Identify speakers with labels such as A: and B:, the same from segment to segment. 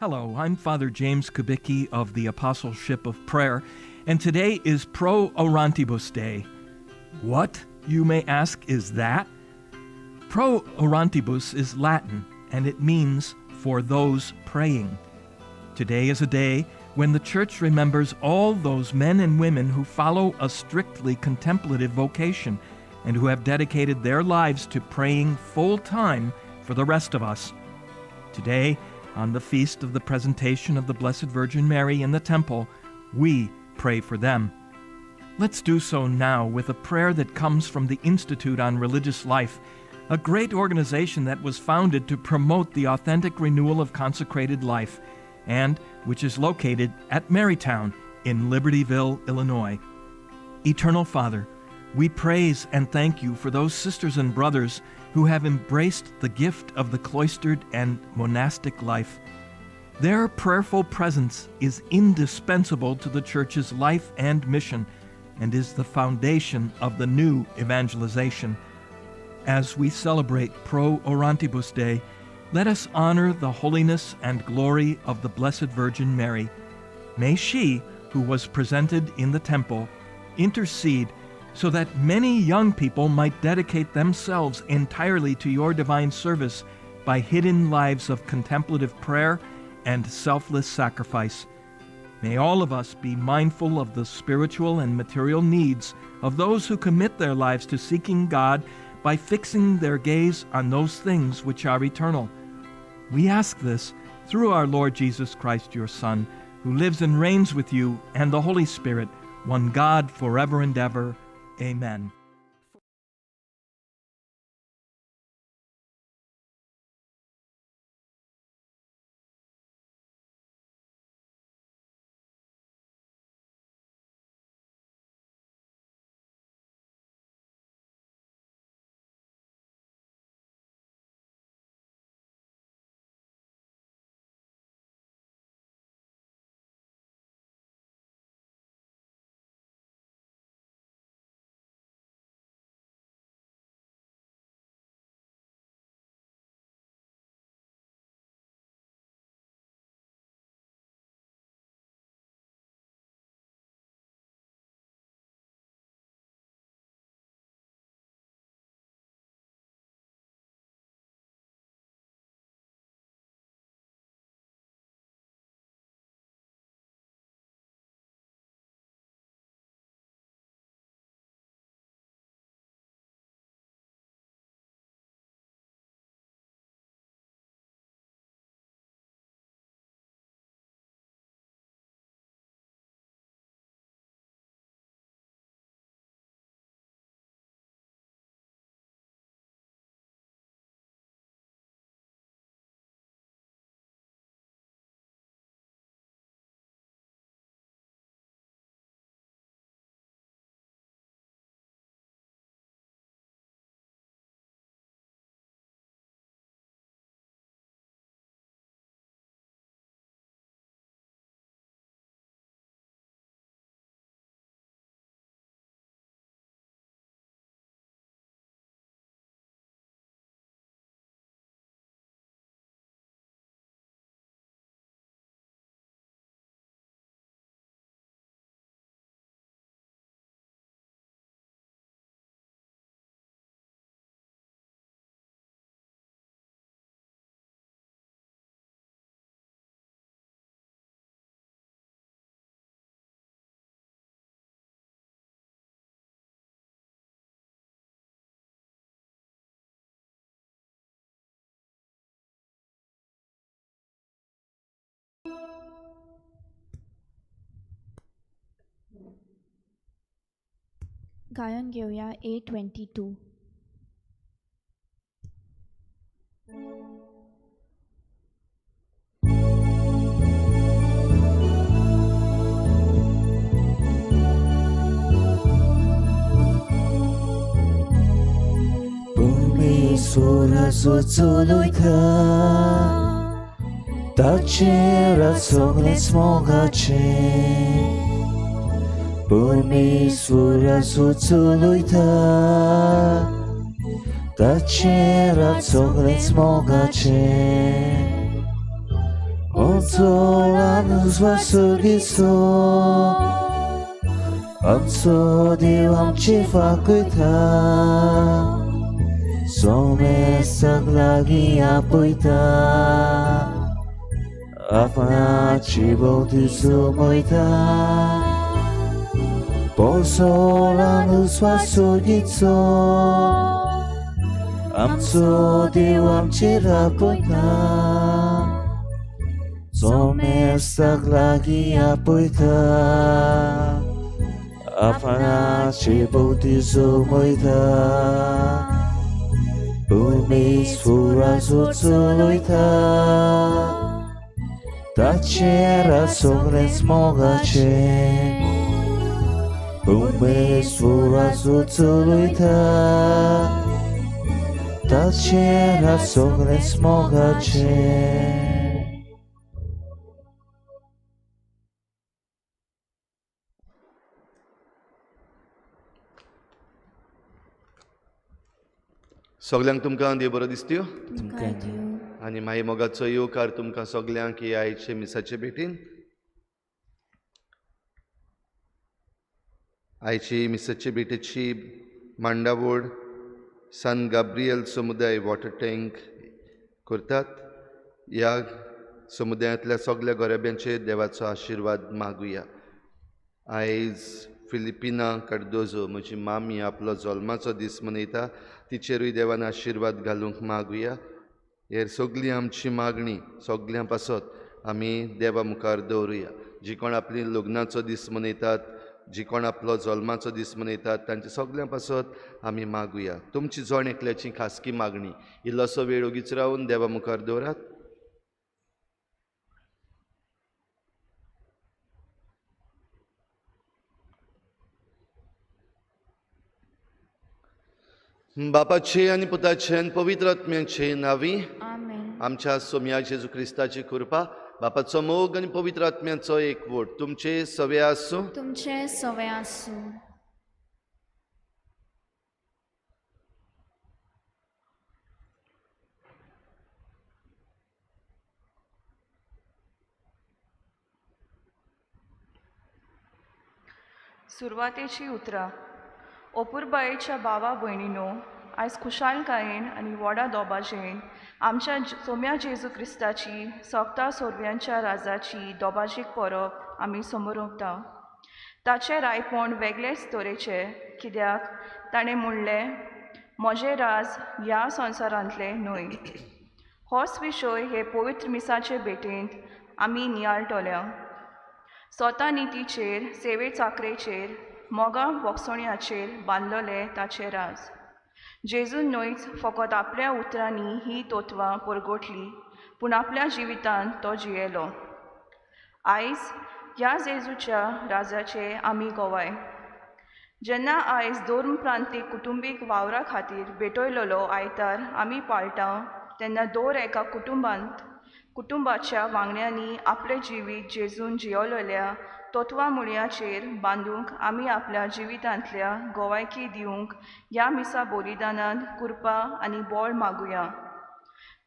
A: Hello, I'm Father James Kubicki of the Apostleship of Prayer, and today is Pro Orantibus Day. What, you may ask, is that? Pro Orantibus is Latin, and it means for those praying. Today is a day when the Church remembers all those men and women who follow a strictly contemplative vocation and who have dedicated their lives to praying full time for the rest of us. Today, on the feast of the presentation of the Blessed Virgin Mary in the temple, we pray for them. Let's do so now with a prayer that comes from the Institute on Religious Life, a great organization that was founded to promote the authentic renewal of consecrated life and which is located at Marytown in Libertyville, Illinois. Eternal Father, we praise and thank you for those sisters and brothers who have embraced the gift of the cloistered and monastic life. Their prayerful presence is indispensable to the Church's life and mission and is the foundation of the new evangelization. As we celebrate Pro Orantibus Day, let us honor the holiness and glory of the Blessed Virgin Mary. May she, who was presented in the temple, intercede so that many young people might dedicate themselves entirely to your divine service by hidden lives of contemplative prayer and selfless sacrifice. May all of us be mindful of the spiritual and material needs of those who commit their lives to seeking God by fixing their gaze on those things which are eternal. We ask this through our Lord Jesus Christ, your Son, who lives and reigns with you and the Holy Spirit, one God, forever and ever. Amen.
B: गायन घेवया A22.
C: परमेश्वराचो चलयता ताचेर सगळेंच मोगाचें. परमेश्वराचो चलयता ताचेर सगळेंच मोगाचें. Onsolanus vasurgiso आमचो देव आमची फाकयता सोमेस्ताक लागीं आपयता आपणाची भोंवती जमयता Ponsolanus vasurgiso आमचो देव आमची राखयता सोमेस्ताक लागीं आपयता आपणाची भोंवती जमयता उमेश फुराचो चलयता ताचेर सगळेंच मोगाचें उमेश फुराचो चलयता ताचेर सगळेंच मोगाचें.
D: सगल्यांक तुमकां देव बरो दिसत्यो
B: तुमकां दिवं.
D: आनी मागीर मोगाचो येवकार तुमकां सगल्यांक हे आयचे मिसाचे भेटीन. आयची मिसाचे भेटेची मांडावळ सान गाब्रियल समुदाय वॉटर टँक करतात. ह्या समुदायांतल्या सगल्या गोरेब्यांचेर देवाचो आशिर्वाद मागुया. आयज फिलिपिना कार्दोजो म्हजी मामी आपलो जल्माचो दीस मनयता, तिचेरूय देवान आशिर्वाद घालूंक मागुया. हेर सगळी आमची मागणी सगल्यां पासत आमी देवा मुखार दवरुया. जी कोण आपली लग्नाचो दीस मनयतात, जी कोण आपलो जल्माचो दीस मनयतात, तांचे सगल्यां पासत आमी मागुया. तुमची जण एकल्याची खासगी मागणी इल्लोसो वेळ ओगीच रावन देवा मुखार दवरात. बापाचे आनी पुताचे आनी पवित्र आत्म्याचे नांवी
B: आमेन.
D: आमच्या सोम्या जेजू क्रिस्ताची कृपा, बापाचो मोग आनी पवित्र आत्म्याचो एकवट तुमचे सवे आसूं.
B: तुमचे सवे आसूं.
E: सुरवातेची उतरां. ओपुरबायेच्या भावा भयणीनो, आयज खुशालकायेन आनी व्हडा दोबाजेन आमच्या सोम्या जेजू क्रिस्ताची सोगता सोरव्यांच्या राजाची दोबाजीक परब आमी समरोवता. ताचें रायपण वेगळेच तरेचें, कित्याक ताणें म्हणलें, म्हजें राज ह्या संवसारांतलें न्हय. होच विशय हे पवित्र मिसाचे भेटेंत आमी नियाळटल्या. स्वता नितीचेर, सेवे चाकरेचेर, मोगा भोगसण्याचेर बांदलोलें ताचें राज. जेजून न्हयच फकत आपल्या उतरांनी ही तत्वां परगटली, पूण आपल्या जिवितांत तो जियेलो. आयज ह्या जेजूच्या राजाचे आमी गवाय. जेन्ना आयज धर्म प्रांतीक कुटुंबीक वावरा खातीर भेटयलेलो आयतार आमी पाळटा, तेन्ना दर एका कुटुंबांत कुटुंबाच्या वांगड्यांनी आपलें जिवीत जेजून जियेलेल्या तत्वां मुळयाचेर बांदूंक आमी आपल्या जिवितांतल्या गोवायकी दिवंक ह्या मिसा बलिदानान कृपा आनी बळ मागुया.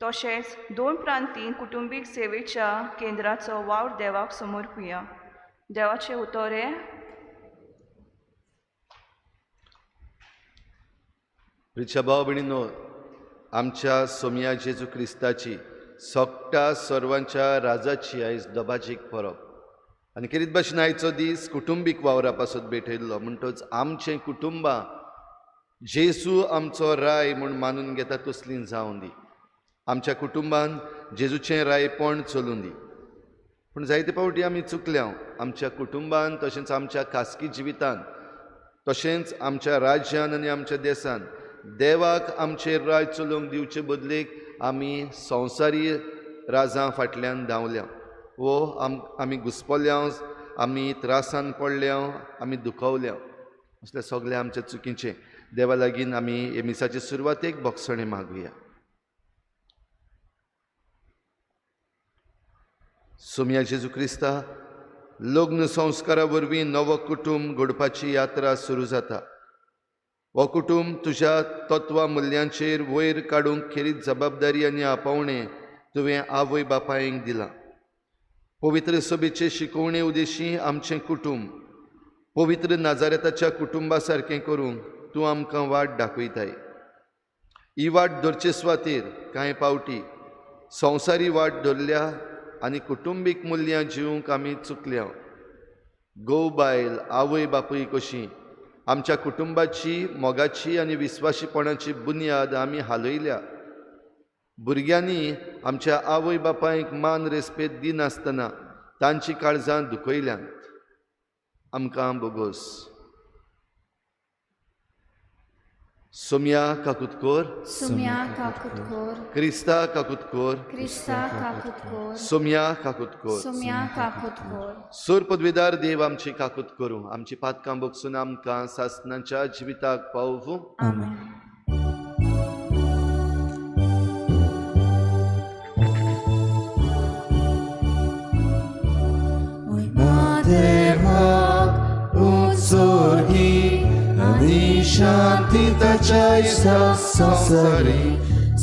E: तशेंच दोन प्रांतीं कुटुंबीक सेवेच्या केंद्राचो वावर देवाक समर्पुया. देवाचें उतर हें.
D: प्रिच्या भाव भयणीनो, आमच्या सोम्या जेजू क्रिस्ताची सगळ्या सर्वांच्या राजाची आयज दबाजीक परब आनी खेरीत भाशेन आयचो दीस कुटुंबीक वावरा पासत भेटयल्लो. म्हणटच आमचें कुटुंबां जेजू आमचो राय म्हूण मानून घेता तसलीं जावं दी. आमच्या कुटुंबान जेजूचें रायपण चलूं दी. पूण जायते फावटी आमी चुकल्या आमच्या कुटुंबान, तशेंच आमच्या खासगी जिवितान, तशेंच आमच्या राज्यान आनी आमच्या देसान देवाक आमचेर राज चलोवंक दिवचे बदलेक आमी संवसारी राजां फाटल्यान धांवल्या वो आमी घुसपल्या, आमी त्रासान पडल्या, आमी दुखवल्या. असले सगळे आमच्या चुकीचें देवा लागीं आमी हे मिसाचे सुरवातेक भोगसणें मागुया. सोम्या जेजू क्रिस्ता, लग्न संस्कारा वरवीं नवो कुटुंब घडपाची यात्रा सुरू जाता. हो कुटुंब तुज्या तत्वां मुल्यांचेर वयर काडूंक खेरीत जबाबदारी आनी आपोवणें तुवें आवय बापायक दिलां. पवित्र सभेचे शिकोवणे उदेशी आमचें कुटुंब पवित्र नाजारेताच्या कुटुंबा सारकें करूंक तूं आमकां वाट दाखयताय. ही वाट धरचे सुवातेर कांय पावटी संवसारी वाट धरल्या आनी कुटुंबीक मुल्यां जिवंक आमी चुकल्या. घोव बायल आवय बापूय कशी आमच्या कुटुंबाची मोगाची आनी विस्वाशीपणाची बुन्याद आमी हालयल्या. भुरग्यांनी आमच्या आवय बापायक मान रेस्पेद दिनासतना तांची काळजां दुखयल्यांत. आमकां बोगोस. सोम्या काकुतकोर,
B: सुम्या काकुतकोर,
D: क्रिस्ता काकुतकोर,
B: क्रिस्ता काकुतकोर,
D: सोम्या काकुतकोर.
B: सुम्या काकुतकोर.
D: सोर पदवीदार देव आमची काकूत करूं, आमची पातकां बगसून आमकां सासनाच्या जिविताक पावूं.
B: आमेन.
C: देवाक उत्सर्गी आनी शांती ताच्या इश्टा संवसारी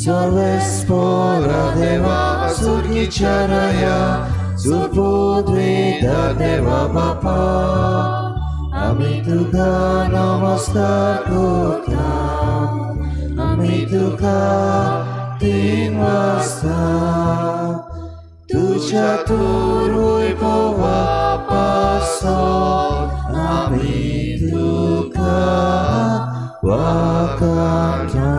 C: सर्वेस्पोरा देवा सुर्गीच्या राया सुपुद्विदा देवा बापा आमी तुका नमस्कार करता, आमी तुका तीन वाजता तुझ्या तुरुय पोवा पासो आमी तुका वाकाटा.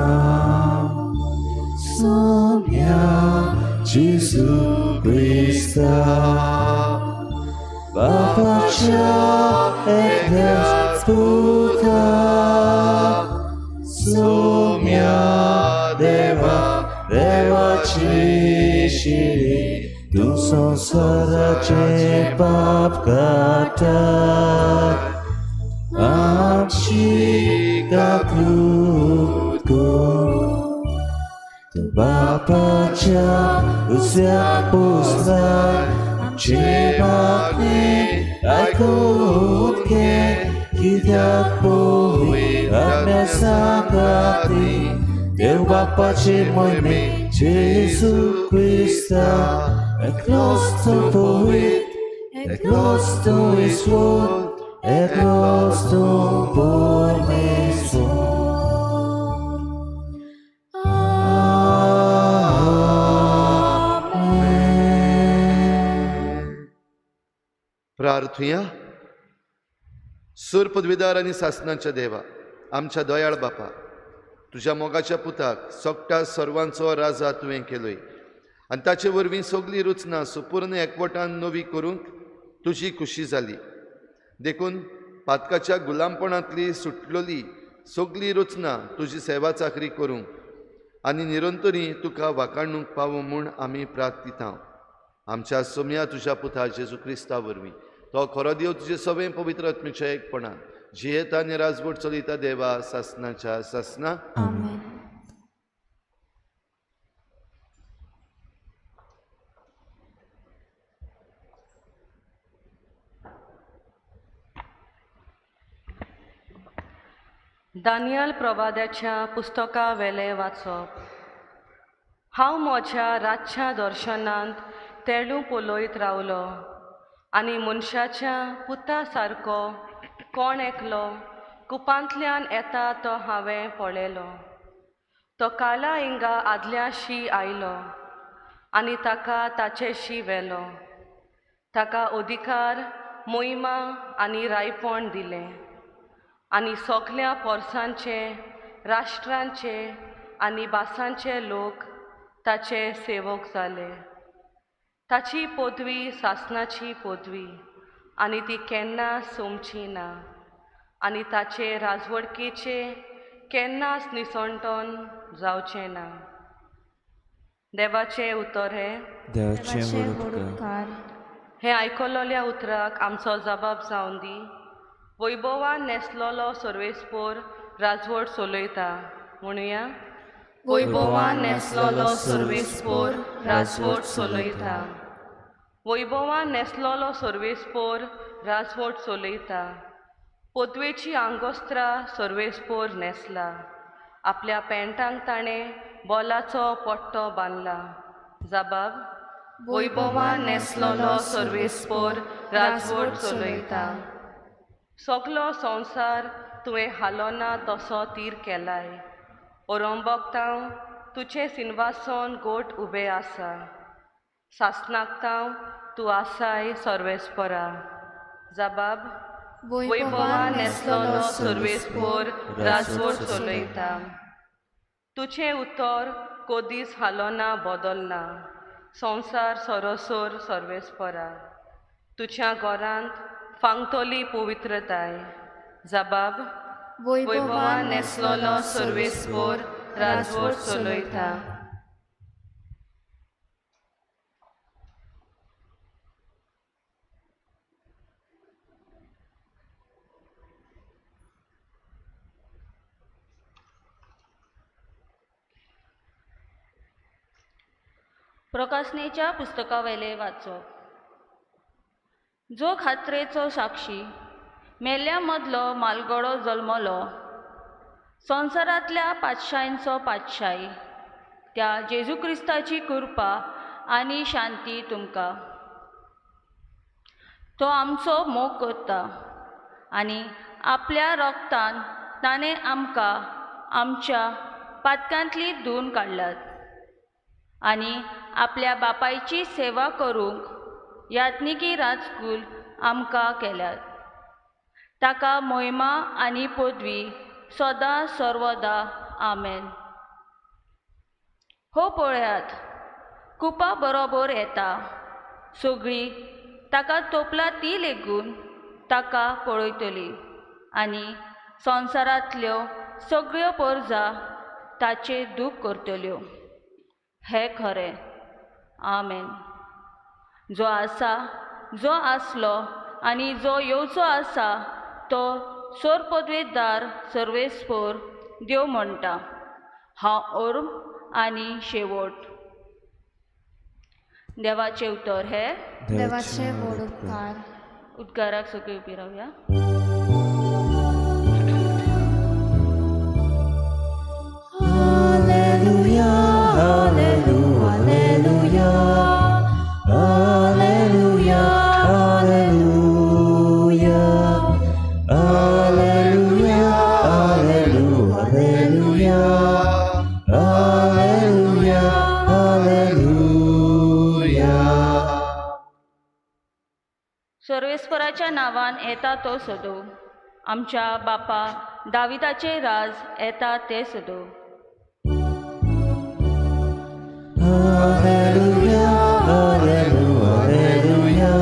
C: सोम्या जेजू क्रिस्ता बापाच्या एकल्याच पुता सोम्या देवा देवाची शिरी तूं संवसाराचें पाप काडटा आमची काकूत कर. तूं बापाच्या उजव्या पुस्ताक आमचे मागणें आयकून घे, कित्याक पवित्र आत्म्या सांगाती देव बापाचे मोहिमे जेजू क्रिस्ता एकलोच तूं पवित्र, एकलोच तूं ईश्वर, एकलोच तूं परमेश्वर. आमेन.
D: प्रार्थुया. सूर पदवीदार आनी सासनाच्या देवा, आमच्या दयाळ बापा, तुज्या मोगाच्या पुताक सोगटा सर्वांचो राजा तुवें केलोय आनी ताचे वरवीं सगळी रचना सुपूर्ण एकवटान नवी करूंक तुजी खुशी जाली. देखून पातकाच्या गुलामपणांतली सुटलोली सगळी रचना तुजी सेवा चाकरी करूंक आनी निरंतरी तुका वाखाणूंक पावो म्हूण आमी प्रार्थिता. आमच्या सोम्या तुज्या पुता जेजू क्रिस्ता वरवीं, तो खरो देव तुजे सगळें पवित्र आत्म्याच्या एकपणान जियेता आनी राजवट चलयता देवा सासनाच्या सासना.
B: आमेन.
E: दानियल प्रवाद्याच्या पुस्तका वेलें वाचप. हांव म्हज्या रातच्या दर्शनांत तेळू पळयत रावलो आनी मनशाच्या पुता सारको कोण एकलो कुपांतल्यान येता तो हांवें पळयलो. तो काला हिंगा आदल्याशी आयलो आनी ताका ताचेशी व्हेलो. ताका अधिकार, मोहिमा आनी रायपण दिलें आनी सगल्या पोरसांचे, राष्ट्रांचे आनी भासांचे लोक ताचे सेवक जाले. ताची पदवी सासनाची पदवी आनी ती केन्ना सोंपची ना आनी ताचे राजवडकेचे केन्नाच निसणटन जावचें ना. देवाचें उतर हें.
C: देवाचें
B: देवाचे
C: व्हड
B: व्हड
C: उपकार.
B: उपकार.
E: हें आयकलोल्या उतराक आमचो जबाब जावन दी. वैभवान न्हेसलोलो सर्वेस्पोर राजवट चलयता. म्हणुया, वैभवान न्हेसलोलो सर्वेस्पोर राजवट चलयता. वैभवान न्हेसलोलो सर्वेस्पोर राजवट चलयता. पदवेची आंगोस्त्रां सर्वेस्पोर न्हेसला. आपल्या पेंटांक ताणें बोलाचो पट्टो बांदला. जबाब,
F: वैभवान न्हेसलोलो सर्वेस्पोर राजवट चलयता. सगलो संवसार तुवें हालोना तसो तीर केलाय. ओरंबकतांव तुजें सिनवासन गोट उबें आसा. सासनाकतांव तूं आसाय सर्वेस्परा. जबाब वैभवान न्हेसलोलो सर्वेस्पोर राजवट चलयता. तुजें उतर कोदीस हालोना बदलना. संवसार सरोसर सर्वेस्परा. तुज्या घरांत फांगतली पवित्रताय. जबाब वैभवान न्हेसलोलो सर्वेस्पोर राजवट चलयता.
G: प्रकाशनेच्या पुस्तकावेले वाचप. जो खात्रेचो साक्षी मेल्ल्या मदलो मालगडो जल्मलो, संवसारांतल्या पातशायांचो पातशाही, त्या जेजू क्रिस्ताची कृपा आनी शांती तुमकां. तो आमचो मोग करता आनी आपल्या रोगतान ताणें आमकां आमच्या पातकांतली धुवन काडल्यात आनी आपल्या बापायची सेवा करूंक याज्ञिकी राजकूल आमकां केल्यात. ताका मोहिमा आनी पदवी सदां सर्वदा. आमेन. हो पळयात, कुपा बरोबर येता. सगळीं ताका तोपला ती लेगून ताका पळयतली आनी संवसारांतल्यो सगळ्यो परजा ताचें दूख करतल्यो. हें खरें. आमेन. जो आसा, जो आसलो आनी जो येवचो आसा तो सोरपदवेदार सर्वेस्पोर देव म्हणटा, हांव ओर्म आनी शेवट. देवाचें उतर हें.
B: देवाचे व्हड उपकार.
G: उद्गाराक सगळीं उबी रावया.
C: Alleluia, alleluia, alleluia, alleluia, alleluia, alleluia, alleluia, alleluia.
G: सर्वेस्पराच्या नांवान येता तो सदो. आमच्या बापा दाविदाचे राज येता ते सदो.
C: Alleluia, alleluia, alleluia,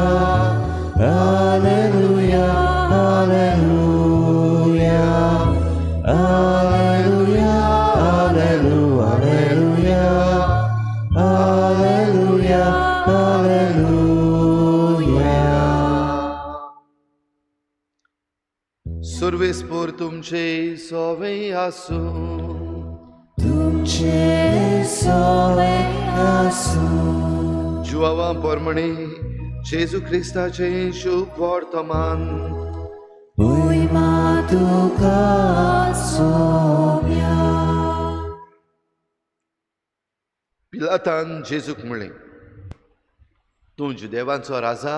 C: alleluia, alleluia, alleluia, alleluia, alleluia.
D: सर्वेस्पोर तुमचे सोवे आसूं.
C: तुमचे सोवे आसूं.
D: जुआवा परमणे जेजू क्रिस्ताचें शुभ वर्तमान.
C: मोहिमा तुका सोम्या.
D: पिलातान जेजूक म्हणलें, तूं जुदेवांचो राजा?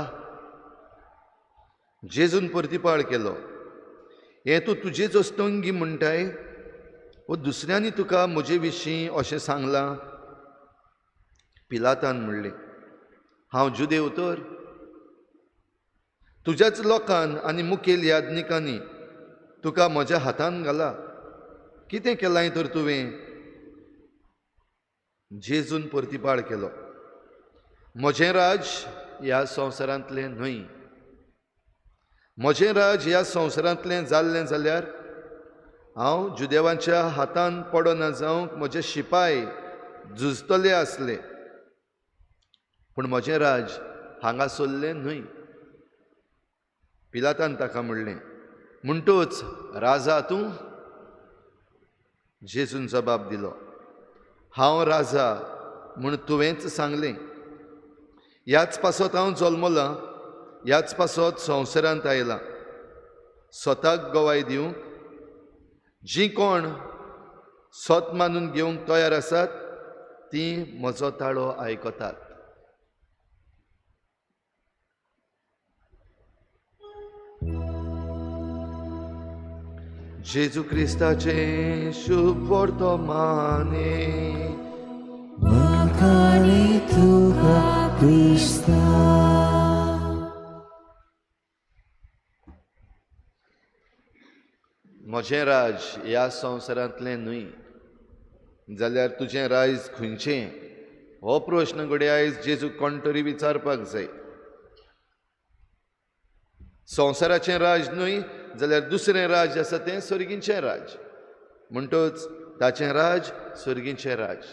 D: जेजून प्रतिपाळ केलो, हें तूं तुजेच अस्तंगी म्हणटाय वो दुसऱ्यांनी तुका म्हजे विशीं अशें सांगलां? पिलातान म्हणलें, हांव जुदेव तर? तुज्याच लोकान आनी मुखेल याज्ञिकांनी तुका म्हज्या हातान घाला. कितें केलां तर तुवें? जेजून प्रतिपाळ केलो, म्हजें राज ह्या संवसारांतलें न्हय. म्हजें राज ह्या संवसारांतलें जाल्लें जाल्यार हांव जुदेवांच्या हातान पडना जावंक म्हजे शिपाय झुजतले आसले. पूण म्हजें राज हांगासरलें न्हय. पिलातान ताका म्हणलें, म्हणटूच राजा तूं? जेजून जबाब दिलो, हांव राजा म्हूण तुवेंच सांगलें. ह्याच पासत हांव जल्मलां, ह्याच पासत संवसारांत आयलां, स्वताक गवाय दिवंक. जीं कोण सत मानून घेवंक तयार आसात तीं म्हजो ताळो आयकतात. जेजू क्रिस्ताचें शुभ वर्तमाने।
C: वाखाणी तुका क्रिस्ता।
D: म्हजें राज ह्या संवसारांतलें न्हय, जाल्यार तुजें राज खंयचें हो प्रश्न घडये आयज जेजू कोण तरी विचारपाक जाय। संवसाराचें राज न्हय जाल्यार दुसरें राज आसा तें सर्गीचें राज, म्हणटच ताचें राज सर्गीचें राज।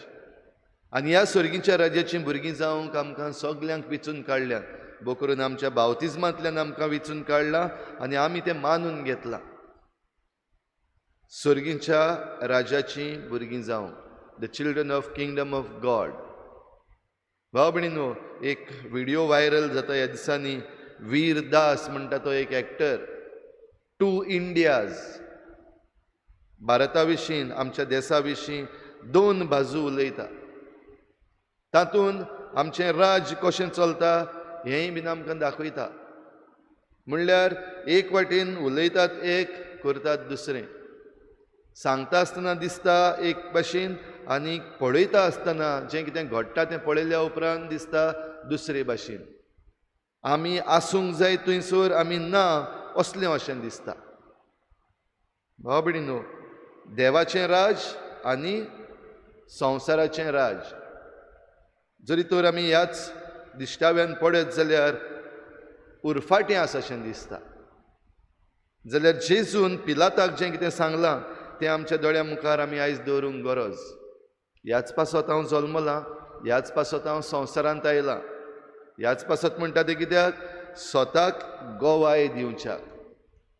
D: आनी ह्या सर्गीच्या राज्याचीं भुरगीं जावंक आमकां सगल्यांक विचून काडल्यात, बोकरून आमच्या बावतिज्मांतल्यान आमकां विचून काडलां आनी आमी तें मानून घेतलां। सर्गीच्या राज्याचीं भुरगीं जावंक, the children of kingdom of God. भाव भयणीनो, एक व्हिडियो व्हायरल जाता ह्या दिसांनी, वीर दास म्हणटा तो एक एक्टर, टू इंडियाज, भारता विशीं आमच्या देसा विशीं दोन बाजू उलयता, तातूंत आमचें राज्य कशें चलता हेंय बीन आमकां दाखयता। म्हणल्यार एक वाटेन उलयतात एक, करतात दुसरें, सांगता आसतना दिसता एक भाशेन आनी पळयता आसतना जें कितें घडटा तें पळयल्या उपरांत दिसता दुसरे भाशेन। आमी आसूंक जाय थंयसर आमी ना असलें अशें दिसता। भाव भयणीनो, देवाचें राज आनी संवसाराचें राज जरी तर आमी ह्याच दिश्टाव्यान पळयत जाल्यार उरफाटें आसा अशें दिसता। जाल्यार जेजून पिलाताक जें कितें सांगलां तें आमच्या दोळ्या मुखार आमी आयज दवरूंक गरज। ह्याच पासत हांव जल्मलां, ह्याच पासत हांव संवसारांत आयलां, ह्याच पासत म्हणटा तें कित्याक स्वताक गवाय दिवच्याक।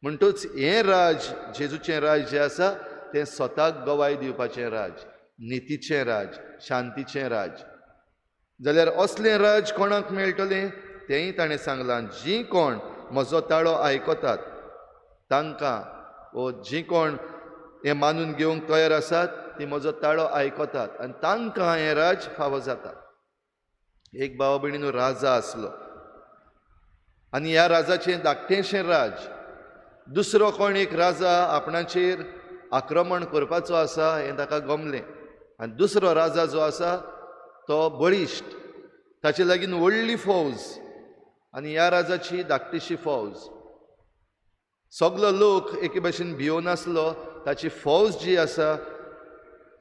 D: म्हणटूच हें राज, जेजूचें राज जें आसा तें स्वताक गवाय दिवपाचें राज, नितीचें राज, शांतीचें राज। जाल्यार असलें राज कोणाक मेळटलें तेंय ताणें सांगलां, जीं कोण म्हजो ताळो आयकतात तांकां, ओ जीं कोण हें मानून घेवंक तयार आसात ती म्हजो ताळो आयकतात आनी तांकां हें राज फावो जाता। एक भाव भयणीनो राजा आसलो आनी ह्या राजाचें धाकटेंशें राज, दुसरो कोण एक राजा आपणाचेर आक्रमण करपाचो आसा हें ताका गमलें आनी दुसरो राजा जो आसा तो बळिश्ट, ताचे लागीं व्हडली फौज आनी ह्या राजाची धाकटीशी फौज। सगलो लोक एके भाशेन भियोन आसलो, ताची फौज जी आसा,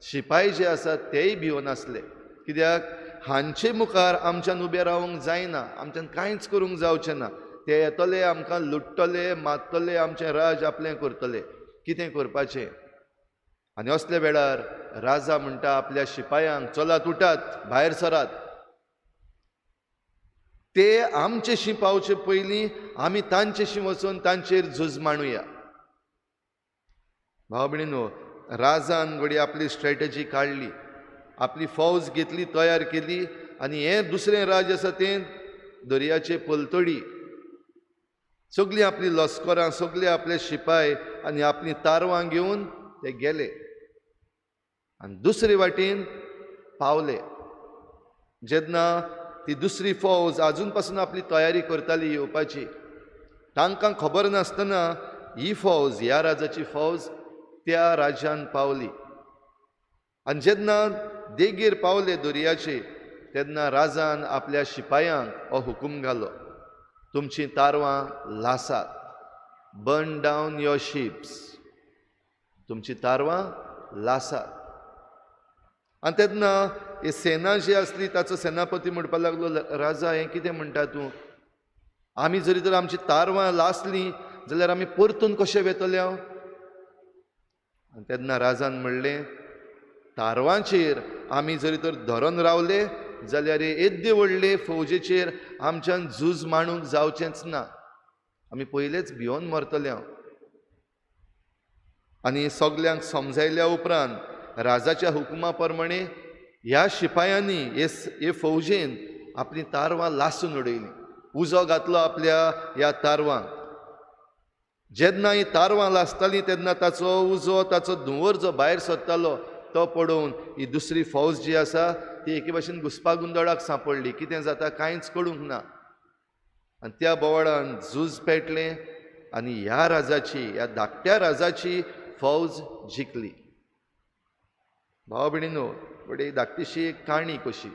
D: शिपाय जे आसा तेय भियोन आसले, कित्याक हांचे मुखार आमच्यान उबें रावंक जायना, आमच्यान कांयच करूंक जावचें ना, ते येतले आमकां लुट्टले, मारतले, आमचें राज आपलें करतले, कितें करपाचें। आनी असल्या वेळार राजा म्हणटा आपल्या शिपायांक, चलात उठात, भायर सरात, ते आमचेशी पावचे पयलीं आमी तांचेशी वचून तांचेर झूज मांडुया। भाव भयणीनो, राजान घडये आपली स्ट्रॅटजी काडली, आपली फौज घेतली, तयार केली आनी हें दुसरें राज्य आसा तें दर्याचे पलतडी सगळीं आपलीं लश्करां, सगळीं आपले शिपाय आनी आपलीं तारवां घेवन ते गेले आनी दुसरे वाटेन पावले। जेन्ना ती दुसरी फौज आजून पासून आपली तयारी करताली येवपाची, तांकां खबर नासतना ही फौज, ह्या राजाची फौज त्या राज्यान पावली आनी जेन्ना देगेर पावले दर्याचे तेन्ना राजान आपल्या शिपायांक हो हुकूम घालो, तुमचीं तारवां लासात, बर्न डावन your ships, तुमचीं तारवां लासात। आनी तेन्ना ही सेना जी आसली ताचो सेनापती म्हणपाक लागलो, राजा हें कितें म्हणटा तूं, आमी जरी तर आमची तारवां लासलीं जाल्यार आमी परतून कशें वेतले हांव। आनी तेन्ना राजान म्हणलें, तारवांचेर आमी जरी तर धरून रावले जाल्यार येद्दे व्हडले फौजेचेर आमच्यान झूज मांडूंक जावचेंच ना, आमी पयलेच भियोन मरतले हांव। आनी सगल्यांक समजायल्या उपरांत राजाच्या हुकुमा प्रमाणे ह्या शिपायांनी, हे फौजेन आपलीं तारवां लासून उडयलीं, उजो घातलो आपल्या ह्या तारवांक। जेन्ना ही तारवां लासतालीं तेन्ना ताचो उजो, ताचो धुंवर जो भायर सरतालो तो पळोवन ही दुसरी फौज जी आसा ती एके भाशेन घुस्पागुंदळाक सांपडली, कितें जाता कांयच कळूंक ना। आनी त्या बोवाळान झूज पेटलें आनी ह्या राजाची, ह्या धाकट्या राजाची फौज जिखली. भाव भयणीनो, बडी धाकटीशी एक काणी कशी.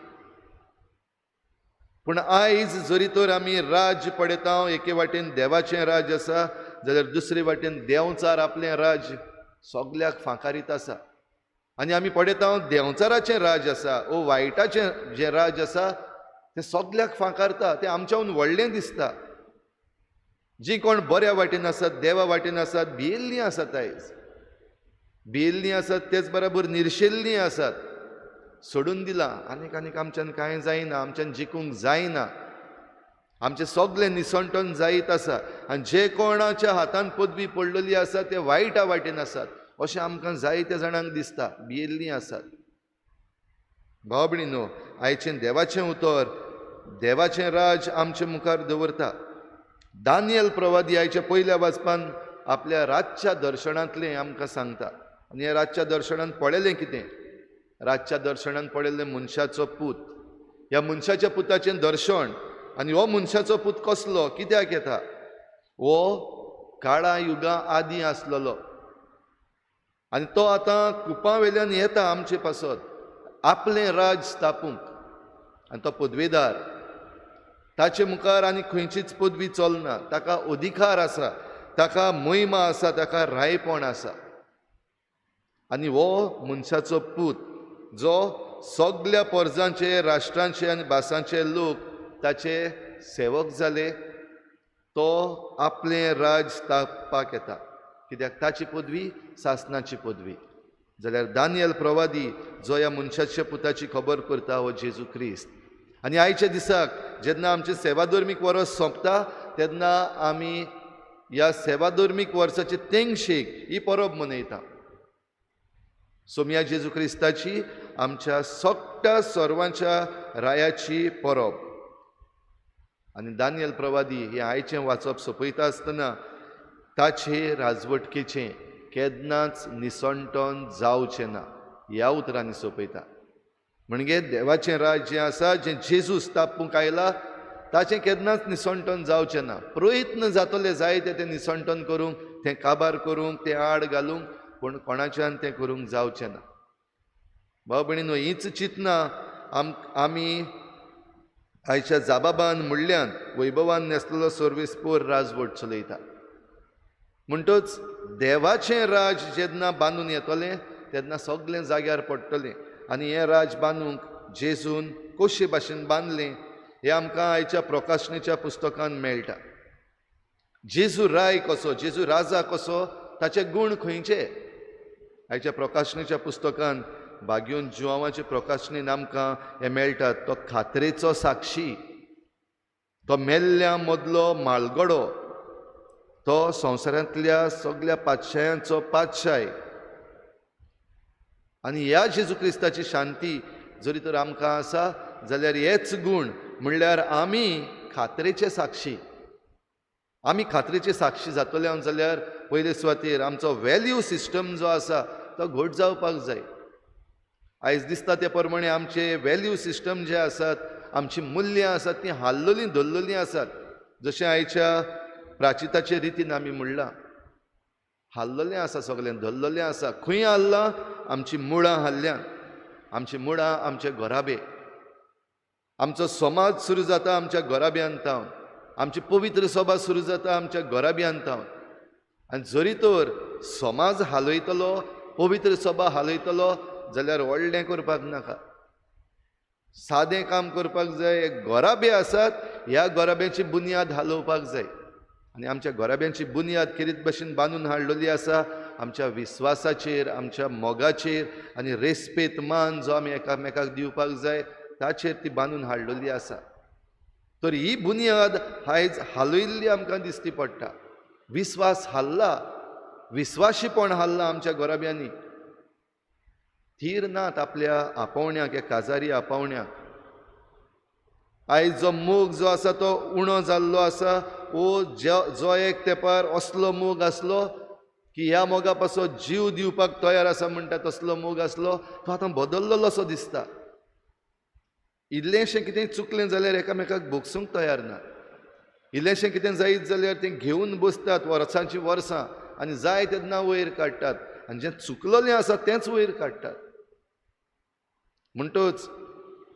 D: पूण आयज जरी तर आमी राज्य पळयता, एके वाटेन देवाचें राज्य आसा जाल्यार दुसरे वाटेन देंवचार आपलें राज्य सगल्याक फांकारीत आसा. आनी आमी पळयता देंवचाराचें राज्य आसा ओ वायटाचें जें राज्य आसा तें सगल्याक फांकारता, तें आमच्याहून व्हडलें दिसता. जीं कोण बऱ्या वाटेन आसात, देवा वाटेन आसात, भियेल्लीं आसात, आयज भियेल्लीं आसात, तेच बराबर निर्शेल्लीं आसात, सोडून दिलां आनीक आनीक आमच्यान कांय जायना, आमच्यान जिखूंक जायना, आमचें सगळें निसणटण जायत आसा. आनी जे कोणाच्या हातान पदवी पडलेली आसा ते वायटा वाटेन आसात अशें आमकां जायत्या जाणांक दिसता, भियेल्लीं आसात. भाव भयणीनो, आयचें देवाचें उतर देवाचें राज आमचे मुखार दवरता. दानियल प्रवादी आयच्या पयल्या वाचपान आपल्या रातच्या दर्शनांतलें आमकां सांगता. आनी ह्या रातच्या दर्शनान पळयलें कितें? रातच्या दर्शनान पळयलें मनशाचो पूत. ह्या मनशाच्या पुताचें दर्शन. आनी हो मनशाचो पूत कसलो, कित्याक येता? हो काळा युगां आदीं आसलेलो आनी तो आतां कुपां वेल्यान येता आमचे पासत आपलें राज स्थापूंक. आनी तो पदवेदार, ताचे मुखार आनी खंयचीच पदवी चलना, ताका अधिकार आसा, ताका महिमा आसा, ताका रायपण आसा. आनी हो मनशाचो पूत जो सगल्या पोरजांचे, राष्ट्रांचे आनी भासांचे लोक ताचे सेवक जाले, तो आपलें राज स्थापपाक येता. कित्याक ताची पदवी सासनाची पदवी. जाल्यार दानियल प्रवादी जो ह्या मनशाच्या पुताची खबर करता हो जेजू क्रिस्त. आनी आयच्या दिसाक जेन्ना आमचें सेवाधर्मीक वर्स सोंपता तेन्ना आमी ह्या सेवाधर्मीक वर्साचे तेंगशेक ही परब मनयता. सोमया जेजू क्रिस्ताची आमच्या सगळ्या सर्वांच्या रायाची परब. आनी दानियल प्रवादी हें आयचें वाचप सोंपयता आसतना ताचे राजवटकेचें केन्नाच निसणटण जावचें ना ह्या उतरांनी सोंपयता. म्हणजे देवाचें राज जें आसा, जें जेजू स्थापूंक आयला, ताचें केन्नाच निसणटण जावचें ना. प्रयत्न जातले जायते तें निसणटण करूंक, तें काबार करूंक, तें आड घालूंक, पूण कोणाच्यान तें करूंक जावचें ना. भाव भयणीनो, हीच चिंतना आमी आयच्या जाबाबान म्हणल्यान वैभवान नेसलेलो सर्वेस्पोर राजवट चलयता. म्हणटच देवाचें राज जेन्ना बांदून येतलें तेन्ना सगळें जाग्यार पडटलें. आनी हें राज बांदूंक जेजून कशे भाशेन बांदलें हें आमकां आयच्या प्रकाशनेच्या पुस्तकान मेळटा. जेजू राय कसो, जेजू राजा कसो, ताचे गूण खंयचे, आयच्या प्रकाशनेच्या पुस्तकान भाग्योन जुवांवाचे प्रकाशनेन आमकां हें मेळटा. तो खात्रेचो साक्षी, तो मेल्ल्या मदलो मालगडो, तो संवसारांतल्या सगल्या पातशायांचो पातशाय. आनी ह्या जेजू क्रिस्ताची शांती जरी तर आमकां आसा जाल्यार हेच गूण म्हणल्यार आमी खात्रेचे साक्षी. आमी खात्रेचे साक्षी जातले जाल्यार पयले सुवातेर आमचो व्हॅल्यू सिस्टम जो आसा तो घट जावपाक जाय. आयज दिसता ते प्रमाणे आमचे व्हॅल्यू सिस्टम जे आसात, आमची मुल्यां आसात, तीं हाल्लोलीं धरलेलीं आसात. जशें आयच्या प्राचिताचे रितीन आमी म्हणलां, हाल्लोलें आसा, सगळें धरलेलें आसा. खंय हाल्लां? आमची मुळां हाल्ल्यान. आमची मुळां आमचे घराबे, आमचो समाज सुरू जाता आमच्या घराब्यान तावन, आमची पवित्र सभा सुरू जाता आमच्या घराब्यान तावन. आनी जरी तर समाज हालयतलो, पवित्र सभा हालयतलो जाल्यार व्हडलें करपाक नाका, सादें काम करपाक जाय. घराबे आसात, ह्या घराब्याची बुन्याद हालोवपाक जाय. आनी आमच्या घराब्यांची बुन्याद खेरीत भशेन बांदून हाडलेली आसा आमच्या विस्वासाचेर, आमच्या मोगाचेर आनी रेस्पेत मान जो आमी एकामेकाक दिवपाक जाय ताचेर ती बांदून हाडलेली आसा. तर ही बुन्याद आयज हालयल्ली आमकां दिसती पडटा. विस्वास हाल्ला, विस्वाशीपण हाल्ला आमच्या घराब्यांनी. थीर नात आपल्या आपोवण्याक, ह्या काजारी आपोवण्याक. आयज जो मोग जो आसा तो उणो जाल्लो आसा. ओ जो एक तेंपार असलो मोग आसलो की ह्या मोगा पासत जीव दिवपाक तयार आसा म्हणटा तसलो मोग आसलो, तो आतां बदल्लोसो दिसता. इल्लेंशें कितें चुकलें जाल्यार एकामेकाक भोगसूंक तयार ना. इल्लेंशें कितें जायत जाल्यार तें घेवन बसतात वर्सांचीं वर्सां आनी जाय तेन्ना वयर काडटात. आनी जें चुकलेलें आसा तेंच वयर काडटात. म्हणटच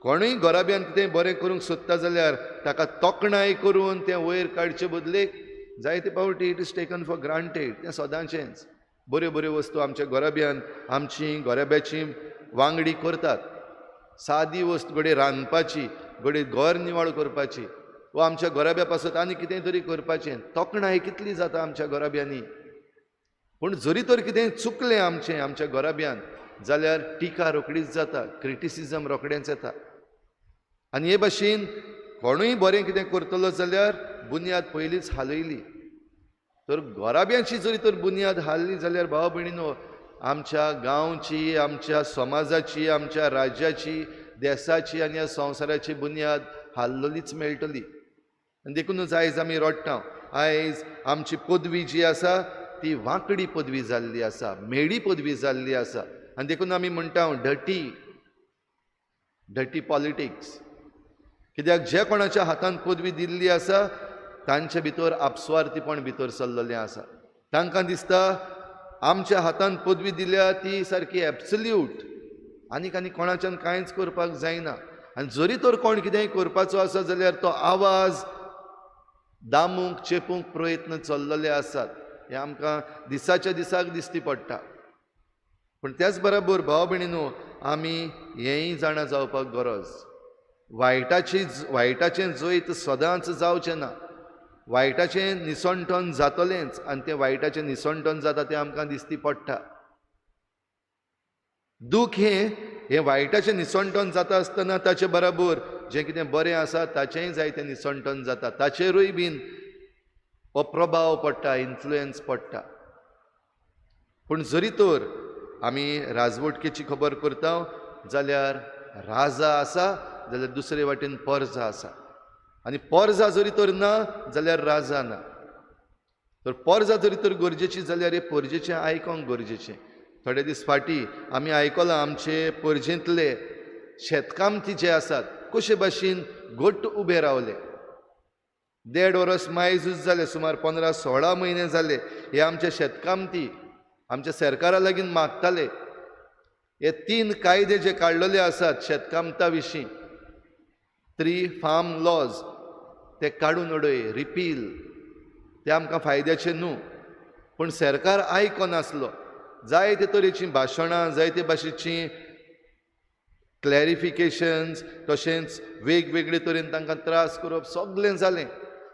D: कोणूय घराब्यान कितें बरें करूंक सोदता जाल्यार ताका तोखणाय करून तें वयर काडचे बदलेक जायते फावटी it is taken for granted. तें सदांचेंच बऱ्यो बऱ्यो वस्तू आमच्या घराब्यान आमची घराब्याची वांगडी करतात. सादी वस्त घडये रांदपाची, घडये घर निवळ करपाची वा आमच्या घराब्या पासत आनी कितें तरी करपाचें. तोखणाय कितली जाता आमच्या घराब्यांनी. पूण जरी तर कितें चुकलें आमचें आमच्या घराब्यान जाल्यार टिका रोखडीच जाता, क्रिटिसिजम रोखडेंच येता. आनी हे भाशेन कोणूय बरें कितें करतलो जाल्यार बुन्याद पयलींच हालयली. तर घराब्यांची जरी तर बुन्याद हालली जाल्यार भाव भयणीनो आमच्या गांवची, आमच्या समाजाची, आमच्या राज्याची, देसाची आनी ह्या संवसाराची बुन्याद हाल्लोलीच मेळटली. आनी देखूनच आयज आमी रडटा. आयज आमची पदवी जी आसा ती वांकडी पदवी जाल्ली आसा, म्हेळी पदवी जाल्ली आसा. आनी देखून आमी म्हणटा डटी डटी पॉलिटिक्स. कित्याक जे कोणाच्या हातान पदवी दिल्ली आसा तांचे भितर आपस्वार्थीपण भितर सरलेलें आसा. तांकां दिसता आमच्या हातान पदवी दिल्या ती सारकी एब्सल्यूट, आनीक आनी कोणाच्यान कांयच करपाक जायना. आनी जरी तर कोण कितेंय करपाचो आसा जाल्यार तो आवाज दामूंक चेपूंक प्रयत्न चल्लेले आसात. हें आमकां दिसाच्या दिसाक दिसती पडटा. पूण त्याच बरोबर भाव भयणीनो आमी हेंय जाणा जावपाक गरज, वायटाचें जैत सदांच जावचें ना. वायटाचें निसणटन जातलेंच आनी तें वायटाचें निसणटन जाता तें आमकां दिसती पडटा. दूख हें वायटाचें निसणटन जाता आसतना ताचे बराबर जें कितें बरें आसा ताचेंय जायतें निसणटन जाता, ताचेरूय बीन हो प्रभाव पडटा, इन्फ्लुयन्स पडटा. पूण जरी तर आमी राजवटकेची खबर करता जाल्यार राजा आसा जाल्यार दुसरे वाटेन परजा आसा, आनी परजा जरी तर ना जाल्यार राजा ना. तर परजा जरी तर गरजेची जाल्यार हे परजेचें आयकोंक गरजेचें. थोडे दीस फाटीं आमी आयकलां आमचे परजेंतले शेतकामती जे आसात कशे भाशेन घट्ट उबे रावले. 1.5 वर्स मायजूच जाले, सुमार 15-16 म्हयने जाले हे आमचे शेतकामती आमच्या सरकारा लागीं मागताले. हे 3 कायदे जे काडलेले आसात शेतकामता विशीं, 3 फार्म लॉज, ते काडून उडय, रिपील, ते आमकां फायद्याचे न्हू. पूण सरकार आयकनासलो. जायते तरेचीं भाशणां, जायते भाशेचीं क्लॅरिफिकेशन्स, तशेंच वेगवेगळे तरेन तांकां त्रास करप सगळें जालें.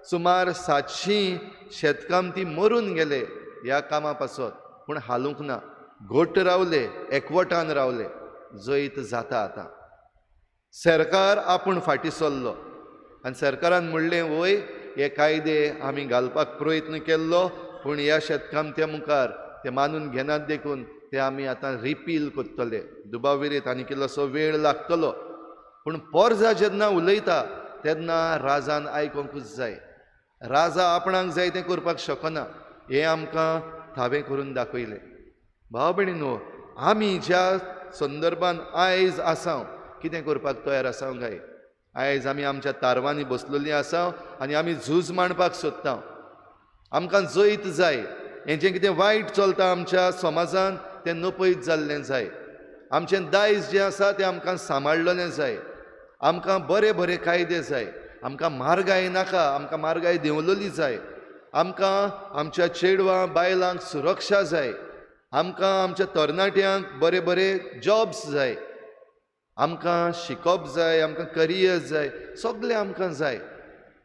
D: सुमार 700 शेतकामती मरून गेले ह्या कामा पासत, पूण हालूंक ना, घट्ट रावले, एकवटान रावले. जैत जाता आतां. सरकार आपूण फाटीं सरलो आनी सरकारान म्हणलें वय हे कायदे आमी घालपाक प्रयत्न केल्लो पूण ह्या शेतकामत्या मुखार ते मानून घेनात, देखून ते आमी आतां रिपील करतले. दुबाव विरेत आनी कितलोसो वेळ लागतलो. पूण पोरजा जेन्ना उलयता तेन्ना राजान आयकोंकूच जाय. राजा आपणाक जाय तें करपाक शकना हें आमकां थावें करून दाखयलें. भाव भयणीनो आमी ज्या संदर्भान आयज आसा कितें करपाक तयार आसा काय? आयज आमी आमच्या तारवांनी बसलेलीं आसा आनी आमी झूज मांडपाक सोदता. आमकां जैत जाय. हें जें कितें वायट चलता आमच्या समाजान तें नपयत जाल्लें जाय. आमचें दायज जें आसा तें आमकां सांबाळलेलें जाय. आमकां बरे बरे कायदे जाय. आमकां म्हारगाय नाका, आमकां म्हारगाय देंवलेली जाय. आमकां आमच्या चेडवां बायलांक सुरक्षा जाय. आमकां आमच्या तरणाट्यांक बरे बरे जॉब्स जाय. आमकां शिकप जाय, आमकां करियर जाय, सगळें आमकां जाय.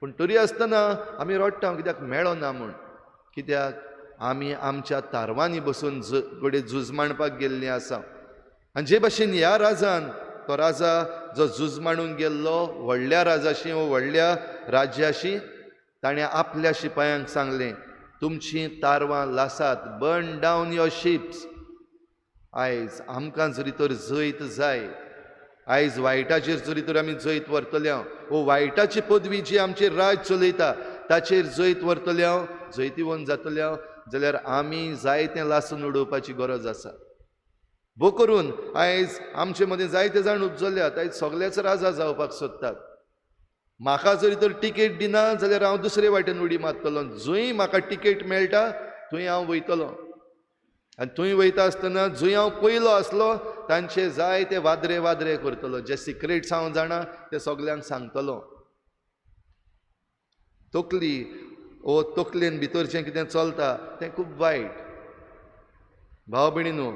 D: पूण तरी आसतना आमी रडटा कित्याक मेळना म्हूण. कित्याक आमी आमच्या तारवांनी बसून घडये झूज मांडपाक गेल्लीं आसा. आनी जे भाशेन ह्या राजान, तो राजा जो झूज मांडून गेल्लो व्हडल्या राजाशी वो व्हडल्या राज्याशी, ताणें आपल्या शिपायांक सांगलें तुमचीं तारवां लासात, बर्न डावन your ships. आयज आमकां जरी तर जैत जाय, आयज वायटाचेर जरी तर आमी जैत व्हरतले वो वायटाची पदवी जी आमचेर राज चलयता ताचेर जैत व्हरतले, जैतिवंत जातले जाल्यार आमी जायतें लासून उडोवपाची गरज आसा. भो करून आयज आमचे मदीं जायते जाण उपजल्यात, आयज सगळेच राजा जावपाक सोदतात. म्हाका जरी तर टिकेट दिना जाल्यार हांव दुसरे वाटेन उडी मारतलो, जंय म्हाका टिकेट मेळटा थंय हांव वयतलो. आनी थंय वयता आसतना जंय हांव पयलो आसलो तांचे जाय ते वादरे वादरे करतलो, जे सिक्रेट्स हांव जाणा ते सगल्यांक सांगतलो. तकली ओ तकलेन भितर जें कितें चलता तें खूब वायट. भाव भयणीनो,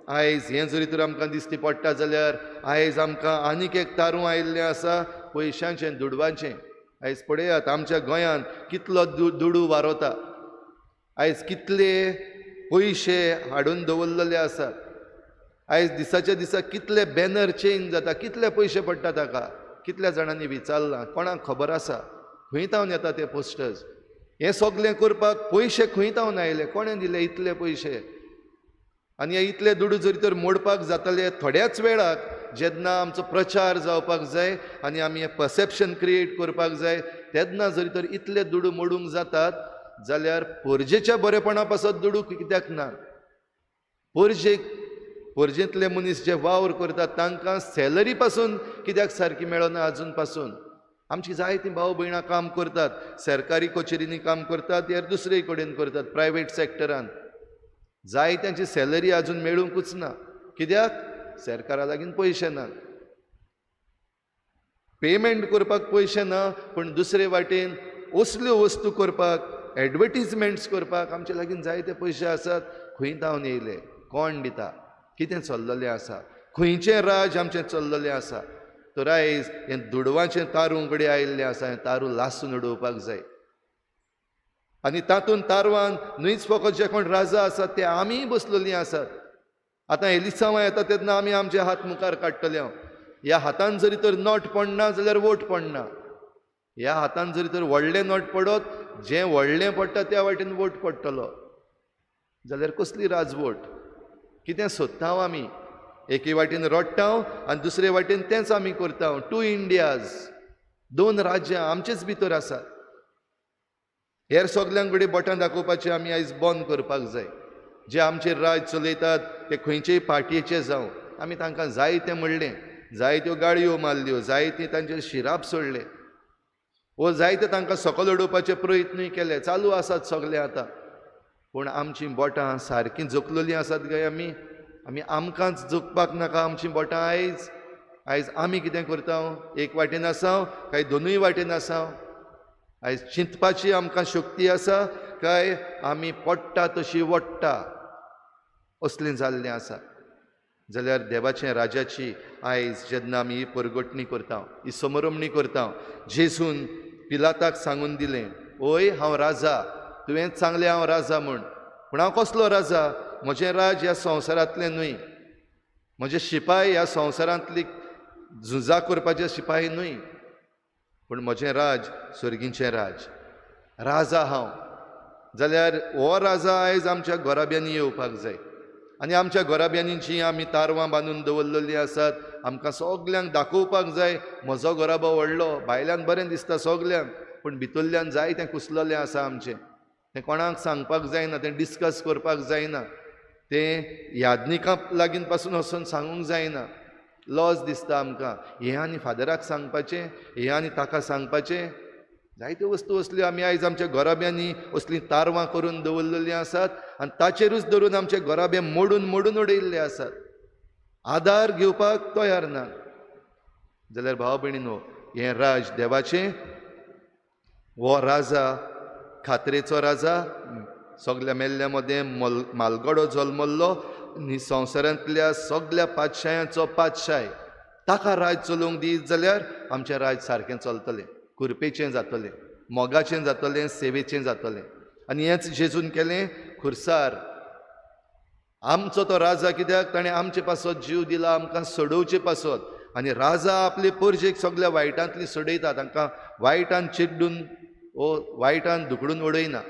D: आयज हें जरी तर आमकां दिसती पडटा जाल्यार आयज आमकां आनीक एक तारूं आयिल्लें आसा पयशांचें, दुडवांचें. आयज पळयात आमच्या गोंयांत कितलो दुडू वारोता, आयज कितले पयशे हाडून दवरलेले आसात, आयज दिसाच्या दिसा कितले बॅनर चेंज जाता, कितले पयशे पडटा ताका, कितल्या जाणांनी विचारलां, कोणाक खबर आसा खंय तावन येता ते पोस्टर्स? हें सगलें करपाक पयशे खंय तावन आयले, कोणें दिले इतले पयशे? आनी हे इतले दुडू जरी तर मोडपाक जातले थोड्याच वेळाक, जेन्ना आमचो प्रचार जावपाक जाय आनी आमी हें परसेप्शन क्रिएट करपाक जाय तेन्ना जरी तर इतले दुडू मोडूंक जातात जाल्यार पोरजेच्या बरेपणा पासत दुडू कित्याक ना? पोरजेंतले मनीस जे वावर करतात तांकां सॅलरी पासून कित्याक सारकी मेळना आजून पासून? आमची जायतीं भाव भयणां काम करतात, सरकारी कचेरींनी काम करतात, हेर दुसरे कडेन करतात, प्रायवेट सॅक्टरान, जायत्यांची सॅलरी आजून मेळूंकूच ना. कित्याक? सरकारा लागीं पयशे ना, पेमेंट करपाक पयशे ना, पूण दुसरे वाटेन असल्यो वस्तू करपाक, एडवर्टीजमेंट्स करपाक आमचे लागीं जायते पयशे आसात. खंय तावन येयले, कोण दिता, कितें चल्ललें आसा, खंयचें राज आमचें चल्ललें आसा? तर आयज हें दुडवाचें तारूं कडेन आयिल्लें आसा, हें तारूं लासून उडोवपाक जाय. आनी तातूंत तारवान न्हयच फकत जे कोण राजा आसात ते आमीय बसलेलीं आसात. आतां एलिसांवां येता तेन्ना आमी आमचे हात मुखार काडटले. ह्या हातान जरी तर not पडना जाल्यार वोट पडना, ह्या हातान जरी तर व्हडलें not पडत, जें व्हडलें पडटा त्या वाटेन वोट पडटलो. जाल्यार कसली राजवट? कितें सोदता आमी? एके वाटेन रडटा आनी दुसरे वाटेन तेंच आमी करता. टू इंडियाज, दोन राज्यां आमचेच भितर आसात. हेर सगल्यां कडेन बोटां दाखोवपाचें आमी आयज बंद करपाक जाय. जे आमचेर राज चलयतात ते खंयचेय पार्टयेचे जावं, आमी तांकां जायतें म्हणलें, जायत्यो गाळयो मारल्यो, जायते तांचेर शिराप सोडले, वो जायते तांकां सकल उडोवपाचे प्रयत्नूय केले, चालू आसात सगळे आतां. पूण आमचीं बोटां सारकीं जखलेलीं आसात काय आमी? आमी आमकांच जगपाक नाका आमचीं बोटां? आयज आयज आमी कितें करता? एक वाटेन आसा काय दोनूय वाटेन आसा? आयज चिंतपाची आमकां शक्ती आसा काय आमी पडटा तशी वडटा असलें जाल्लें आसा? जाल्यार देवाचें राजाची आयज जेन्ना आमी ही परगटणी करता, ही समरमणी करता, जेजून पिलाताक सांगून दिलें, ओय हांव राजा, तुवें सांगलें हांव राजा म्हूण, पूण हांव कसलो राजा? म्हजें राज ह्या संवसारांतलें न्हय, म्हजे शिपाय ह्या संवसारांतली झुजां करपाचे शिपाय न्हय, पूण म्हजें राज सर्गीचें राज, राजा हांव. जाल्यार हो राजा आयज आमच्या घराब्यांनी येवपाक जाय. आनी आमच्या घराब्यांनी जीं आमी तारवां बांदून दवरलेलीं आसात आमकां सगल्यांक दाखोवपाक जाय म्हजो घराबो व्हडलो, भायल्यान बरें दिसता सगल्यांक, पूण भितरल्यान जायतें कुसलेलें आसा आमचें. तें कोणाक सांगपाक जायना, तें डिस्कस करपाक जायना, तें यादनिकां लागीं पासून वचून सांगूंक जायना, लॉज दिसता आमकां. हें आनी फादराक सांगपाचें, हें आनी ताका सांगपाचें, जायत्यो वस्तू असल्यो आमी आयज आमच्या घराब्यांनी असलीं तारवां करून दवरलेलीं आसात आनी ताचेरूच धरून आमचे घराबे मोडून मोडून उडयल्ले आसात, आदार घेवपाक तयार ना. जाल्यार भाव भयणीनो, हें राज देवाचें, हो राजा खात्रेचो राजा, सगल्या मेल्ल्या मदें मालगडो जल्मल्लो आनी संवसारांतल्या सगल्या पातशायांचो पातशाय, ताका राज चलोवंक दीत जाल्यार आमचें राज सारकें चलतलें, कृपेचें जातलें, मोगाचें जातलें, सेवेचें जातलें. आनी हेंच जेजून केलें खुर्सार. आमचो तो राजा कित्याक ताणें आमचे पासत जीव दिला, आमकां सोडोवचे पासत. आनी राजा आपले परजेक सगल्या वायटांतली सोडयता, तांकां वायटान चिड्डून ओ वायटान धुकडून उडयना.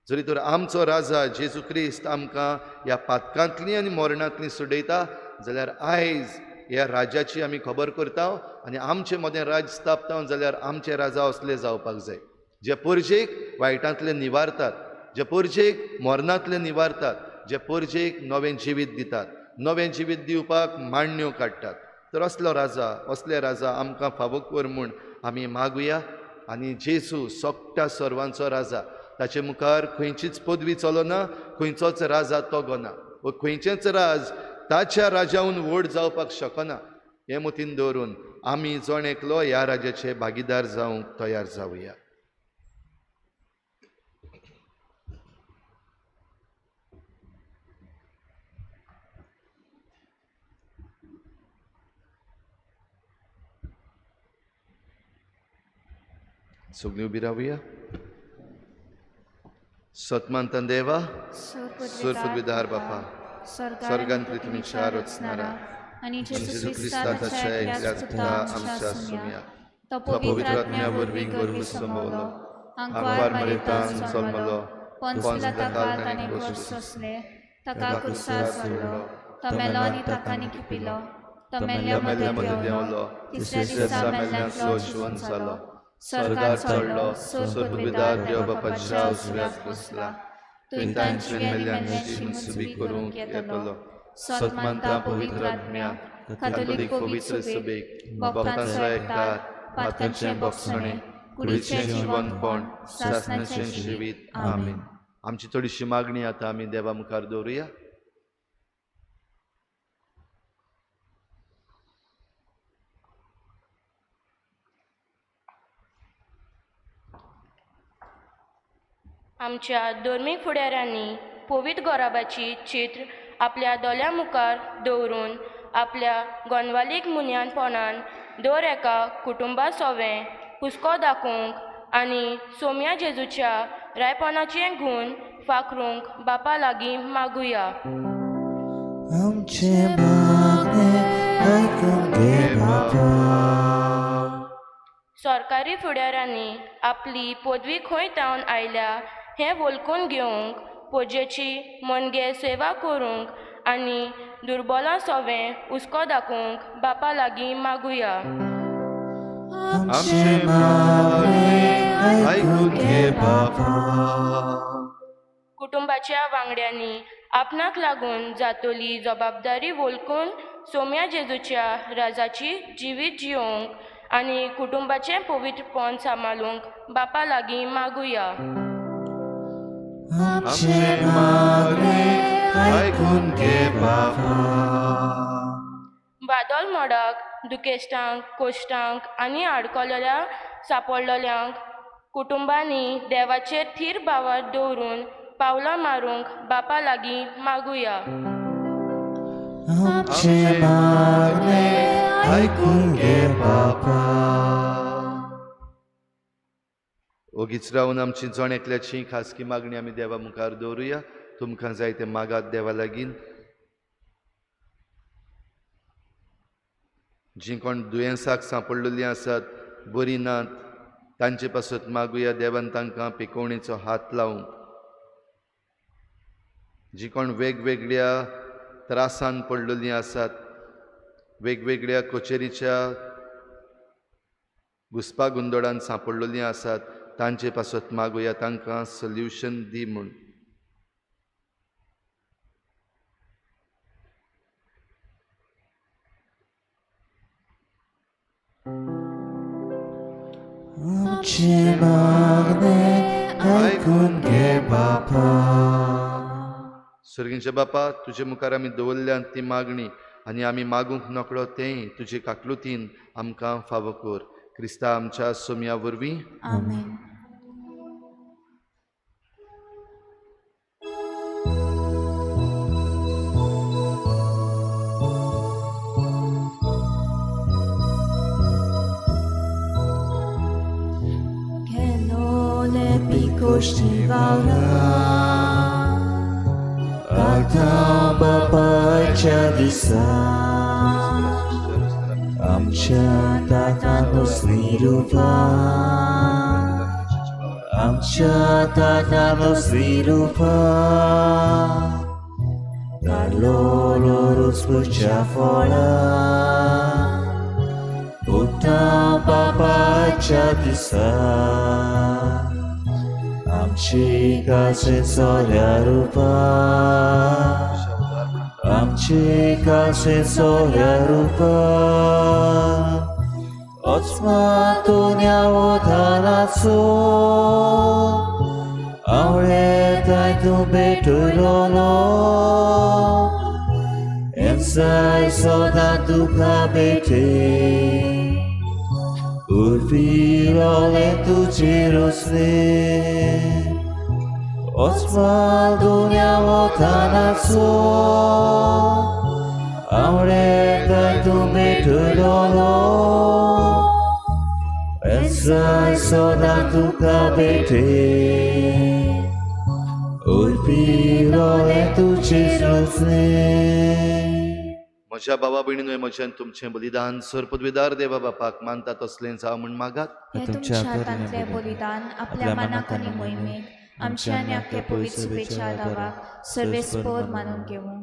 D: जरी तर आमचो राजा जेजू क्रिस्त आमकां ह्या पातकांतली आनी मरणांतली सोडयता, जाल्यार आयज ह्या राजाची आमी खबर करता आनी आमचे मदें राज स्थापता, जाल्यार आमचे राजा असले जावपाक जाय जे परजेक वायटांतले निवारतात, जे परजेक मरणांतले निवारतात, जे परजेक नवें जिवीत दितात, नवें जिवीत दिवपाक मांडण्यो काडटात. तर असलो राजा, असले राजा आमकां फावो कर म्हूण आमी मागुया. आनी जेजू सगळ्या सर्वांचो राजा, ताचे मुखार खंयचीच पदवी चलना, खंयचोच राजा तगना व खंयचेंच राज ताच्या राजाहून व्हड जावपाक शकना. हें मतीन दवरून आमी जण एकलो ह्या राजाचे भागीदार जावंक तयार जावया. सगळीं उबी रावया. सतमानतान देवा, सुरपदवीदार बापा, स्वर्गांतली तुमच्या रचणारा
B: आनी
D: जेजू क्रिस्ताच्या एकल्याच पुता आमच्या सुम्या, तो पवित्र आत्म्या वरवीं गर्भ समवलो, आंकवार मरेतान जल्मलो,
B: पोन्स पिलाता ताणें कश्ट सोंसले, ताका कुर्सार सोडलो, तो मेलो आनी ताका निखिपिलो, तो मेल्ल्या
D: मेल्ल्या
B: मदें
D: मदें
B: देंवलो,
D: देंवलो,
B: तिसऱ्या
D: तिसऱ्या
B: दिसा
D: दिसा
B: मेल्ल्यांतलो
D: मेल्ल्यांतलो
B: जिवन
D: जिवन
B: जालो,
D: जालो,
B: स्वर्गार
D: स्वर्गार
B: चडलो,
D: चडलो,
B: सुरपदवीदार
D: सुरपदवीदार
B: देव
D: देव
B: बापाच्या
D: बापाच्या
B: उजव्याक
D: उजव्याक
B: बसला,
D: बसला,
B: थंय
D: थंय
B: तांची
D: तांची
B: आनी
D: मेल्ल्यांची
B: मेल्ल्यांची
D: मनसुबी
B: मनसुबी
D: करूंक
B: करूंक
D: येतलो.
B: येतलो.
D: सतमानता पवित्र आत्म्या, कातोलीक पवित्र सभेक, भक्तांचो एकठार, पातकांचें भोगसणें, कुडीचें जिवनपण, सासणाचें जिवीत. आमेन. आमची थोडीशी मागणी आतां आमी देवा मुखार दवरुया.
G: आमच्या धर्मीक फुडाऱ्यांनी पवित्र गोराबाची चित्र आपल्या दोळ्यां मुखार दवरून आपल्या गोंदवालीक मुन्यानपणान दर एका कुटुंबा सोवें हुस्को दाखोवंक आनी सोम्या जेजूच्या रायपणाचें गूण फाकरूंक बापा लागीं मागुया.
C: आमचें मागणें आयकून घे बापा.
G: सरकारी फुडाऱ्यांनी आपली पदवी खंय तावन आयल्या हें वळखून घेवंक, पोजेची मनगे सेवा करूंक आनी दुर्बलां सोवें हुस्को दाखोवंक बापा लागीं मागुया.
C: आमचें मागणें आयकून घे बापा.
G: कुटुंबाच्या वांगड्यांनी आपणाक लागून जातली जबाबदारी वळखून सोम्या जेजूच्या राजाची जिवीत जियोवंक आनी कुटुंबाचें पवित्रपण सांबाळूंक बापा लागीं मागुया.
C: आमचें मागणें आयकून घे बापा.
G: बादल मोडाक, दुखेस्तांक, कोश्टांक आनी आडकलेल्या सापडलेल्यांक कुटुंबांनी देवाचेर थीर भावार दवरून पावलां मारूंक बापा लागीं मागुया.
C: आमचें मागणें आयकून घे बापा.
D: ओगीच रावन आमची जण एकल्याची खासगी मागणी आमी देवा मुखार दवरुया. तुमकां जाय तें मागात देवा लागीं. जीं कोण दुयेंसाक सांपडलेलीं आसात, बरीं नात, तांचे पासत मागुया देवान तांकां पिकोवणेचो हात लावंक. जीं कोण वेगवेगळ्या त्रासान पडलेलीं आसात, वेगवेगळ्या कचेरीच्या घुसपा गोंदळान सांपडलेलीं आसात, तांचे पासत मागुया तांकां सोल्युशन दी म्हूण.
C: आमचें मागणें आयकून घे बापा.
D: सर्गींच्या बापा, तुजे मुखार आमी दवरल्यात ती मागणी आनी आमी मागूंक नकळो तेंय तुजे काकलुतीन आमकां फावो कर. क्रिस्ता आमच्या सोम्या वरवीं.
B: आमेन.
C: आतां बापाच्या दिसा आमच्या तातानोसली रुपा, आमच्या तातानोसली रुपा, धाडलोलो रुस्पुच्या फळा, उठा बापाच्या दिसा, आमची कासे सोऱ्या रुपा, आमची कासे सोऱ्या रुपा, ओचमा तुन्या वतानाचो, आवळेताय तूं भेटयलोलो एमसाय सदां तुका भेटे उर्फिरोले तुजेर वसले Osma dunia wotanaso Aure tu betulolo Esai soda tu kabete Urpirole tu chisrusne.
D: म्हज्या बाबा भयणीनो म्हज्यान तुमचें बलिदान सर्पद्विदार देवा बापाक मानता तसलें जावं म्हूण मागात.
B: हें तुमच्या हातांतलें बलिदान आपल्या मनाक आनी मोहिमेक आमच्या आनी आख्खे पवित्र सुबेच्या दावाक सर्वेस्पोर मानून घेवूं.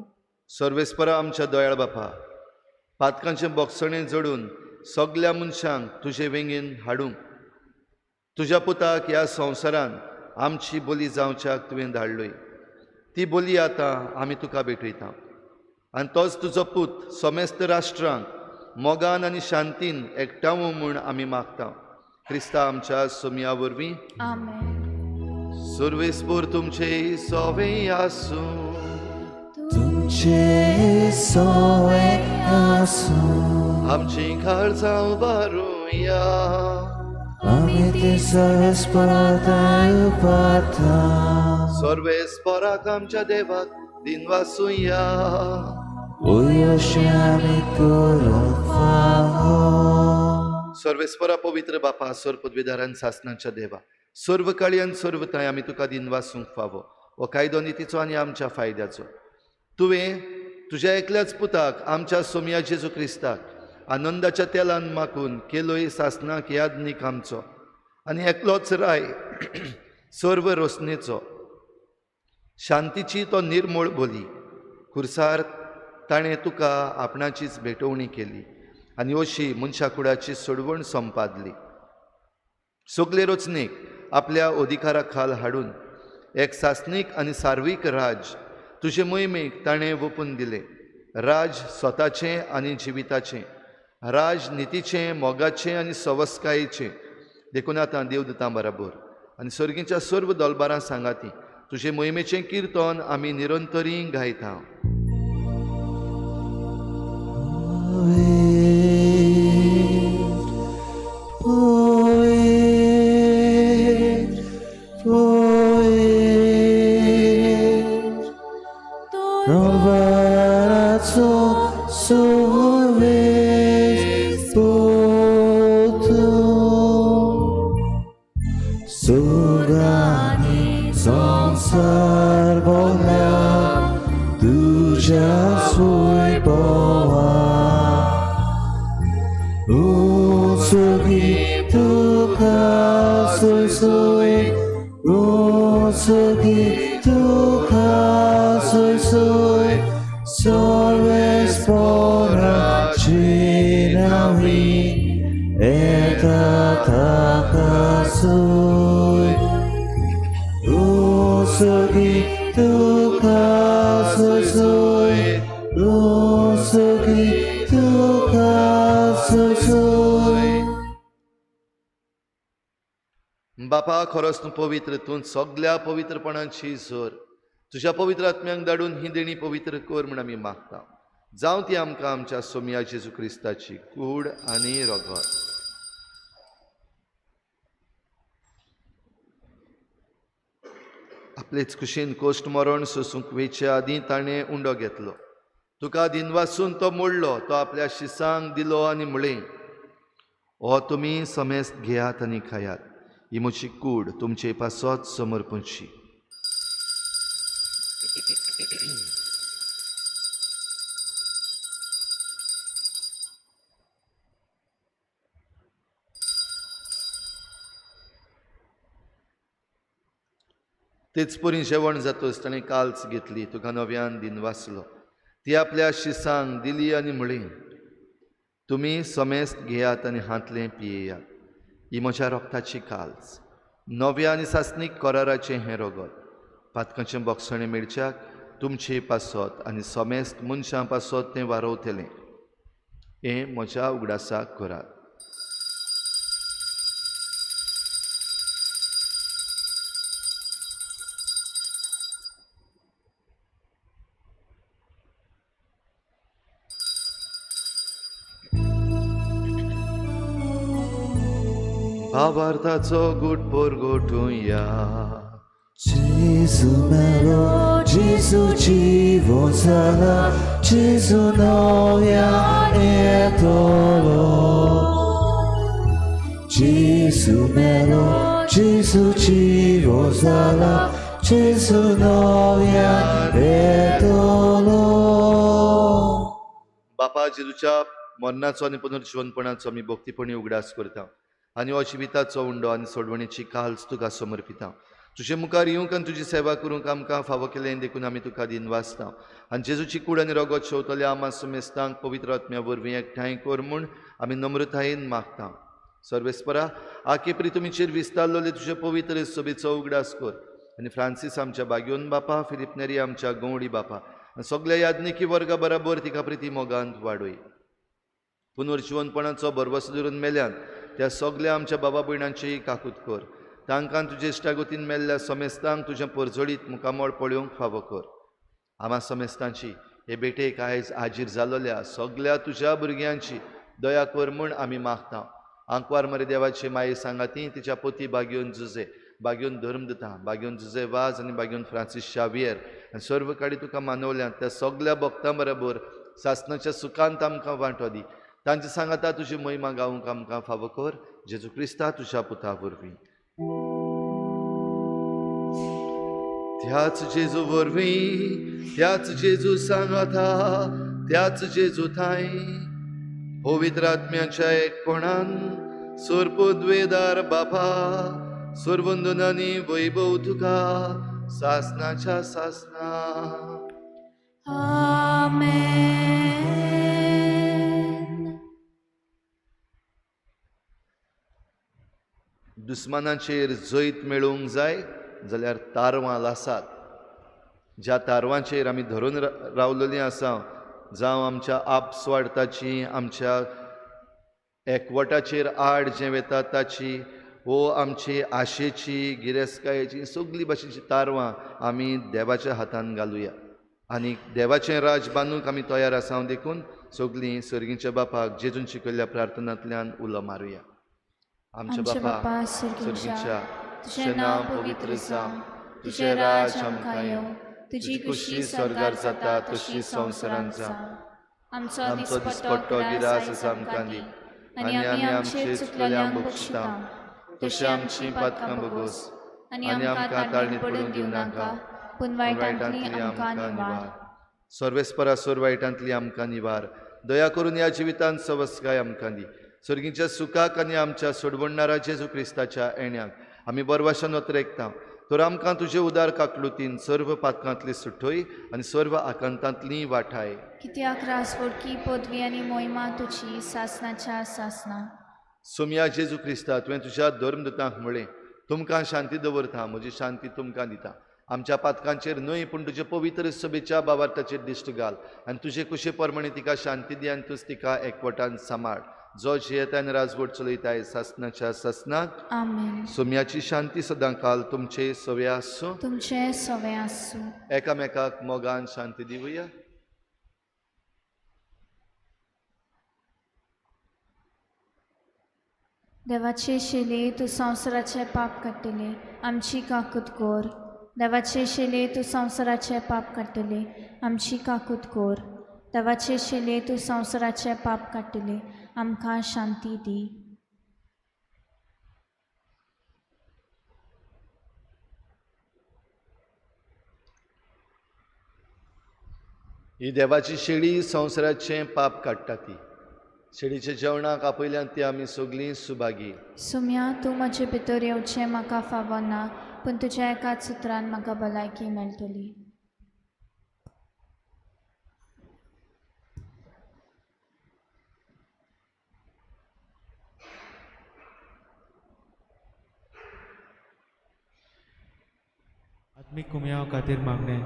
D: सर्वेस्परा आमच्या दयाळ बापा, पातकांचें बोगसणें जोडून सगल्या मनशांक तुजे वेंगेन हाडूंक तुज्या पुताक ह्या संवसारान आमची बोली जावच्याक तुवें धाडलोय. ती बोली आतां आमी तुका भेटयता आनी तोच तुजो पूत समेस्त राष्ट्रांक मोगान आनी शांतीन एकठांव म्हूण आमी मागता. क्रिस्ता आमच्या सोमया वरवीं.
B: आमेन.
D: सर्वेस्पोर तुमचे सोवे आसूं.
C: तुमचे सोवे आसूं.
D: आमची काळजां उबारुया.
C: आमी ते सर्वेस्पराताय उपाता.
D: सर्वेस्पराक आमच्या देवाक दिनवासुया.
C: अशें आमी करूंक फावो.
D: सर्वेस्परा पवित्र बापा, सर्व पदवीदारान सासनाच्या देवा, सर्व काळी आनी सर्व थांय आमी तुका दिनवासूंक फावो. हो कायदो नितीचो आनी आमच्या फायद्याचो. तुवें तुज्या एकल्याच पुताक आमच्या सोमया जेजू क्रिस्ताक आनंदाच्या तेलान माखून केलोय सासनाक यादनीक आमचो आनी एकलोच राय सर्व रोसणेचो शांतीची तो निर्मूळ बोली. खुर्सार ताणें तुका आपणाचीच भेटवणी केली आनी अशी मनशा कुडाची सोडवण संपादली. सगले रचणेक आपल्या अधिकारा खाल हाडून एक सासणीक आनी सार्वीक राज तुजे मोहिमेक ताणें वोपून दिलें. राज स्वताचें आनी जिविताचें, राज नितीचें, मोगाचें आनी सवस्कायेचें. देखून आतां देवदूतां बराबर आनी सर्गीच्या सर्व दलबारां सांगाती तुजे मोहिमेचें किर्तन आमी निरंतरी गायता. बापा, खरोच तूं पवित्र, तूं सगल्या पवित्रपणाची जोर. तुज्या पवित्र आत्म्यांक धाडून ही देणी पवित्र कर म्हूण आमी मागता. जावं ती आमकां आमच्या सोमया जेजू क्रिस्ताची कूड आनी रगत. आपलेच कुशीन कोश्ट मरण सोसूंक वेचे आदीं ताणें उंडो घेतलो. तुका दिनवासून तो मोडलो, तो आपल्या शिसांक दिलो आनी म्हळें, हो तुमी समेस्त घेयात आनी खायात, ही म्हजी कूड तुमचे पासत समर्पणची. तेच परी जेवण जातच ताणें काल्च घेतली, तुका नव्यान दिनवासलो, ती आपल्या शिसांक दिली आनी म्हळी, तुमी समेस्त घेयात आनी हांतलें पियेयात, ही म्हज्या रोगताची काल्च, नव्या आनी सासणीक कराराचें हें रगत, पातकांचें बोगसणें मेळच्याक तुमचे पासत आनी समेस्त मनशां पासत तें वारोवतलें, हें म्हज्या उगडासाक करात. भावार्थाचो गुट परगटुया.
C: Gesù melo, Gesù जीवन जाला, Gesù नव्यान येतलो. Gesù melo, Gesù जीवन जाला, Gesù नव्यान येतलो.
D: बापा, जेजूच्या मरणाचो आनी पुनर्जिवनपणाचो आमी भक्तीपणी उगडास करता आनी हो जिविताचो उंडो आनी सोडवणेची काल्स तुका समर्पिता. तुजे मुखार येवंक आनी तुजी सेवा करूंक आमकां फावो केलें देखून आमी तुका दिनवासता आनी जेजूची कूड आनी रगत शेवतल्या आमा सुमेस्तांक पवित्र आत्म्या वरवीं एकठांय कर म्हूण आमी नम्रतायेन मागता. सर्वेस्परा, आके प्रितुमीचेर विस्तारलेले तुजे पवित्र सभेचो उगडास कर आनी फ्रांसीस आमच्या बाग्योन बापा, फिलीप नेरी आमच्या गंवडी बापा आनी सगल्या याज्ञिकी वर्गा बराबर तिका प्रिती मोगांत वाडय. पुनर्जिवनपणाचो भरवसो धरून मेल्यान त्या सगल्या आमच्या बाबा भयणांचीय काकूत कर. तांकां तुजे इश्टागतीन मेल्ल्या समेस्तांक तुजें परजळीत मुखामळ पळोवंक फावो कर. आमा समेस्तांची हे भेटेक आयज हाजीर जालोल्या सगल्या तुज्या भुरग्यांची दया कर म्हूण आमी मागता. आंकवार मरे देवाची माये सांगाती तिच्या पोती बागयोन जुजे, बागयोन धर्मदता, बागयोन जुजे वाज आनी बागयोन फ्रांसीस शावियर आनी सर्व काडी तुका मानवल्यात त्या सगल्या भक्तां बरोबर सासणाच्या सुखांत आमकां वांटो दी. तांचे सांगाता तुजी महिमा गावंक आमकां फावो कर. जेजू क्रिस्ता तुज्या पुता वरवीं. त्याच जेजू वरवीं, त्याच जेजू सांगाता, त्याच जेजू थांय पवित्र आत्म्याच्या एकपणान सोरपद्वेदार बापा सर्वंदनानी वैभव तुका सासनाच्या सासना.
B: आमेन.
D: दुस्मानाचेर जैत मेळोवंक जाय जाल्यार तारवां लासात. ज्या तारवांचेर आमी धरून रावलेलीं आसा, जावं आमच्या आपस्वार्थाची, आमच्या एकवटाचेर आड जें वेता ताची, वो आमची आशेची, गिरेस्तकायेची सगळी भाशेची तारवां आमी देवाच्या हातान घालुया आनी देवाचें राज बांदूंक आमी तयार आसा. देखून सगळीं सर्गीच्या बापाक जेजून शिकयल्ल्या प्रार्थनांतल्यान उलो मारुया. आमच्या बापा सर्गीच्या, तुजें नांव पवित्र जावं, तुजें राज आमकां येवं, तुजी खुशी स्वर्गार जाता तशी संवसारांत जावं.
B: आमचो दिसपट्टो गिरास आमकां दी आनी आमी आमचे चुकलेल्यांक बक्षिता तशी आमची पातकां बगोस आनी आमकां ताळणीत पडून दिवं नाका, पूण वायटांतली आमकां निवार.
D: सर्वेस्परा सोर वायटांतली आमकां निवार. दया करून ह्या जिवितांत सवस्काय आमकां दी. सर्गीच्या सुखाक आनी आमच्या सोडवणणारा जेजू क्रिस्ताच्या येण्याक आमी बरवाशान अत्रेकता. तर आमकां तुजे उदार काकलुतीन सर्व पातकांतली सुटय आनी सर्व आकांतांतली वाठाय.
B: कित्याक रासवडकी पदवी आनी मोहिमा तुजी सासनाच्या सासना.
D: सोमया जेजू क्रिस्ता, तुवें तुज्या धर्मदूतांक म्हळें, तुमकां शांती दवरता, म्हजी शांती तुमकां दिता. आमच्या पातकांचेर न्हय पूण तुजे पवित्र सभेच्या बाबार्थाचेर दिश्ट घाल आनी तुजे कुशे प्रमाणे तिका शांती दी आनी तूच तिका एकवटान सांबाळ. जो जियेता आनी राजवट चलयताय सासनाच्या सासनाक.
B: आमेन.
D: सोम्याची शांती सदां काल तुमचे सवे आसूं.
B: तुमचे सवे आसूं.
D: एकामेकाक मोगान शांती दिवया.
B: देवाचे शेले तूं संवसाराचें पाप काडटले, आमची काकूत कोर. देवाचे शेले तूं संवसाराचें पाप काडटले, आमची काकूत कोर. देवाचे शेले तूं संवसाराचें पाप काडटले, आमकां शांती दी.
D: ही देवाची शेळी संवसाराचें पाप काडटा. ती शेळीच्या जेवणाक आपयल्यान ती आमी सगळीं सुभागी.
B: सुम्या, तूं म्हजे भितर येवचें म्हाका फावना, पूण तुज्या एकाच सुत्रान म्हाका भलायकी मेळटली.
H: आत्मीक कुमयाव खातीर मागणें.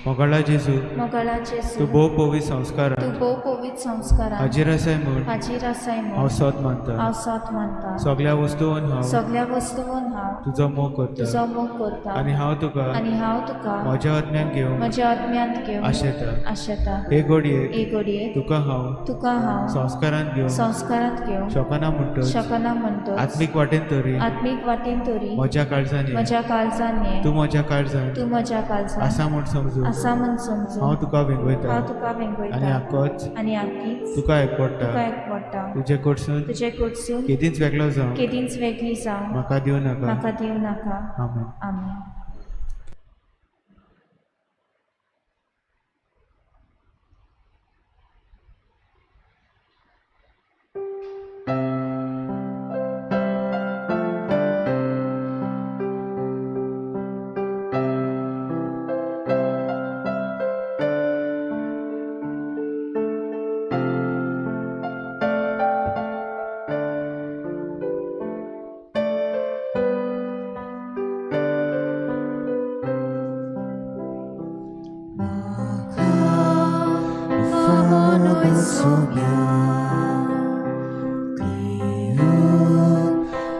H: मोगाळा जेजू,
B: मोगाळा जेजू,
H: तूं भोव पवित्र संस्कारान
B: तूं भोव पवित्र संस्कारान
H: हाजीर आसाय म्हूण
B: हाजीर आसाय म्हूण
H: हांव सोद मानता.
B: हांव सोद मानता.
H: सगळ्या वस्तून हांव
B: सगळ्या वस्तून हांव
H: तुजो मोग करता
B: तुजो मोग करता
H: आनी हांव तुका
B: आनी हांव तुका
H: म्हज्या आत्म्यान घेवंक
B: म्हज्या आत्म्यांत घेवंक
H: आशेता.
B: आशेता.
H: हे घडयेक
B: हे घडयेक
H: तुका हांव
B: तुका हांव
H: संस्कारान घेवंक
B: संस्कारांत घेवंक
H: शकना म्हणटच
B: शकना म्हणटच
H: आत्मीक वाटेन तरी
B: आत्मीक वाटेन तरी
H: म्हज्या काळजान ये.
B: म्हज्या काळजान ये.
H: तूं म्हज्या काळजान
B: तूं म्हज्या काळजान
H: आसा म्हूण समजून
B: आसा म्हूण समजून
H: हांव तुका वेंगयता
B: हांव तुका वेंगयता
H: आनी आकोच
B: आनी आकीच
H: तुका एकवडटा.
B: तुका एकवडटा.
H: तुजे कडसून
B: तुजे कडसून
H: केदींच वेगळो जावं
B: केदींच वेगळी जावं
H: म्हाका दिवं नाका.
B: म्हाका दिवं नाका.
H: आमेन.
B: आमेन.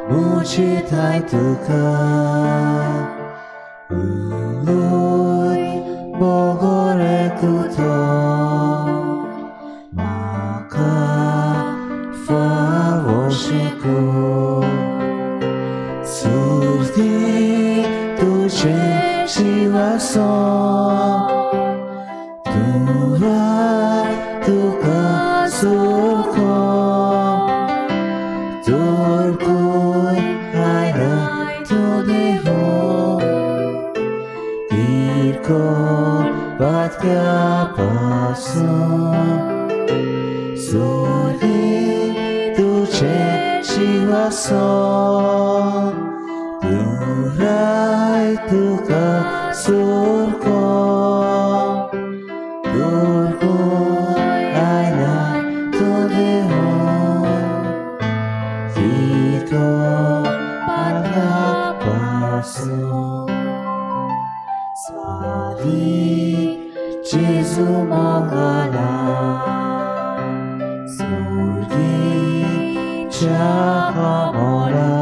C: Mucitai tuka Uloi bogore kuto Maka favoshiko Surti tuche shivaso Tura tuka surko Turkui aina tudeho Irko vatka paso Surgi tuche shivaso Turai tuka surko Turkui aina tudeho Irko vatka paso Swali Jesu Mongala Surgi Chakamora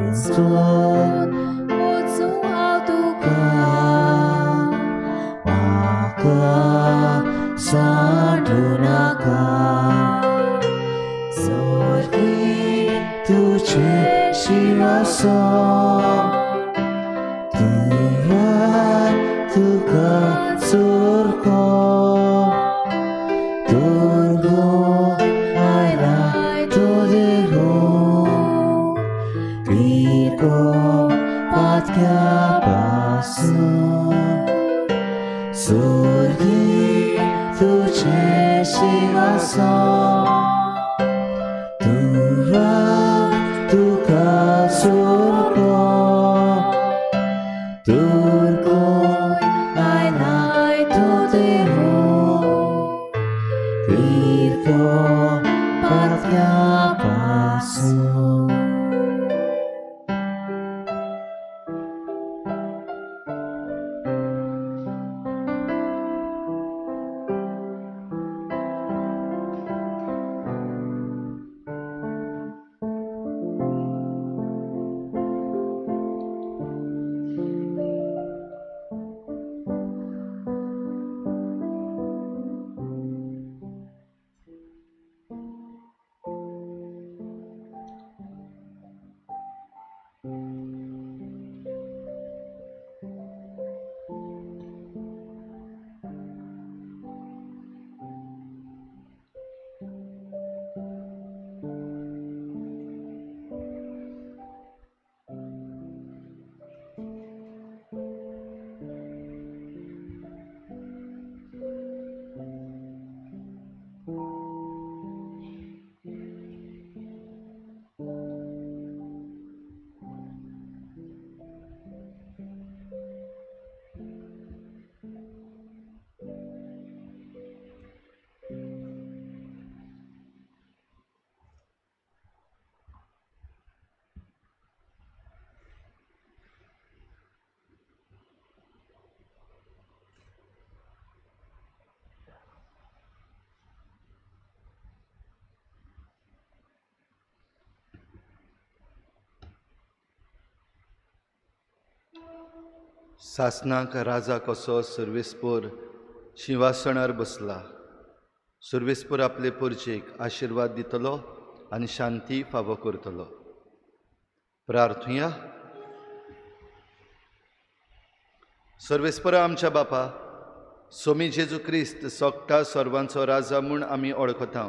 C: Winston Mutsuhatuka Maka Sandunaka Surgi Tuche Shivaso Tura tuka surko Turgo aina tudeho Irko patka paso Surgi tuche shivaso Tura tuka surko Turko aina tudeho Irko patka paso.
D: सासनाक राजा कसो सर्वेस्पोर शिंवासणार बसला। सर्वेस्पोर आपले पोरचेक आशिर्वाद दितलो आनी शांती फावो करतलो। प्रार्थुया। सर्वेस्पोरा आमच्या बापा, सोमी जेजू क्रिस्त सोगटा सर्वांचो राजा म्हूण आमी वळखता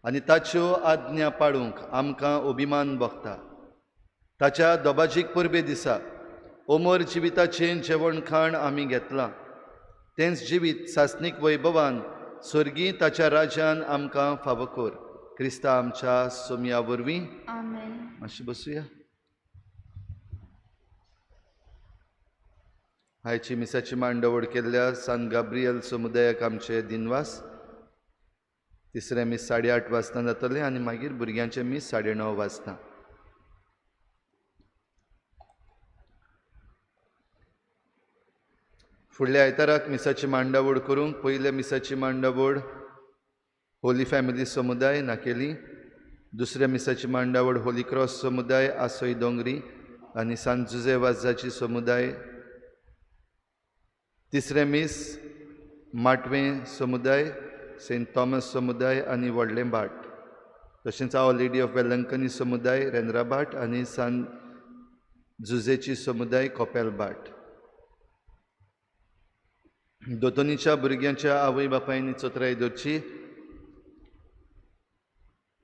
D: आनी ताच्यो आज्ञा पाळूंक आमकां अभिमान भोगता। ताच्या दोबाजीक परबे दिसा अमर जिविताचें जेवण खाण आमी घेतलां, तेंच जिवीत सासणीक वैभवान स्वर्गी ताच्या राज्यान आमकां फावो कर। क्रिस्ता आमच्या सोमया वरवीं
B: आमेन।
D: मातशें बसुया। आयची मिसाची मांडवळ केल्ल्या सान गाब्रियल समुदायाक आमचे दिनवास। तिसरें मीस 8:30 वाजता जातलें आनी मागीर भुरग्यांचें मीस 9:30 वाजता। फुडल्या आयताराक मिसाची मांडावळ करूंक पयल्या मिसाची मांडावळ होली फॅमिली समुदाय नाकेली, दुसऱ्या मिसाची मांडावळ होली क्रॉस समुदाय आसोय दोंगरी आनी सान जुजे वाजाची समुदाय, तिसरें मीस माटवें समुदाय सेंट थॉमस समुदाय आनी व्हडलें भाट, तशेंच our lady of Velankanni समुदाय रेंद्राभाट आनी सान जुजेची समुदाय कोपेल भाट। दोतोनीच्या भुरग्यांच्या आवय बापायनी चोत्राय दवरची।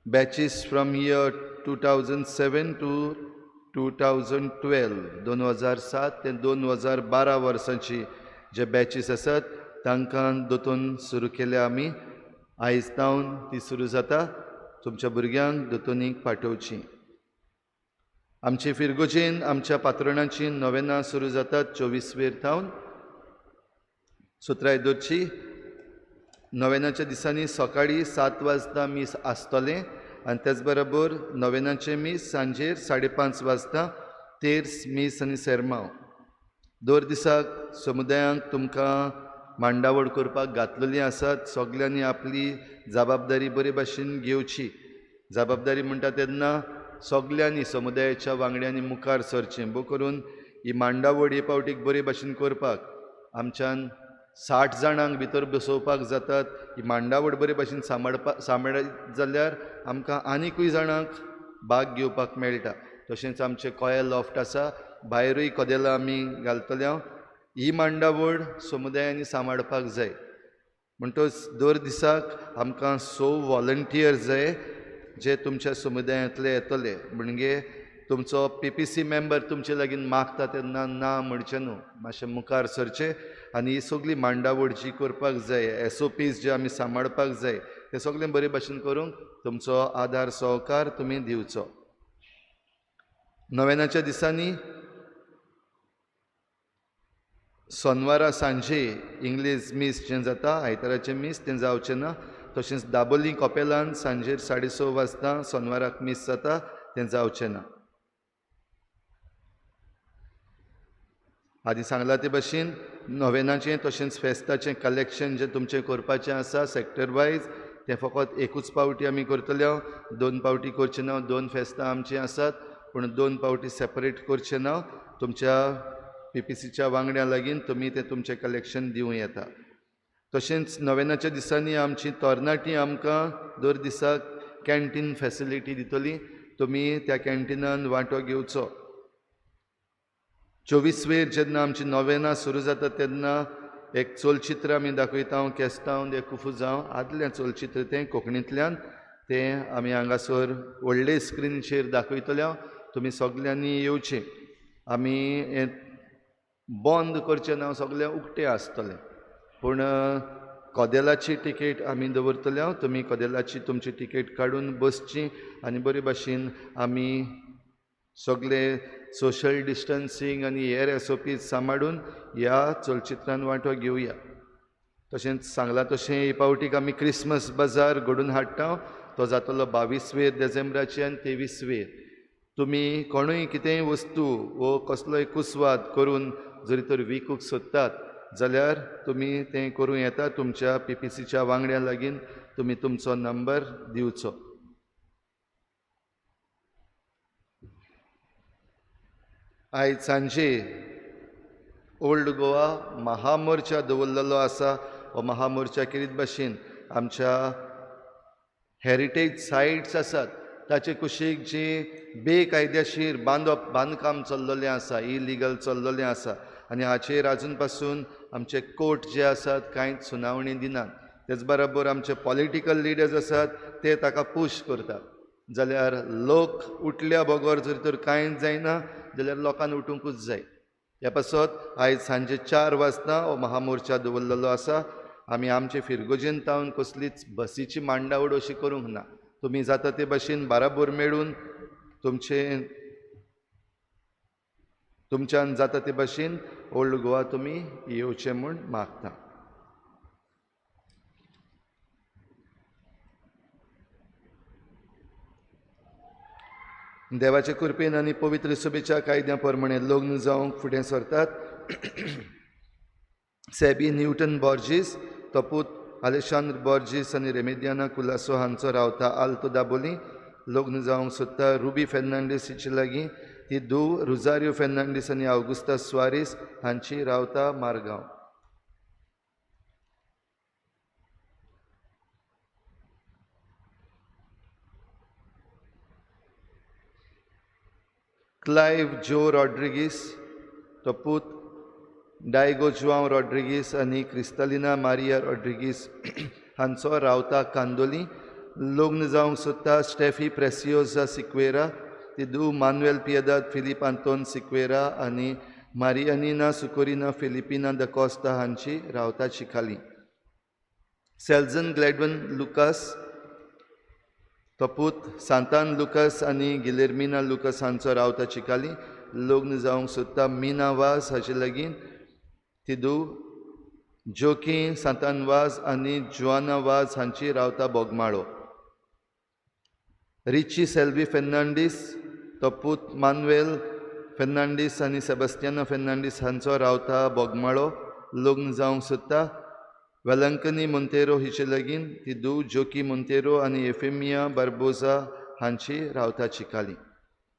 D: Batches from year 2007 to 2012 2007 ते 2012 वर्सांची जे बॅचीस आसात तांकां दोतोन सुरू केल्या आमी। आयज तावन ती सुरू जाता। तुमच्या भुरग्यांक दोतोनीक पाठोवची। आमचे फिरगोजेन आमच्या पात्रणाची नोवेनां सुरू जातात 24 वेर तावन। सुत्राय दवरची। नोवेनाच्या दिसांनी सकाळीं 7 वाजता मीस आसतलें आनी तेच बरोबर नोवेनाचें मीस सांजेर 5:30 वाजता, तेर्स मीस आनी सेरमांव। दर दिसाक समुदायांक तुमकां मांडावळ करपाक घातलेली आसात। सगल्यांनी आपली जबाबदारी बरे भाशेन घेवची। जबाबदारी म्हणटा तेन्ना सगल्यांनी समुदायाच्या वांगड्यांनी मुखार सरचें, बो करून ही मांडावळ हे पावटीक बरे भाशेन करपाक आमच्यान 60 जाणांक भितर बसोवपाक जातात। ही मांडावळ बरे भाशेन सांबाळत जाल्यार आमकां आनीकूय जाणांक भाग घेवपाक मेळटा। तशेंच आमचें कोयल लॉफ्ट आसा, भायरूय कदेलां आमी घालतले। ही मांडावळ समुदायांनी सांबाळपाक जाय। म्हणटच दर दिसाक आमकां 100 वॉलंटियर जाय जे तुमच्या समुदायांतले येतले। म्हणजे तुमचो PPC member तुमचे लागीं मागता तेन्ना ना म्हणचें न्हू, मातशें मुखार सरचें आनी ही सगळी मांडावळ जी करपाक जाय, SOPs जे आमी सांबाळपाक जाय ते सगळें बरे भाशेन करूंक तुमचो आदार सहकार तुमी दिवचो। नोवेनाच्या दिसांनी सोनवारा सांजे इंग्लीश मीस जें जाता, आयताराचें मीस तें जावचें ना। तशेंच दाबोली कपेलान सांजेर 6:30 वाजता सोनवाराक मीस जाता तें जावचें ना। आदी सांगलां ते भाशेन नोवेनाचें तशेंच फेस्ताचें कलेक्शन जें तुमचें करपाचें आसा सेक्टर वायज तें फकत एकूच पावटी आमी करतले, 2 पावटी करचें ना। 2 फेस्तां आमचीं आसात पूण 2 पावटी सेपरेट करचें ना। तुमच्या PPCच्या वांगड्यां लागीं तुमी तें तुमचें कलेक्शन दिवं येता। तशेंच नोवेनाच्या दिसांनी आमची तरणाटीं आमकां दर दिसाक कॅन्टीन फॅसिलिटी दितली, तुमी त्या कॅन्टिनान वांटो घेवचो। 24 वेर जेन्ना आमची नोवेनां सुरू जाता तेन्ना एक चलचित्र आमी दाखयता, केस्तांव दे कुफुजांव आदलें चलचित्र तें कोंकणींतल्यान तें आमी हांगासर व्हडले स्क्रिनीचेर दाखयतले। तुमी सगल्यांनी येवचें। आमी हें बंद करचें ना, सगळें उक्तें आसतलें पूण कदेलाची तिकेट आमी दवरतले। तुमी कदेलाची तुमची तिकेट काडून बसची आनी बरे भाशेन आमी सगळे सोशल डिस्टन्सींग आनी हेर SOPs सांबाळून ह्या चलचित्रान वांटो घेवया। तशेंच सांगलां तशें हे पावटीक आमी क्रिसमस बाजार घडोवन हाडटा, तो जातलो 22 वेर डिसेंबराचे आनी 23 वेर। तुमी कोणूय कितेंय वस्तू वो कसलोय कुसवाद करून जरी तर विकूंक सोदतात जाल्यार तुमी तें करूं येता। तुमच्या PPCच्या वांगड्यां लागीं तुमी तुमचो नंबर दिवचो। आयज सांजे ओल्ड गोवा महामोर्चा दवरलेलो आसा. हो महामोर्चा केरीत भाशेन आमच्या हेरिटेज सायट्स आसात ताचे कुशीक जी बेकायदेशीर बांदकाम चल्लेलें आसा, इलिगल चल्लेलें आसा आनी हाचेर आजून पासून आमचे कोर्ट जे आसात कांयच सुनावणी दिनात. तेच बरोबर आमचे पॉलिटिकल लिडर्स आसात ते ताका पूश करतात. जाल्यार लोक उठल्या बगर जर तर कांयच जायना जाल्यार लोकांक उठुंकूच जाय. ह्या पासत आयज सांजे 4 वाजता हो महामोर्चा दवरलेलो आसा. आमी आमचे फिरगोजेन तावन कसलीच बसीची मांडावळ अशी करूंक ना. तुमी जाता ते भशेन बाराबोर मेळून तुमच्यान जाता ते भशेन ओल्ड गोवा तुमी येवचें म्हूण मागता. देवाचे कृपेन आनी पवित्र सभेच्या कायद्या प्रमाणे लग्न जावंक फुडें सरतात सेबी न्यूटन बॉर्जीस, तपूत आलेशांद्र बॉर्जीस आनी रेमेदियाना कुलासो हांचो रावता आल्तो दाबोली. लग्न जावंक सोदता रुबी फेर्नांडीस हिचे लागीं, ती धूव रुजारियो फेर्नांडीस आनी आवगुस्ता सुवारीस हांची रावता मारगांव. क्लायव्ह जो रॉड्रिगीस, तो पूत डायगो जुआंव रॉड्रिगीस आनी क्रिस्तालिना मारिया रॉड्रिगीस हांचो रावता कांदोली. लग्न जावंक सोदता स्टेफी प्रेसियोजा सिक्वेरा, ती धूव मानुएल पियेदाद फिलीप आंतोन सिक्वेरा आनी मारियानिना सुकोरिना फिलिपिना the Costa हांची रावता चिखाली. सेल्जन ग्लॅडवन लुकास, तो पूत सांतान लुकास आनी गिलेर्मिना लुकास हांचो रावता चिकाली. लग्न जावंक सोदता मीना वाज हाचे लागीं, ती धूव जोकी सांतान वाज आनी जुआना वाज हांची रावता बोगमाळो. रिची सेल्वी फेर्नांडीस, तो पूत मानुएल फेर्नांडीस आनी सेबास्तियाना फेर्नांडीस हांचो रावता बोगमाळो. लग्न जावंक सोदता वेलंकनी मोंतेरो हिचे लागीं, ती धूव जोकी मोंतेरो आनी एफेमिया बार्बोजा हांची रावता चिकाली.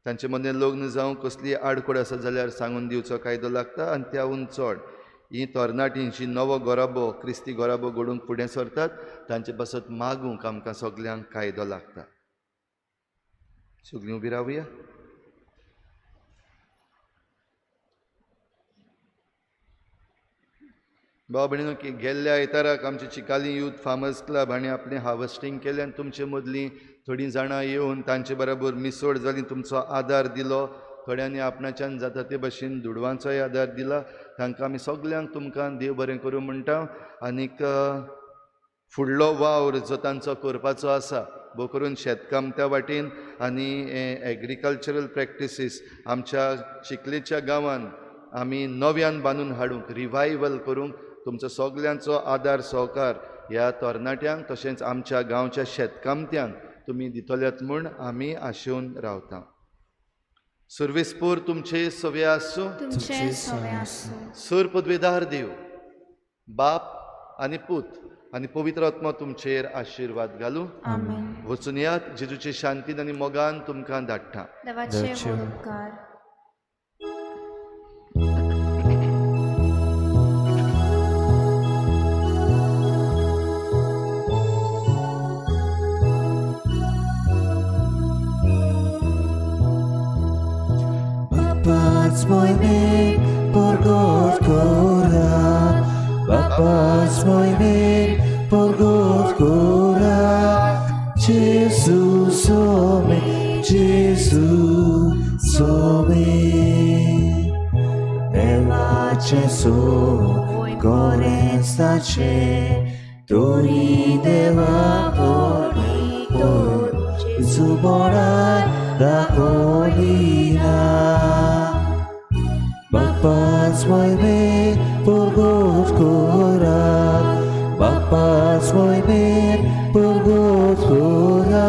D: तांचे मदें लग्न जावंक कसली आडखळ आसा जाल्यार सांगून दिवचो कायदो लागता आनी त्याहून चड ही तरणाटीं जी नवो गोराबो क्रिस्ती गोराबो घडूंक फुडें सरतात तांचे पासत मागूंक आमकां सगल्यांक कायदो लागता. सगळीं उबी रावया. भाव भयणीनो, की गेल्ल्या आयताराक आमचे चिकाली यूथ फार्मर्स क्लब हांणी आपलें हार्वेस्टींग केलें आनी तुमचे मदलीं थोडीं जाणां येवन तांचे बरोबर मिसोड जाली, तुमचो आदार दिलो. थोड्यांनी आपणाच्यान जाता ते भशेन दुडवांचोय आदार दिला. तांकां आमी सगल्यांक तुमकां देव बरें करूं म्हणटा. आनीक फुडलो वावर जो तांचो करपाचो आसा भोव करून शेतकामत्या वाटेन आनी एग्रीकल्चरल प्रॅक्टिसीस आमच्या चिखलेच्या गांवान आमी नव्यान बांदून हाडूंक, रिवायवल करूंक तुमचो सगल्यांचो आदार सहकार ह्या तरणाट्यांक तशेंच आमच्या गांवच्या शेतकामत्यांक तुमी दितल्यात म्हूण आमी आशेवन रावता. सुर्वेसपूर तुमचे सवे आसूं,
B: तुमचे सवे आसूं.
D: सूर पदवेदार देव बाप आनी पूत आनी पवित्र आत्मा तुमचेर आशिर्वाद घालूं.
B: आमेन.
D: वचून यात, जेजूचे शांतीन आनी मोगान तुमकां धाडटा.
B: देवाचे व्हड उपकार.
C: Muy bien por Gorgora, Papas muy bien por Gorgora, Jesús ome, Jesús ome, Eva Jesús corestace, Tori deva por Zubora da colina. Bapas muy bien por Gorgora, Bapas muy bien por Gorgora,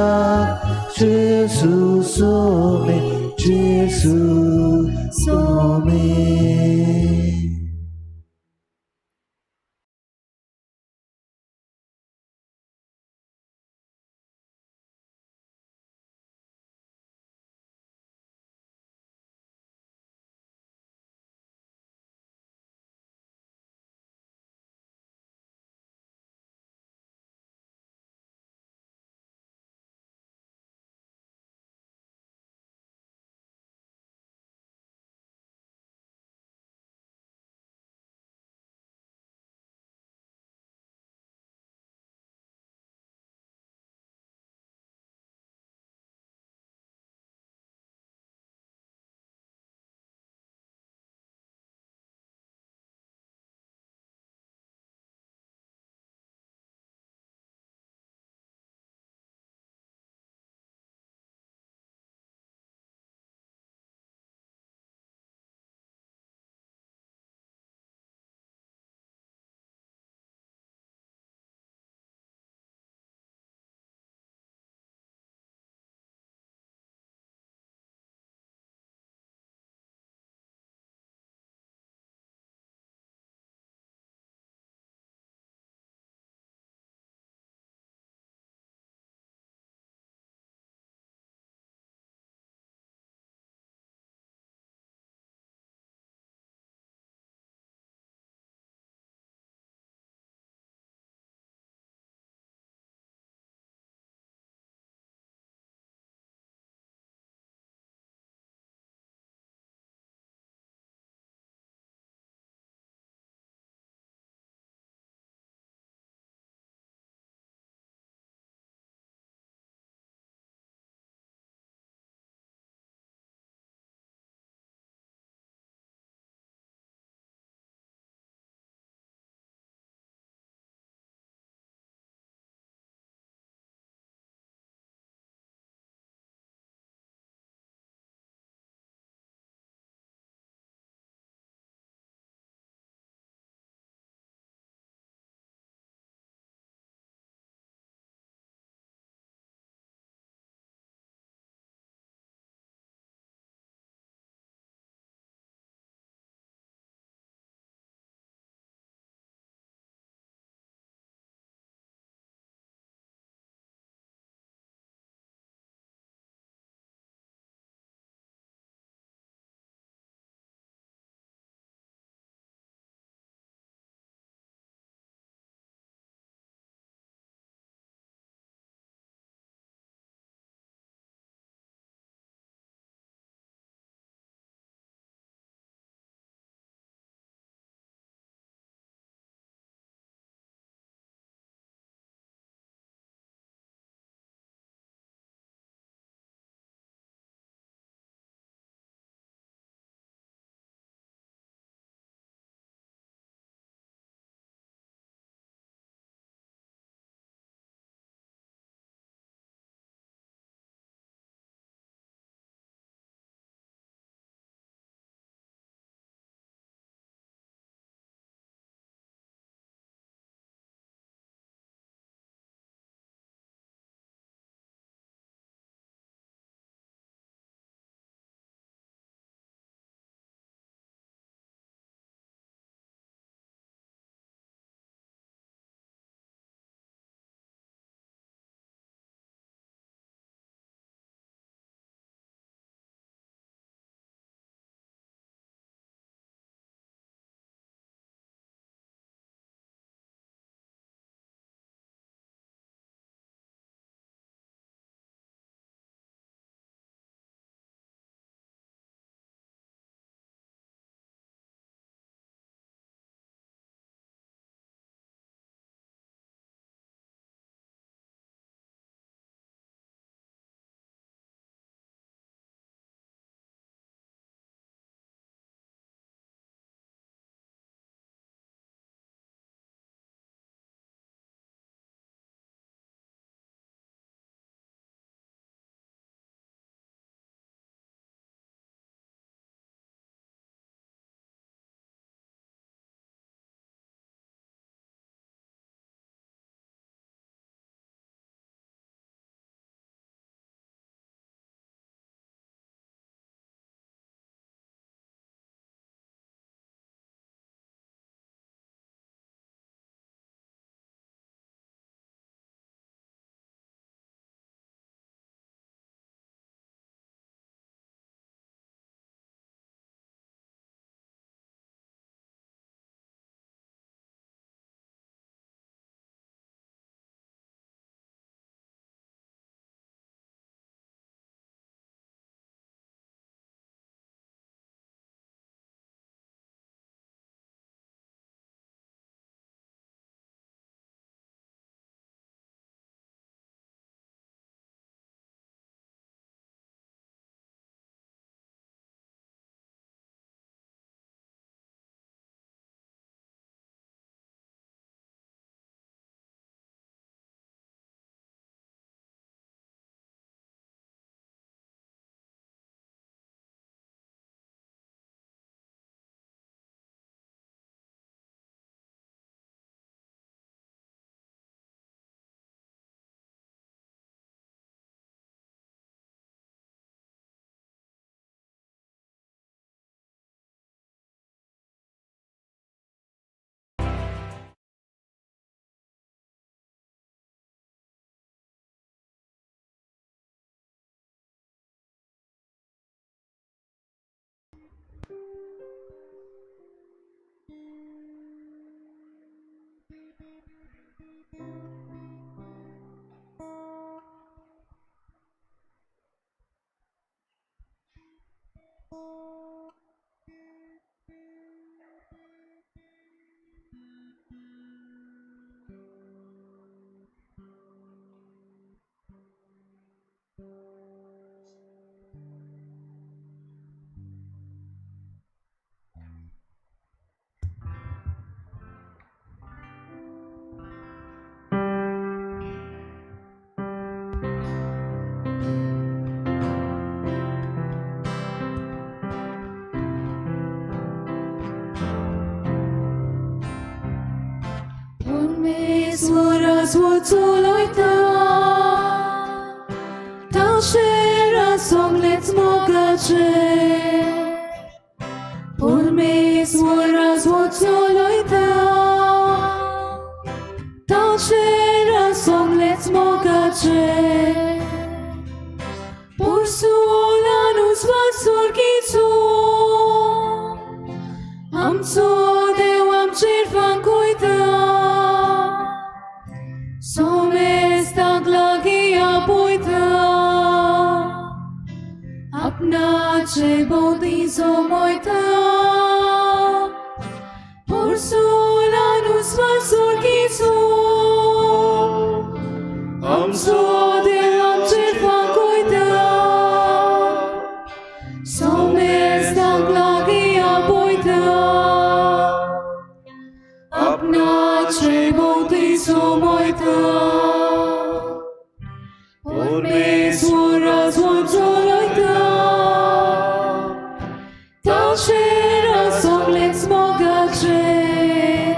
C: Jesús ome, Jesús ome.
I: राजवट चलयता, ताचें राज सगळेंच मोगाचें. परमेश्वर राजवट चलयता, ताचें राज सगळेंच मोगाचें. पुर्सुलानुच वासुर्गीचो आमचो देव आमचेर फांकयता, सोमेस्ताक लागीं आपयता, आपणाचे भोंवती जमयता. पुर्सुलानुच वासुर्गीचो आमचो देव आमचेर फांकयता, सोमेस्ताक लागीं आपयता, आपणाचे भोंवती जमयता. परमेश्वर राजवट चलयता, ताचें राज सगळेंच मोगाचें.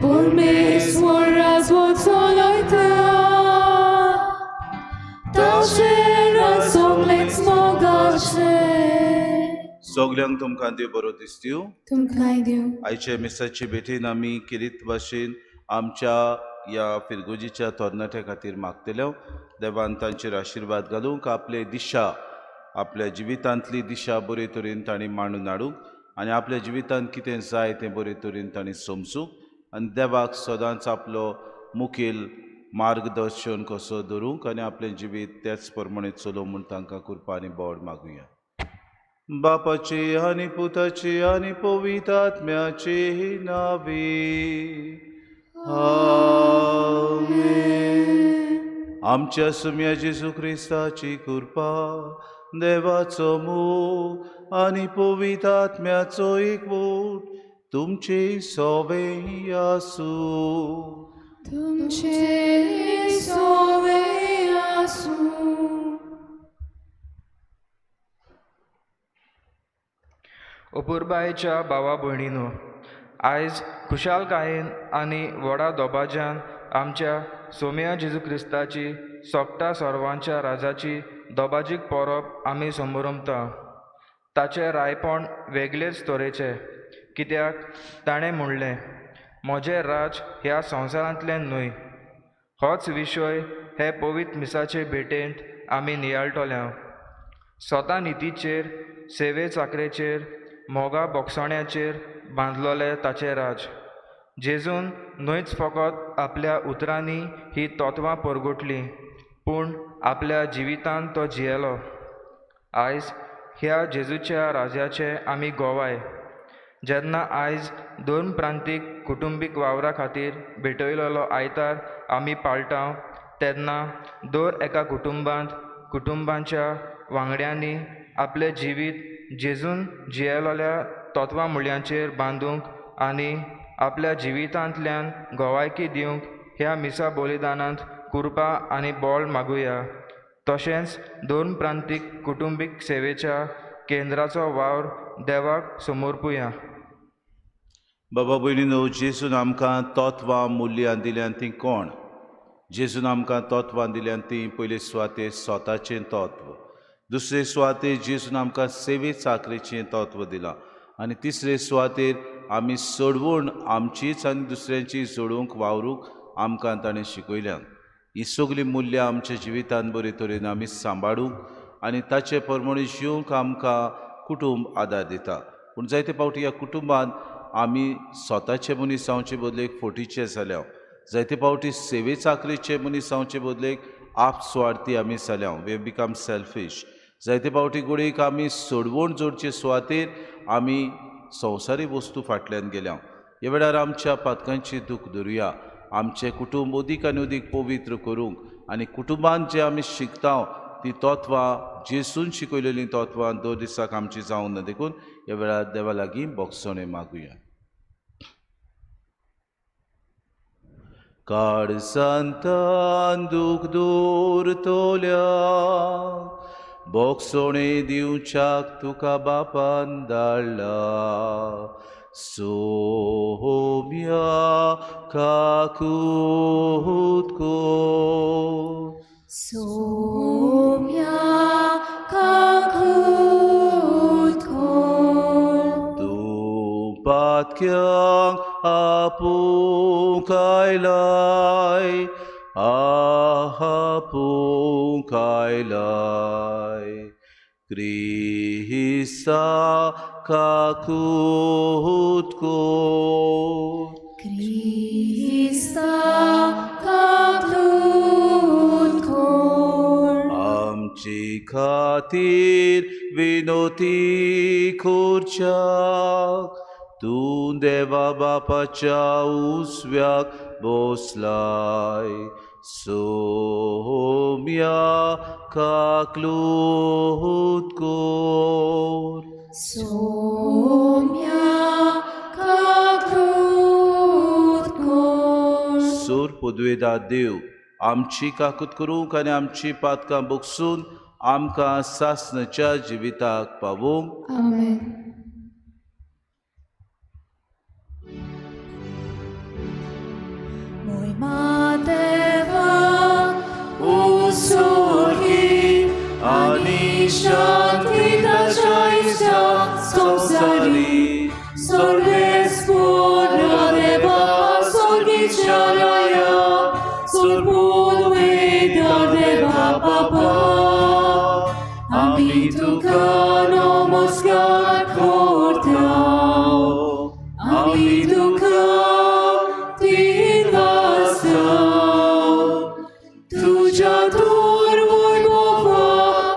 I: परमेश्वर राजवट चलयता, ताचें राज सगळेंच मोगाचें.
J: सगल्यांक तुमकां देव बरो दिसतीव.
I: तुमकांय देव.
J: आयच्या मिसाचे भेटेन आमी किरीत भाशेन आमच्या ह्या फिरगोजीच्या तरणाट्या खातीर मागतले. देवान तांचेर आशिर्वाद घालूंक, आपले दिशा, आपल्या जिवितांतली दिशा बरे तरेन तांणी मांडून हाडूंक आनी आपल्या जिवितांत कितें जाय तें बरे तरेन तांणी समजूंक आनी देवाक सदांच आपलो मुखेल मार्गदर्शन कसो धरूंक आनी आपलें जिवीत त्याच प्रमाणे चलोवंक म्हूण तांकां कृपा आनी बोड मागुया. बापाचे आनी पुताचे आनी पवित्र आत्म्याचे नावे, आमेन. आमच्या सुम्या जेजू क्रिस्ताची कृपा, देवाचो मोग आनी पवित्र आत्म्याचो एकवट तुमचे सोवे आसूं.
I: तुमचे सोवे आसूं.
K: अपुरबायेच्या भावा भयणीनो, आयज खुशालकायेन आनी व्हडा दोबाज्यान आमच्या सोम्या जेजू क्रिस्ताची सोगटा सर्वांच्या राजाची दोबाजीक परब आमी समरमता. ताचें रायपण वेगळेच तरेचें, कित्याक ताणें म्हणलें, म्हजें राज ह्या संवसारांतलें न्हय. होच विशय हे पवित्र मिसाचे भेटेंत आमी नियाळटल्या. स्वता नितीचेर, सेवे चाकरेचेर, मोगा बोगसण्याचेर बांदलोलें ताचें राज. जेजून न्हयच फकत आपल्या उतरांनी ही तत्वां परगटलीं, पूण आपल्या जिवितांत तो जियेलो. आयज ह्या जेजूच्या राज्याचे आमी गोवाय. जेन्ना आयज दोन प्रांतीक कुटुंबीक वावरा खातीर भेटयलेलो आयतार आमी पाळटा, तेन्ना दर एका कुटुंबांत कुटुंबांच्या वांगड्यांनी आपलें जिवीत जेजून जियेलोल्या तत्वां मुल्यांचेर बांदूंक आनी आपल्या जिवितांतल्यान गोवायकी दिवंक ह्या मिसा बलिदानांत कृपा आनी बळ मागुया. तशेंच दोन प्रांतीक कुटुंबीक सेवेच्या केंद्राचो वावर देवाक समर्पुया.
J: बाबा भयणीनो, जेजून आमकां तत्वां मुल्यां दिल्यान तीं कोण? जेजून आमकां तत्वां दिल्यान तीं पयले सुवातेर स्वताचें तत्व, दुसरे सुवातेर जेजून आमकां सेवे चाकरेचें तत्व दिलां आनी तिसरे सुवातेर आमी सोडवण आमचीच आनी दुसऱ्यांची जोडूंक वावरूंक आमकां ताणें शिकयल्यान. ही सगळीं मुल्यां आमच्या जिवितांत बरे तरेन आमी सांबाळूंक आनी ताचे प्रमाणे जिवंक आमकां कुटुंब आदार दिता. पूण जायते फावटी ह्या कुटुंबांत आमी स्वताचे मनीस जावचे बदलेक फोटीचे जाल्या, जायते फावटी सेवे चाकरेचे मनीस जावचे बदलेक आपस्वार्थी आमी जाल्या, we become selfish. जायते फावटी घडयेक आमी सोडवण जोडचे सुवातेर आमी संवसारी वस्तू फाटल्यान गेल्या. ह्या वेळार आमच्या पातकांची दूख धरुया, आमचें कुटुंब अदीक आनी अदीक पवित्र करूंक आनी कुटुंबांत जे आमी शिकता ती तत्वां जेजून शिकयलेलीं तत्वां दर दिसाक आमची जावंक ना, देखून ह्या वेळार देवा लागीं बोगसणें मागुया. काळजांतान दूख दवरतल्या बोगसणें दिवच्याक तुका बापान धाडला. सोम्या काकूत कोर.
I: सोम्या काकूत कोर.
J: तूं पातक्यांक आपूंक आयलाय, आपूंक आयलाय. क्रिस्ता काकूत कोर.
I: क्रिस्ता काकूत कोर.
J: आमची खातीर विनोती करच्याक तूं देवा बापाच्या उजव्याक बसलाय. सोम्या काकलूत कोर.
I: सोम्या काकूत कोर.
J: सूर पदवेदा देव आमची काकूत करूंक आनी आमची पातकां बगसून आमकां सासणाच्या जिविताक पावोवंक.
I: आमेन. मोयमा देवा
C: उसोर्गी आनी शांती ताच्या इश्टा संवसारी सर्वेस्पोरा देवा सोर्गीच्या राया सोर्पुदवेदा देवा बापा आमी तुका नमस्कार करता, आमी तुका तीन वाजता तुज्या थोर वैभवा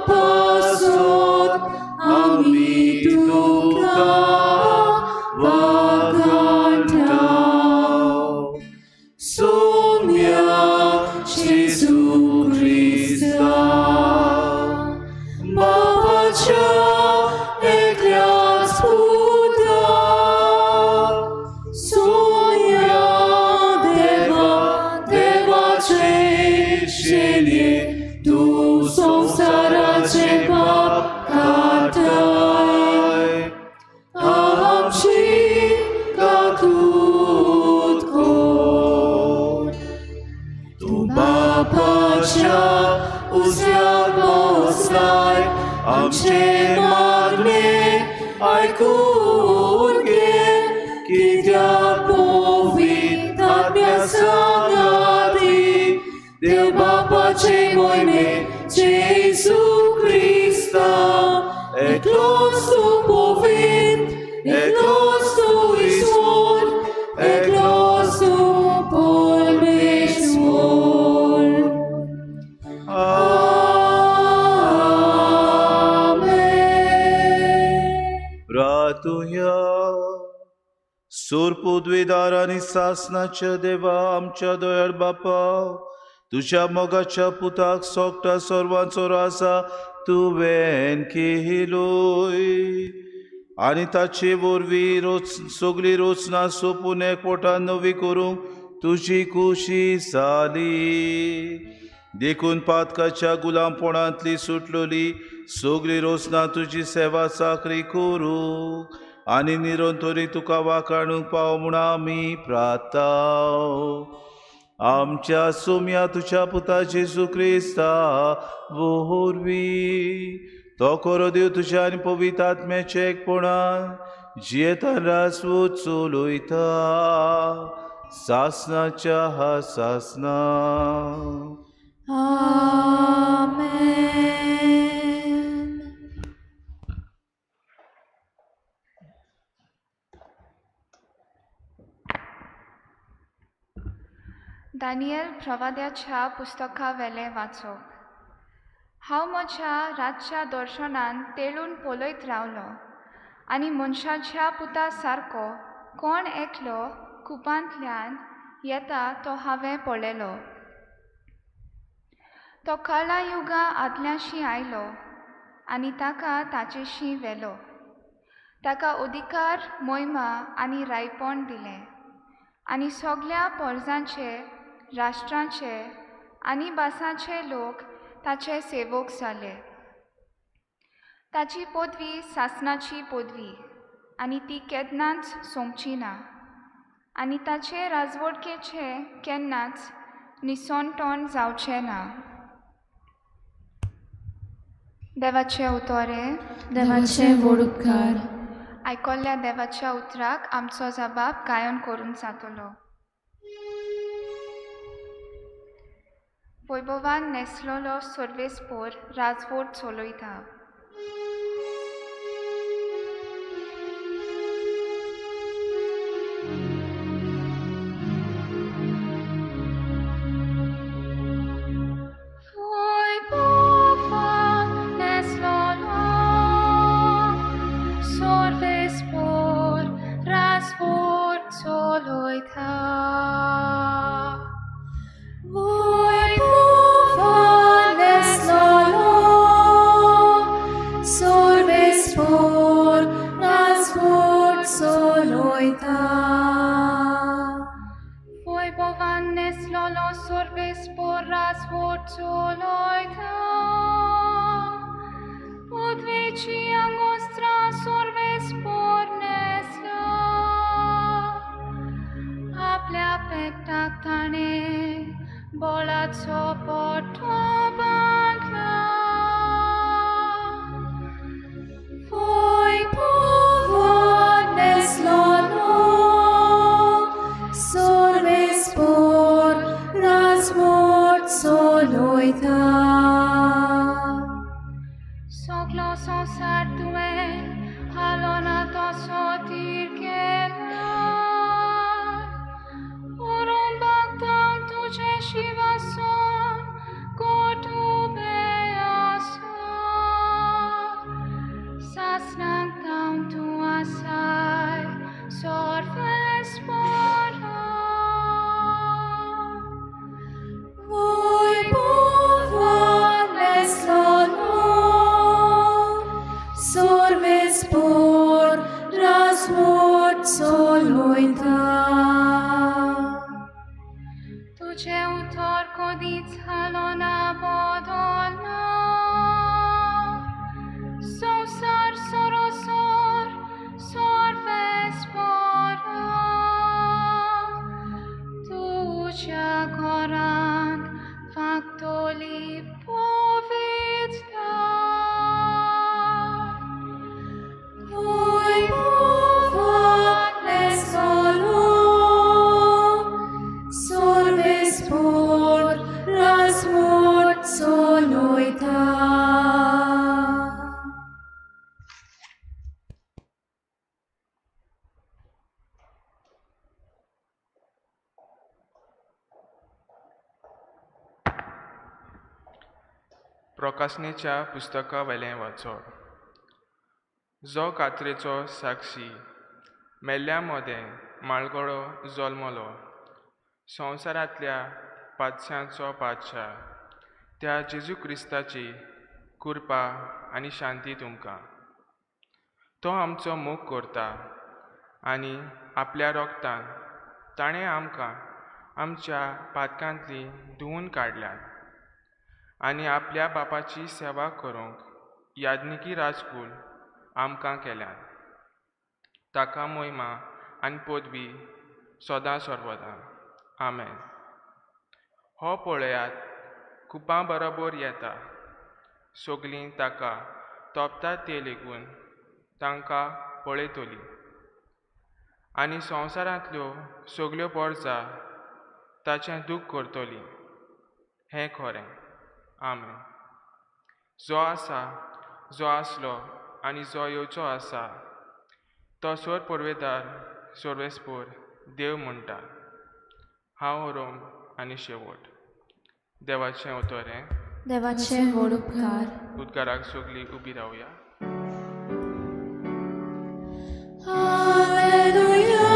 C: पासत आमी तुका वाखाणटा. सोम्या जेजू क्रिस्ता बापाच्या एकल्याच पुता, सोम्या देवा देवाचे शेणये तूं संवसाराचे पाप काडटाय, आमची काकूत कोर. तूं बापाच्या उजव्याक बसलाय, आमचे मागणें आयकून घे, कित्याक पवित्र आत्म्या सांगाती देव बापाचे मोहिमे जेजू क्रिस्ता एकलोच तूं पवित्र, एकलोच तूं ईश्वर, एकलोच तूं परमेश्वर. आमेन.
J: प्रातुया. सूर पदवेदार आनी सासणाच्या देवा आमच्या दयाळ बापा, तुज्या मोगाच्या पुताक सोगटा सर्वांचो राजा तुवें केलोय आनी ताचे वरवीं रोच सगळी रचना सोंपून एकवटान नवी करूंक तुजी खुशी जाली. देखून पातकाच्या गुलामपणांतली सुटलोली सगळी रचना तुजी सेवा चाकरी करूंक आनी निरंतरी तुका वाखाणूंक पाव म्हूण आमी प्रार्थाव. आमच्या सोम्या तुज्या पुता जेजू क्रिस्ता वरवीं तो खरो देव तुज्या आनी पवित्र आत्म्याच्या एकपणान जियेतान राजवट चलयता सासणाच्या सासणा.
I: आमेन.
L: दानियल प्रवाद्याच्या पुस्तका वेलें वाचप. हांव म्हज्या रातच्या दर्शनान तेळून पळयत रावलो आनी मनशाच्या पुता सारको कोण एकलो कुपांतल्यान येता तो हांवें पळयलो. तो काळा युगा आदल्याशी आयलो आनी ताका ताचेशी व्हेलो. ताका अधिकार, मोहिमा आनी रायपण दिलें आनी सगल्या पोरजांचे, राष्ट्रांचे आनी भासांचे लोक ताचे सेवक जाले. ताची पदवी सासणाची पदवी आनी ती केन्नाच सोंपची ना. आनी ताचे राजवटकेचे केन्नाच निसोणटोण जावचें ना. देवाचे उतोरे
I: देवाचे व्हड उपकार.
L: आयकल्ल्या देवाच्या उतराक आमचो जबाब गायन करूंक जातलो. वैभवान न्हेसलेलो सर्वेस्पोर राजवट चलयता. वैभवान न्हेसलेलो सर्वेस्पोर राजवट चलयता.
I: वैभवान न्हेसलेलो सर्वेस्पोर राजवट चलयता.
L: वैभवान न्हेसलेलो सर्वेस्पोर राजवट चलयता. पदवेची आंगोस्त्रां सर्वेस्पोर न्हेसला. आपल्या पेटाक ताणें बळाचो पट्टो बांदला.
I: वैभवान न्हेसलेलो सर्वेस्पोर राजवट चलयता.
L: सगलो संवसार तुवें हालोना तसो तीर केला. उरूंक तांक तुजें शिवासन कोट उबें आसा. सासणाक तांक तूं आसाय सर्वेस्पोरा.
I: वैभवान न्हेसलेलो सर्वेस्पोर राजवट चलयता.
L: तुजें उतर कदीच हालोना बदलना. संवसार सरोसर सर्वेस्पोरा. तुज्या घरांत फांकतली पवित्रता.
I: वैभवान न्हेसलेलो सर्वेस्पोर राजवट चलयता.
K: प्रकासनेच्या पुस्तका वेलें वाचप. जो कात्रेचो साक्षी मेल्ल्या मदें माळगडो जल्मलो, संवसारांतल्या पातशांचो पातशा त्या जेजू क्रिस्ताची कृपा आनी शांती तुमकां. तो आमचो मोग करता आनी आपल्या रोगतान ताणें आमकां आमच्या पातकांतली धुवून काडल्यात आनी आपल्या बापाची सेवा करूंक याज्ञिकी राजकूल आमकां केल्यात. ताका मोहिमा आनी पदवी सदां सर्वदां. आमेन. हो पळयात कुपां बरोबर येता. सगलीं ताका तोपतात ते लेगून तांकां पळयतली आनी संवसारांतल्यो सगल्यो परजा ताचें दूख करतली. हें खरें. आमेन. जो आसा, जो आसलो आनी जो येवचो आसा तो सोर पुर्वेदार सर्वेस्पोर देव म्हणटा. हांव रोम आनी शेवट. देवाचें उतर हें.
B: देवाचे व्हड उपकार.
K: उदकाराक सगलीं उबी रावया.
I: Hallelujah,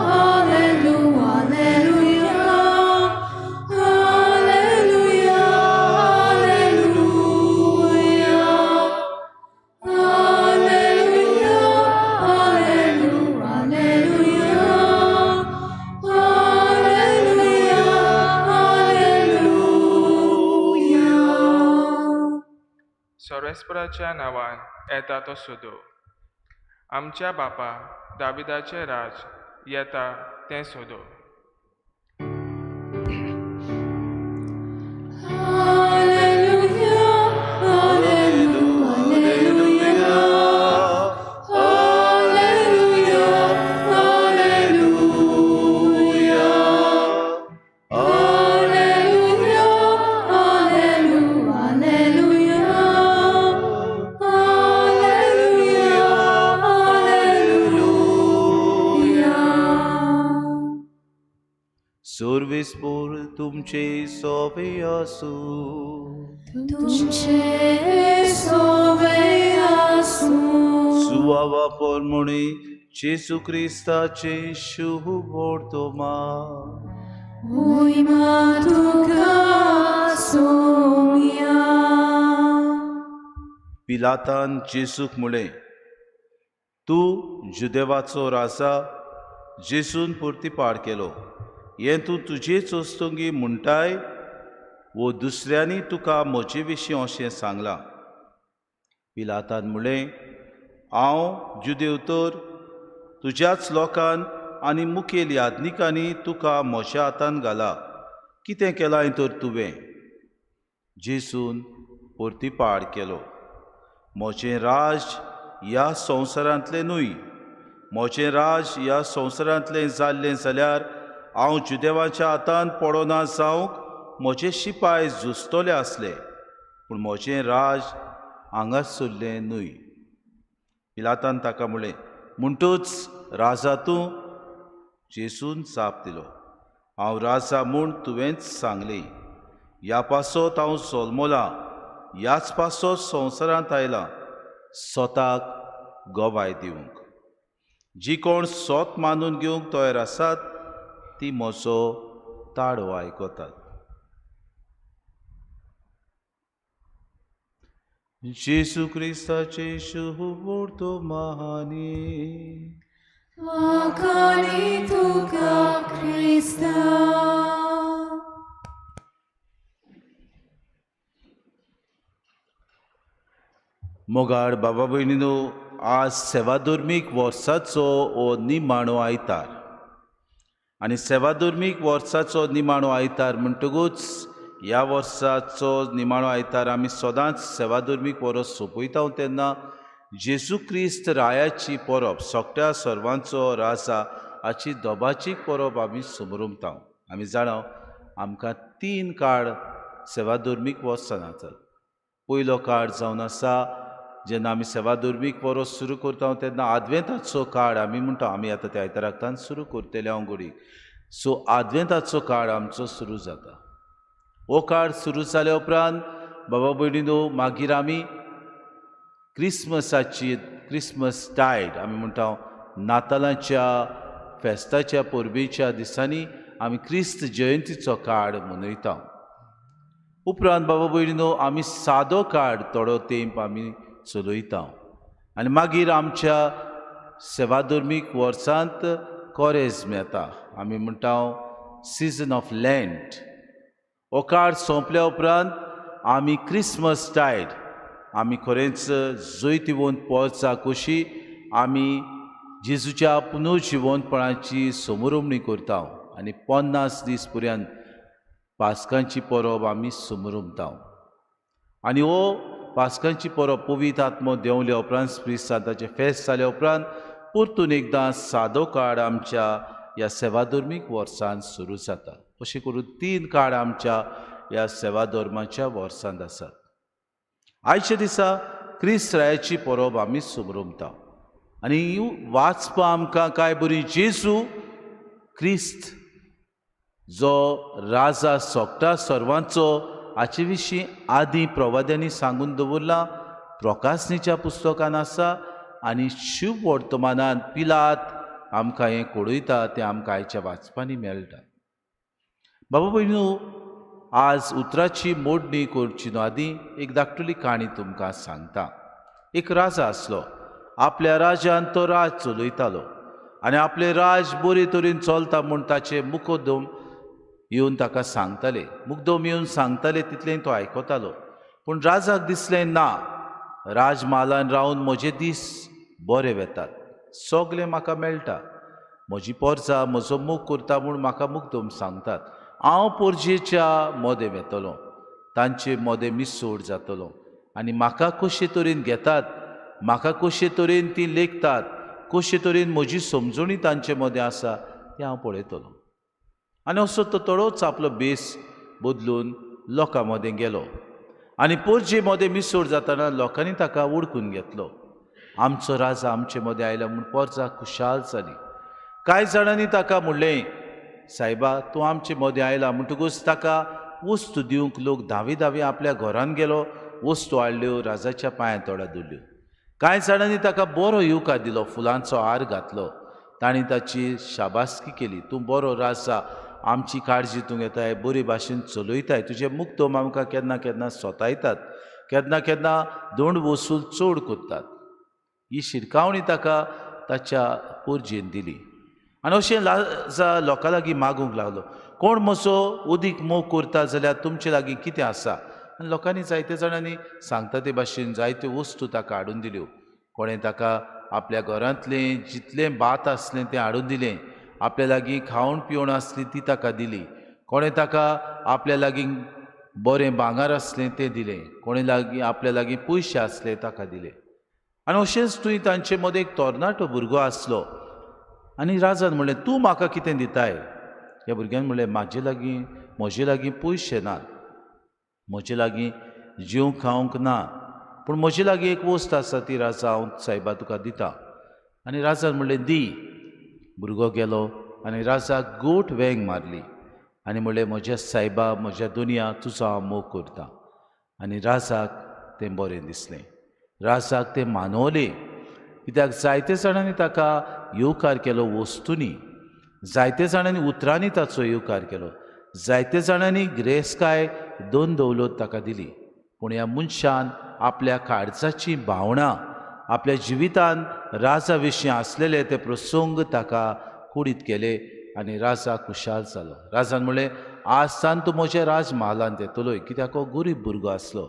I: hallelujah, hallelujah, hallelujah, hallelujah, hallelujah, hallelujah, hallelujah.
K: सर्वेस्पराच्या नांवान येता तो सोदो. आमच्या बापा दाविदाचें राज येता तें सोदो.
I: Alleluia, alleluia, alleluia, alleluia, alleluia, alleluia, alleluia, alleluia.
J: सर्वेस्पोर तुमचे सोवे आसूं.
I: तुमचे सोवे आसूं.
J: सुवावा पोरमुणी जेजू क्रिस्ताचे शुभ वर्तमान.
I: मोहिमा तुका सोम्या.
J: पिलातान जेजूक म्हळें, तूं जुदेवाचो राजा? जेजून परतीपाड केलो, हें तूं तुजेच वस्तुंगी म्हणटाय वो दुसऱ्यांनी तुका म्हजे विशीं अशें सांगलां? पिलातान म्हळें, हांव जुदेव तर? तुज्याच लोकान आनी मुखेल याज्ञिकांनी तुका म्हज्या हातान घाला. कितें केलां तर तुवें? जेजून परतीपाड केलो, म्हजें राज ह्या संवसारांतलें न्हय. म्हजें राज ह्या संवसारांतलें जाल्लें जाल्यार हांव जुदेवाच्या हातान पडना जावंक म्हजे शिपाय झुजतले आसले, पूण म्हजें राज हांगासरलें न्हय. पिलातान ताका म्हळें, म्हणटूच राजा तूं? जेजून जाप दिलो, हांव राजा म्हूण तुवेंच सांगलें. ह्या पासत हांव जल्मलां, ह्याच पासत संवसारांत आयलां, सोताक गवाय दिवंक. जी कोण सोत मानून घेवंक तयार आसात ती म्हजो ताळो आयकतात. जेजू क्रिस्ताचे शुभ वर्तमानी.
I: वाखाणी तुका क्रिस्ता.
J: मोगाळ बाबा भयणीनो, आज सेवाधर्मीक वर्साचो हो निमाणो आयतार. आनी सेवाधर्मीक वर्साचो निमाणो आयतार म्हणटकूच ह्या वर्साचो निमाणो आयतार आमी सदांच सेवाधर्मीक वरस सोंपयता तेन्ना जेजू क्रिस्त रायाची परब, सगळ्या सर्वांचो राजा हाची दोबाची परब आमी समरमता. आमी जाणा आमकां तीन काळ सेवाधर्मीक वर्सान आसात. पयलो काळ जावन आसा जेन्ना आमी सेवाधर्मीक वरस सुरू करता तेन्ना आदवेंताचो काळ आमी म्हणटा. आमी आतां त्या आयताराक सुरू करतले हांव घडीक. सो आदवेंताचो काळ आमचो सुरू जाता. हो काळ सुरू जाल्या उपरांत बाबा भयणीनो मागीर आमी क्रिसमसाची, क्रिसमस टायड आमी म्हणटा, नातालांच्या फेस्ताच्या परबेच्या दिसांनी आमी क्रिस्त जयंतीचो काळ मनयता. उपरांत बाबा भयणीनो आमी सादो काळ थोडो तेंप आमी चलयता आनी मागीर आमच्या सेवाधर्मीक वर्सांत कोरेज्म येता. आमी म्हणटा सिजन ऑफ लँड. हो काळ सोंपल्या उपरांत आमी क्रिसमस टायड आमी खरेंच जैतिवंत पोरचा कशी आमी जेजूच्या पुनर्जिवंतपणाची समरोमणी करता आनी 50 दीस पर्यंत पास्कांची परब आमी समरमता. आनी हो पास्कांची परब पवित्र आत्मो देंवल्या उपरांत, स्पिरित सांताचें फेस्त जाल्या उपरांत परतून एकदां सादो काळ आमच्या ह्या सेवाधर्मीक वर्सांत सुरू जाता. अशें करून तीन काळ आमच्या ह्या सेवाधर्माच्या वर्सांत आसात. आयच्या दिसा क्रिस्त रायाची परब आमी समरमता आनी वाचपा आमकां काय बरी जेजू क्रिस्त जो राजा सोगटा सर्वांचो हाचे विशीं आदीं प्रवाद्यांनी सांगून दवरलां, प्रकासनीच्या पुस्तकान आसा आनी शुभ वर्तमानान पिलात आमकां हें कळयता, तें आमकां आयच्या वाचपांनी मेळटा. बाबा भयणीनो, आज उतराची मोडणी करची न्हू आदीं एक धाकटुली काणी तुमकां सांगता. एक राजा आसलो. आपल्या राजान तो राज चलयतालो आनी आपलें राज बरे तरेन चलता म्हूण ताचे मुखोद्दम येवन ताका सांगताले. मुग्दम येवन सांगताले तितलें तो आयकतालो. पूण राजाक दिसलें ना, राजमालान रावन म्हजे दीस बरे वेतात, सगलें म्हाका मेळटा, म्हजी पोरसां म्हजो मोग करता म्हूण म्हाका मुग्दम सांगतात. हांव पोरजेच्या मोदें वेतलो, तांचे मोदें मिसोड जातलो आनी म्हाका कशे तरेन घेतात, म्हाका कशे तरेन ती लेखतात, कशे तरेन म्हजी समजणी तांचे मदें आसा तें हांव पळयतलो. आनी असो तो थोडोच आपलो भेस बदलून लोकां मदें गेलो आनी पोरजे मदें मिसोड जातना लोकांनी ताका वळखून घेतलो. आमचो राजा आमचे मदें आयला म्हूण पोरजा खुशाल जाली. कांय जाणांनी ताका म्हणलें, सायबा तूं आमचे मदें आयला म्हणटकूच ताका वस्तू दिवंक लोक धावी धावी आपल्या घरान गेलो, वस्तू हाडल्यो, राजाच्या पांयां तोडा दवरल्यो. कांय जाणांनी ताका बरो येवकार दिलो, फुलांचो हार घातलो, तांणी ताची शाबासकी केली, तूं बरो राजा, आमची काळजी तूं घेताय, बरे भाशेन चलयताय, तुजे मुक्तम आमकां केन्ना केन्ना सोतायतात, केन्ना केन्ना दोंड वसूल चड करतात. ही शिरकावणी ताका ताच्या पोरजेन दिली आनी अशें राजा लोकां लागीं मागूंक लागलो, कोण म्हजो उदीक मोग करता जाल्यार तुमचे लागीं कितें आसा? आनी लोकांनी जायते जाणांनी सांगता ते भाशेन जायत्यो वस्तू ताका हाडून दिल्यो. कोणें ताका आपल्या घरांतलें जितलें भात आसलें तें हाडून दिलें, आपल्या लागीं खावण पिवण आसली ती ताका दिली, कोणें ताका आपल्या लागीं बरें भांगर आसलें तें दिलें, कोणें लागीं आपल्या लागीं पयशे आसले ताका दिले. आनी अशेंच तुवें तांचे मदें एक तरणाटो भुरगो आसलो आनी राजान म्हणलें, तूं म्हाका कितें दिताय? ह्या भुरग्यान म्हणलें, म्हाजे लागीं म्हजे लागीं पयशे नात, म्हजे लागीं जेवंक खावंक ना, पूण म्हजे लागीं एक वस्त आसा ती राजा हांव सायबा तुका दिता. आनी राजान म्हणलें, दी. भुरगो गेलो आनी राजाक गोट वेंग मारली आनी म्हणलें, म्हज्या सायबा, म्हज्या दुनिया, तुजो हांव मोग करता. आनी राजाक तें बरें दिसलें, राजाक तें मानवलें, कित्याक जायते जाणांनी ताका येवकार केलो वस्तूंनी, जायते जाणांनी उतरांनी ताचो येवकार केलो, जायते जाणांनी गिरेस्तकाय दोन दौलत ताका दिली. पूण ह्या मनशान आपल्या काळजाची भावनां, आपल्या जिवितान राजा विशीं आसलेले ते प्रसंग ताका कुडीत केले आनी राजा खुशाल जालो. राजान म्हणलें, आज सान तूं म्हज्या राजमहालांत येतलोय, कित्याक हो गरीब भुरगो आसलो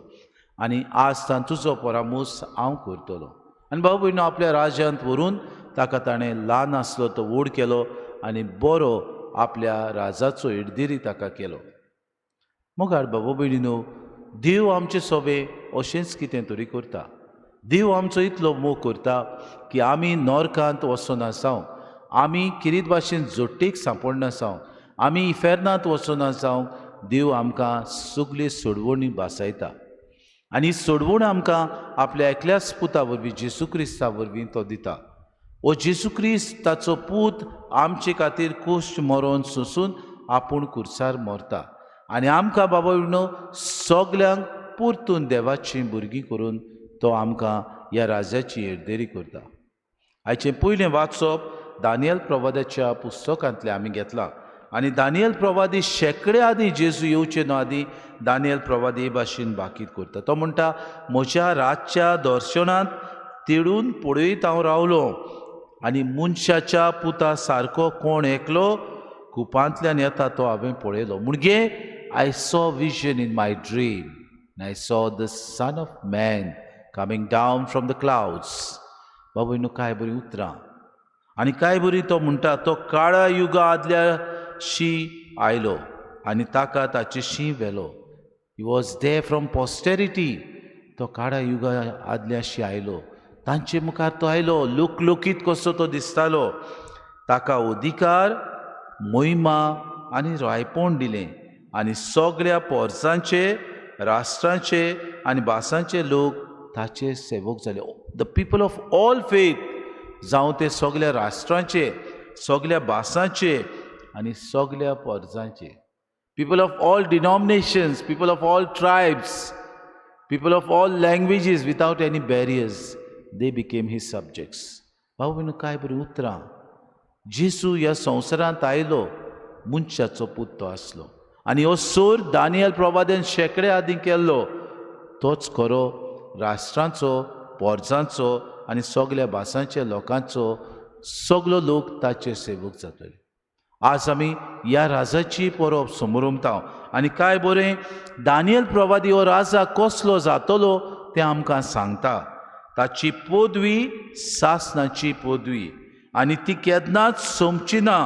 J: आनी आज सान तुजो परामूस हांव करतलो. आनी भाव भयणो आपल्या राज्यांत व्हरून ताका ताणें ल्हान आसलो तो व्हड केलो आनी बरो आपल्या राजाचो इडदिरी ताका केलो. मोगाळ बाबा भयणीनो, देव आमचे सोबे अशेंच कितें तरी करता. देव आमचो इतलो मोग करता की आमी नॉर्कांत वचना जावं, आमी किरीत भाशेन जोट्टेक सांपडना जावं, आमी इफेर्नांत वचना जावं, देव आमकां सगळी सोडवणी भासायता आनी सोडवण आमकां आपल्या एकल्याच पुता वरवीं, जेजू क्रिस्ता वरवीं तो दिता. ओ जेजू क्रिस्त ताचो पूत आमचे खातीर कुश्ट मरोन सोंसून आपूण कुर्सार मरता आनी आमकां बाबा भयणो सगल्यांक परतून देवाचीं भुरगीं करून तो आमकां ह्या राज्याची येरदेरी करता. आयचें पयलें वाचप दानियल प्रवादाच्या पुस्तकांतलें आमी घेतलां आनी दानियल प्रवादी शेंकडे आदीं, जेजू येवचे न्हू आदीं, दानियल प्रवादी हे भाशेन बाकीत करता. तो म्हणटा, म्हज्या रातच्या दर्शनांत तेडून पळयत हांव रावलो आनी मनशाच्या पुता सारको कोण एकलो कुपांतल्यान येता तो हांवें पळयलो. म्हणजे I saw vision in my dream and I saw the son of man coming down from the clouds. बाबा न्हू काय बरीं उतरां आनी काय बरी. तो म्हणटा, तो काळा युगा आदल्या शी आयलो आनी ताका ताचे शी व्हेलो. He was there from posterity. तो काळा युगा आदल्या शी आयलो, तांचे मुखार तो आयलो, लोकलोकीत कसो तो दिसतालो. ताका अधिकार, मोहिमा आनी रायपण दिलें आनी सगळ्या पोरसांचे, राष्ट्रांचे आनी भासांचे लोक ताचे सेवक जाले. The people of all faith, जावं ते सगळ्या राष्ट्रांचे, सगळ्या भासांचे आनी सगळ्या पोरसांचे. People of all denominations, people of all tribes, people of all languages, without any barriers, they became his subjects. भाऊ भयणो, काय बरीं उतरां. जेजू ह्या संवसारांत आयलो, मनशाचो पूत तो आसलो आनी हो सोर दानियल प्रवाद्यान शेंकडे आदीं केल्लो तोच खरो राष्ट्रांचो, पोरसांचो आनी सगल्या भासांच्या लोकांचो सगलो लोक ताचे सेवक जातले. आज आमी ह्या राजाची परब समरमता आनी काय बरें दानियल प्रवादी हो राजा कसलो जातलो तें आमकां सांगता. ताची पदवी सासनाची पदवी आनी ती केन्नाच सोंपची ना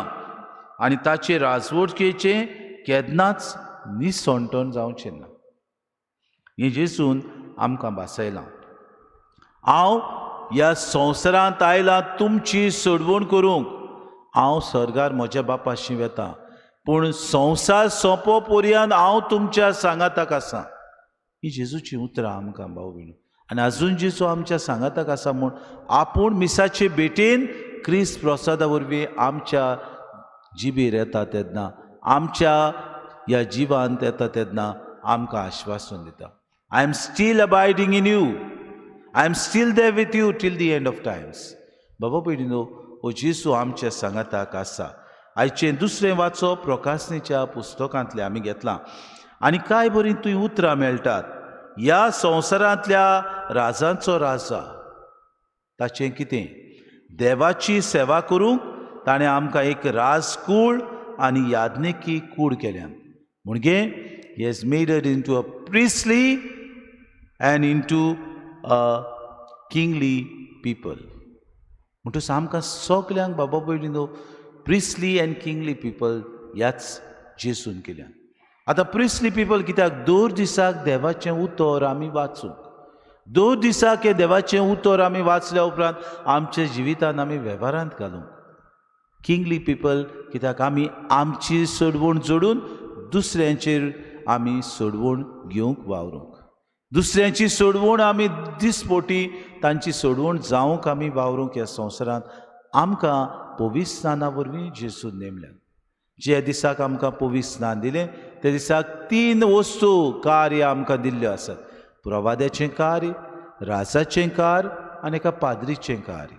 J: आनी ताचे राजवटकेचें केन्नाच निसणटण जावचें ना. हें जेजून आमकां भासयलां. हांव ह्या संवसारांत आयलां तुमची सोडवण करूंक. हांव सर्गार म्हज्या बापाशी वेता, पूण संवसार सोंपो पर्यंत हांव तुमच्या सांगाताक आसा. ही जेजूची उतरां आमकां भाव भयणीं. आनी आजून जेजू आमच्या सांगाताक आसा म्हूण आपूण मिसाचे भेटेन क्रिस्त प्रसादा वरवीं आमच्या जिबेर येता तेन्ना, आमच्या ह्या जिवांत येता तेन्ना आमकां आश्वासन दिता, I am still abiding in you, I am still there with you till the end of times. बाबा भयणीनो, हो जेजू आमच्या सांगाताक आसा. आयचें दुसरें वाचप प्रकाशनेच्या पुस्तकांतलें आमी घेतलां आनी कांय बरीं थंय उतरां मेळटात. ह्या संवसारांतल्या राजांचो राजा, ताचें कितें देवाची सेवा करूंक ताणें आमकां एक राजकूळ आनी याज्ञिकी कूड केल्यान. म्हणजे he has made it into a priestly and into a kingly people. म्हणटकच आमकां सगल्यांक बाबा भयणीनो प्रिस्टली अँड किंगली पिपल ह्याच जेजून केल्यान. आतां प्रिस्टली पिपल कित्याक? दर दिसाक देवाचें उतर आमी वाचूंक, दर दिसाक हें देवाचें उतर आमी वाचल्या उपरांत आमच्या जिवितान आमी वेव्हारांत घालूंक. किंगली पिपल कित्याक? आमी आमची सोडवण जोडून दुसऱ्यांचेर आमी सोडवण घेवंक वावरूंक, दुसऱ्यांची सोडवण आमी दिसपोटी तांची सोडवण जावंक आमी वावरूंक ह्या संवसारांत आमकां पवित्र स्नाना वरवीं जेजून नेमल्यात. ज्या दिसाक आमकां पवित्र स्नान दिलें त्या दिसाक तीन वस्तू कार्य आमकां दिल्ल्यो आसात: प्रवाद्याचें कार्य, राजाचें कार्य आनी एका पाद्रीचें कार्य.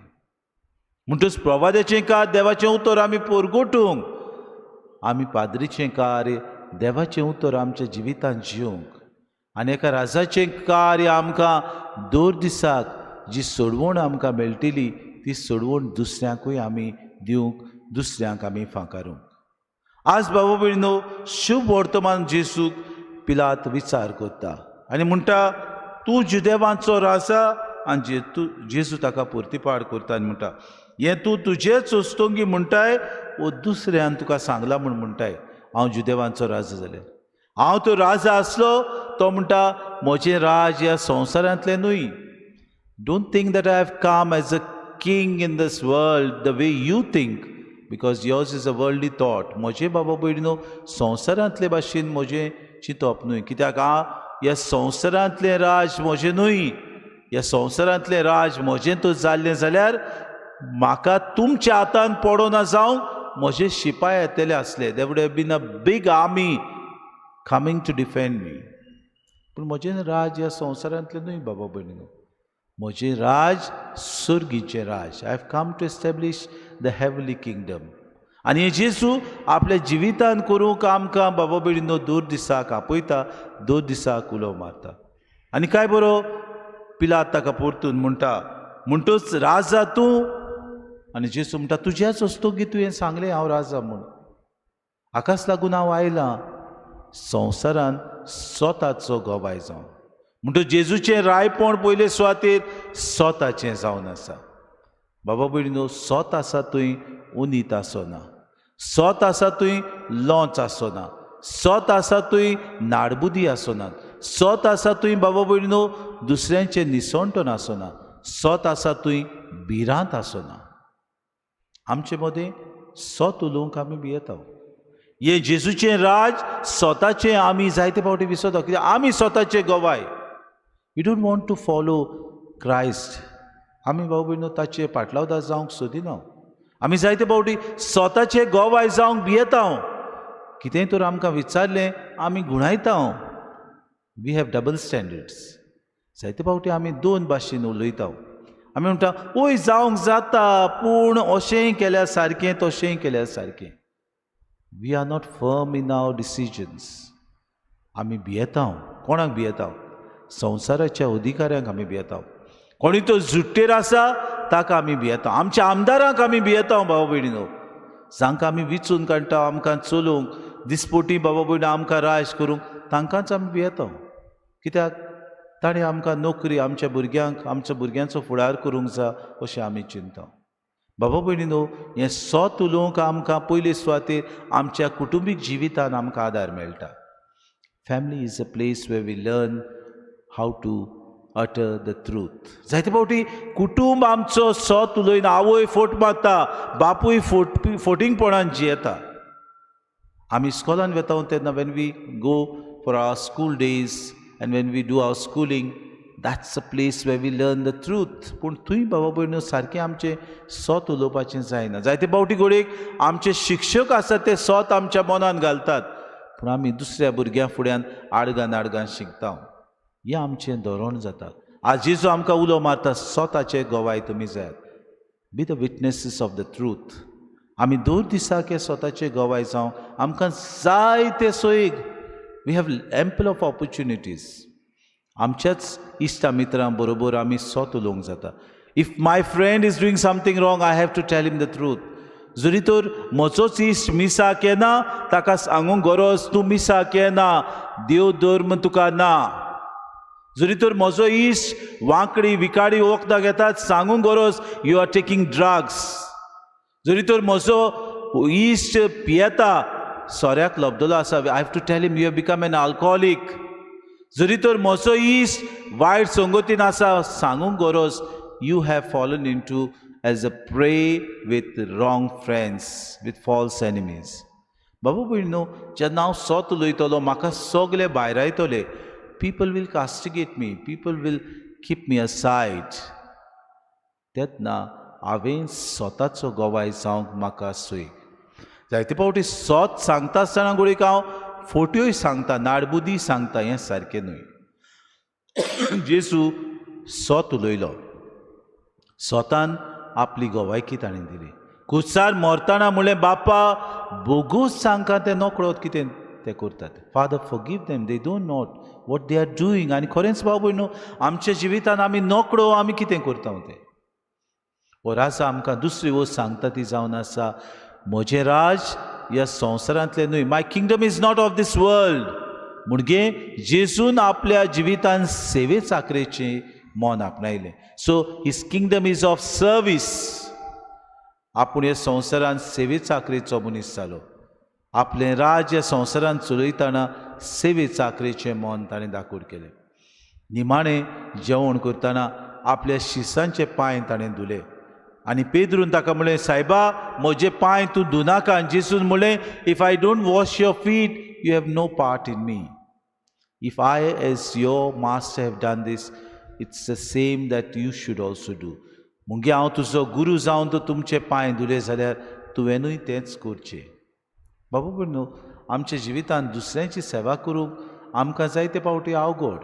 J: म्हणटच प्रवाद्याचें कार्य देवाचें उतर आमी परगटूंक, आमी पाद्रीचें कार्य देवाचें उतर आमच्या जिवितांत जिवंक, आनी एका राजाचें कार्य आमकां दर दिसाक जी सोडवण आमकां मेळटली ती सोडवण दुसऱ्यांकूय आमी दिवंक, दुसऱ्यांक आमी फांकारूंक. आज बाबा भयणीनो, शुभ वर्तमान जेजूक पिलात विचार करता आनी म्हणटा, तूं जुदेवांचो राजा. आनी तूं जेजू ताका परतीपाड करता आनी म्हणटा, हें तूं तुजेच वस्तुंगी म्हणटाय वो दुसऱ्यान तुका सांगलां म्हूण म्हणटाय हांव जुदेवांचो राजा जाल्यार? हांव तो राजा आसलो तो म्हणटा, म्हजें राज ह्या संवसारांतलें न्हय. Don't think that I have come as a king in this world the way you think, because yours is a worldly thought. म्हजें बाबा भयणीनो संवसारांतले भाशेन म्हजें चिंतप न्हय, कित्याक हांव ह्या संवसारांतलें राज म्हजें न्हय. ह्या संवसारांतलें राज म्हजें तर जाल्लें जाल्यार म्हाका तुमच्या हातान पडना जावंक म्हजे शिपाय येतले आसले. There would have been a big army coming to defend me. पूण म्हजें राज ह्या संवसारांतलें न्हय बाबा भयणीनो, म्हजें राज सर्गीचें राज. I have come to establish the heavenly kingdom. आनी हें जेजू आपल्या जिवितान करूंक आमकां बाबा भयणीनो दर दिसाक आपयता, दर दिसाक उलो मारता. आनी काय बरो पिलात ताका परतून म्हणटा, म्हणटच राजा तूं? आनी जेजू म्हणटा, तुज्याच वस्तुगी तुवें सांगलें हांव राजा म्हूण. हाकाच लागून हांव आयलां संवसारान स्वताचो गवाय जावन. म्हणटच जेजूचें रायपण पयले सुवातेर स्वताचें जावन आसा. बाबा भयणीनो, सत आसा थंय उनीत आसना, सत आसा थंय लोंच आसना, सत आसा थंय नाडबुदी आसना, सत आसा थंय बाबा भयणीनो दुसऱ्यांचें निसणटण आसना, सत आसा थंय भिरांत आसना. आमचे मदें सत उलोवंक आमी भियेता. हे जेजूचें राज स्वताचें आमी जायते फावटी विसरता, कित्याक आमी स्वताचे गवाय. We don't want to follow Christ. आमी भाव भयणीनो ताचे पाटलावदार जावंक सोदिना. आमी जायते फावटी स्वताचे गवाय जावंक भियेता. कितेंय तर आमकां विचारलें आमी गुणायता. We have double standards. जायते फावटी आमी दोन भाशेन उलयता. आमी म्हणटा, वय जावंक जाता, पूण अशेंय केल्यार सारकें, तशेंय केल्यार सारकें. We are not firm in our decisions. आमी भियेता. कोणाक भियेता? संवसाराच्या अधिकाऱ्यांक आमी भियेता. कोणी तो जुट्टेर आसा ताका आमी भियेता. आमच्या आमदारांक आमी भियेता भाव भयणीनो, जांकां आमी विचून काडटा आमकां चलोवंक, दिसपोटी बाबा भयणो आमकां राज करूंक, तांकांच आमी भियेता. कित्याक? ताणें आमकां नोकरी, आमच्या भुरग्यांक, आमच्या भुरग्यांचो फुडार करूंक जाय अशें आमी चिंता. बाबा भयणीनो, हें सत उलोवंक आमकां पयले सुवातेर आमच्या कुटुंबीक जिवितान आमकां आदार मेळटा. Family is a place where we learn how to utter the truth. जायते फावटी कुटूंब आमचो सत उलयना. आवय फोट मारता, बापूय फोटिंगपणान जियेता. आमी इस्कॉलान वेता तेन्ना, when we go for our school days and when we do our schooling, that's a place where we learn the truth. पूण थंय बाबा भयणीनो सारकें आमचें सत उलोवपाचें जायना. जायते फावटी घडयेक आमचे शिक्षक आसात ते सत आमच्या मनान घालतात, पूण आमी दुसऱ्या भुरग्यां फुड्यान आडगान आडगान शिकता. हें आमचें धोरण जाता. आज जेजू आमकां उलो मारता, स्वताचे गवाय तुमी जायात. Be the witnesses of the truth. आमी दर दिसाक हे स्वताचे गवाय जावं आमकां जायते सोयीक. We have ample of opportunities. आमच्याच इश्टा मित्रां बरोबर आमी सत उलोवंक जाता. If my friend is doing something wrong, I have to tell him the truth. जरी तर म्हजोच इश्ट मिसाक येना, ताका सांगूंक गरज, तूं मिसाक येना, देव धर्म तुका ना. जरी तर म्हजो इश्ट वांकडी विकाडी वखदां घेतात, सांगूंक गरज, you are taking drugs. जरी तर म्हजो इश्ट पियेता, सोऱ्याक लब्दलो आसा, I have to tell him, you have become an alcoholic. जरी तर म्हजो इश्ट वायट संगतीन आसा, सांगूंक गरज, you have fallen into as a prey with wrong friends, with false enemies. बाबा भयणीनो, जेन्ना हांव सत उलयतलो म्हाका सगळे भायरायतले. People will castigate me, people will keep me aside. तेन्ना हांवें स्वताचो गवाय जावंक म्हाका सोय. जायते फावटी सत सांगता आसतना घडयेक हांव फोट्योय सांगता, नाडबुदी सांगता. हें सारकें न्हय. जेजू सत उलयलो. स्वतान आपली गवायकी ताणें दिली. कुसार मरतना म्हणलें, बापा बोगूच तांकां, ते नकळत कितें ते करतात. Father, forgive them, they don't know what they are doing. आनी खरेंच भाव भयणू, आमच्या जिवितान आमी नकळो आमी कितें करता तें. हो राजा आमकां दुसरी वस्त सांगता, ती जावन आसा, म्हजें राज ह्या संवसारांतलें न्हय. My kingdom is not of this world. म्हणजे जेजून आपल्या जिवितान सेवे चाकरेचें मन आपणायलें. So his kingdom is of service. आपूण ह्या संवसारान सेवे चाकरेचो मनीस जालो. आपलें राज्य संवसारान चलयतना सेवे चाकरेचें मन ताणें दाखोवन केलें. निमाणें जेवण करतना आपल्या शिसांचे पांय ताणें धुले आनी पेद्रून ताका म्हणलें, सायबा, म्हजे पांय तूं धुनाका. आनी जेसून म्हणलें, if I don't wash your feet, you have no part in me. If I as your master have done this, it's the same that you should also do. मुगे हांव तुजो गुरू जावन तो तुमचे पांय धुले जाल्यार तुवेंनूय तेंच करचें. बाबा भयणीनो, आमच्या जिवितांत दुसऱ्यांची सेवा करूंक आमकां जायते फावटी अवघड,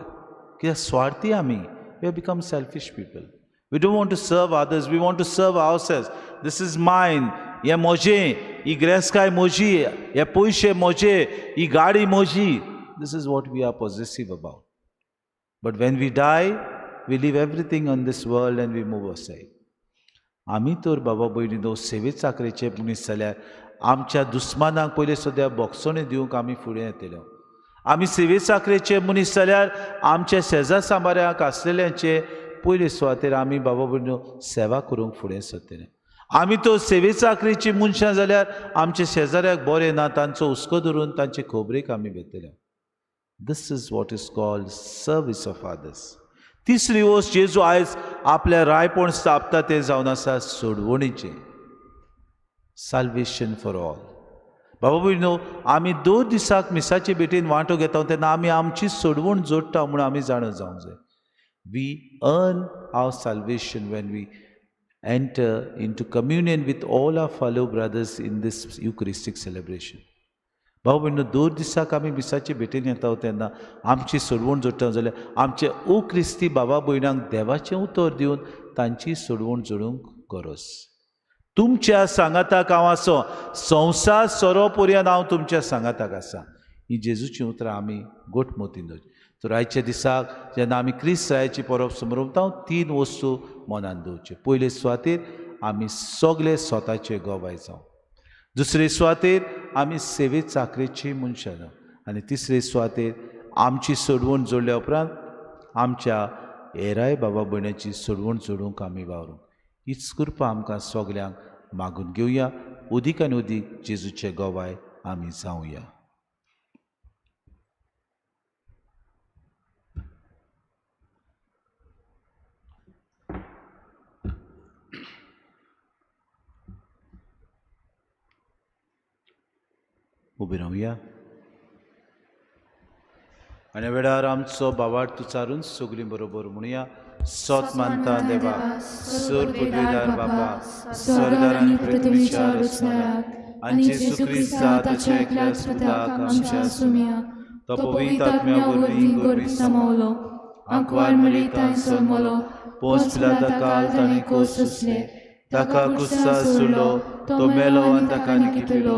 J: कित्याक स्वार्थी आमी. We have become selfish people. We don't want to serve others, we want to serve ourselves. This is mine. हें म्हजें, ही ग्रेसकाय म्हजी, हे पयशे म्हजे, ही गाडी म्हजी. This is what we are possessive about. But when we die, we leave everything on this world and we move aside. आमी तर बाबा भयणीनो सेवे चाकरेचे मनीस जाल्यार आमच्या दुस्मानाक पयले सद्या बोगसणे दिवंक आमी फुडें येतले. आमी सेवे चाकरेचे मनीस जाल्यार आमच्या शेजार सांबाऱ्याक आसलेल्यांचे पयले सुवातेर आमी बाबा भयणीनो सेवा करूंक फुडें सरतले. आमी तो सेवे चाकरेची मनशां जाल्यार आमच्या शेजाऱ्याक बरें ना तांचो हुस्को धरून तांचे खबरेक आमी वेतले. This is what is called service of others. तिसरी वस्त जेजू आयज आपल्या रायपण स्थापता तें जावन आसा सोडवणीचें, साल्वेशन फॉर ऑल. बाबा भयणीनो, आमी दोन दिसाक मिसाचे भेटेन वांटो घेता तेन्ना आमी आमची सोडवण जोडटा म्हूण आमी जाणा जावंक जाय. We earn our salvation when we enter into communion with all our fellow brothers in this Eucharistic celebration. भाऊ भयणीनो, दोन दिसाक आमी मिसाचे भेटेन येता तेन्ना आमची सोडवण जोडटा जाल्यार आमचे ओ क्रिस्ती बाबा भयणांक देवाचें उतर दिवन तांची सोडवण जोडूंक गरज. तुमच्या सांगाताक हांव आसो, संवसार सोरो पर्यंत हांव तुमच्या सांगाताक आसा. ही जेजूचीं उतरां आमी गोट मोतीन दवरची. तर आयच्या दिसाक जेन्ना आमी क्रिस्त रायाची परब समरमता, तीन वस्तू मनान दवरच्यो. पयले सुवातेर आमी सगळे स्वताचे गवाय जावं, दुसरे सुवातेर आमी सेवे चाकरेची मनशां जावं आनी तिसरे सुवातेर आमची सोडवण जोडल्या उपरांत आमच्या हेराय बाबा भयणाची सोडवण जोडूंक आमी वावरूंक. हीच कृपा आमकां सगल्यांक मागून घेवया. उदीक आनी उदीक जेजूचे गवाय आमी जावया. उबी रावया आनी वेळार आमचो बावार्थ उचारून सगळीं बरोबर म्हणुया. सोत मानता देवा, सर पदवीदार बापा, सरदार आनी पृथ्वीच्या रचणाऱ्याक आनी जेजू क्रिस्ता ताच्या एकल्याच पुताक आमच्या
I: सुम्या,
J: तो
I: तो
J: पवित्र
I: पवित्र
J: आत्म्या वरवीं
I: गोरवी समावलो, आंकवार मरितान सोमलो,
J: पोंस पिलाता काल ताणें कोस सोंसले, ताका कुस्सा सोडलो, तो मेलो आनी ताका निकिपिलो,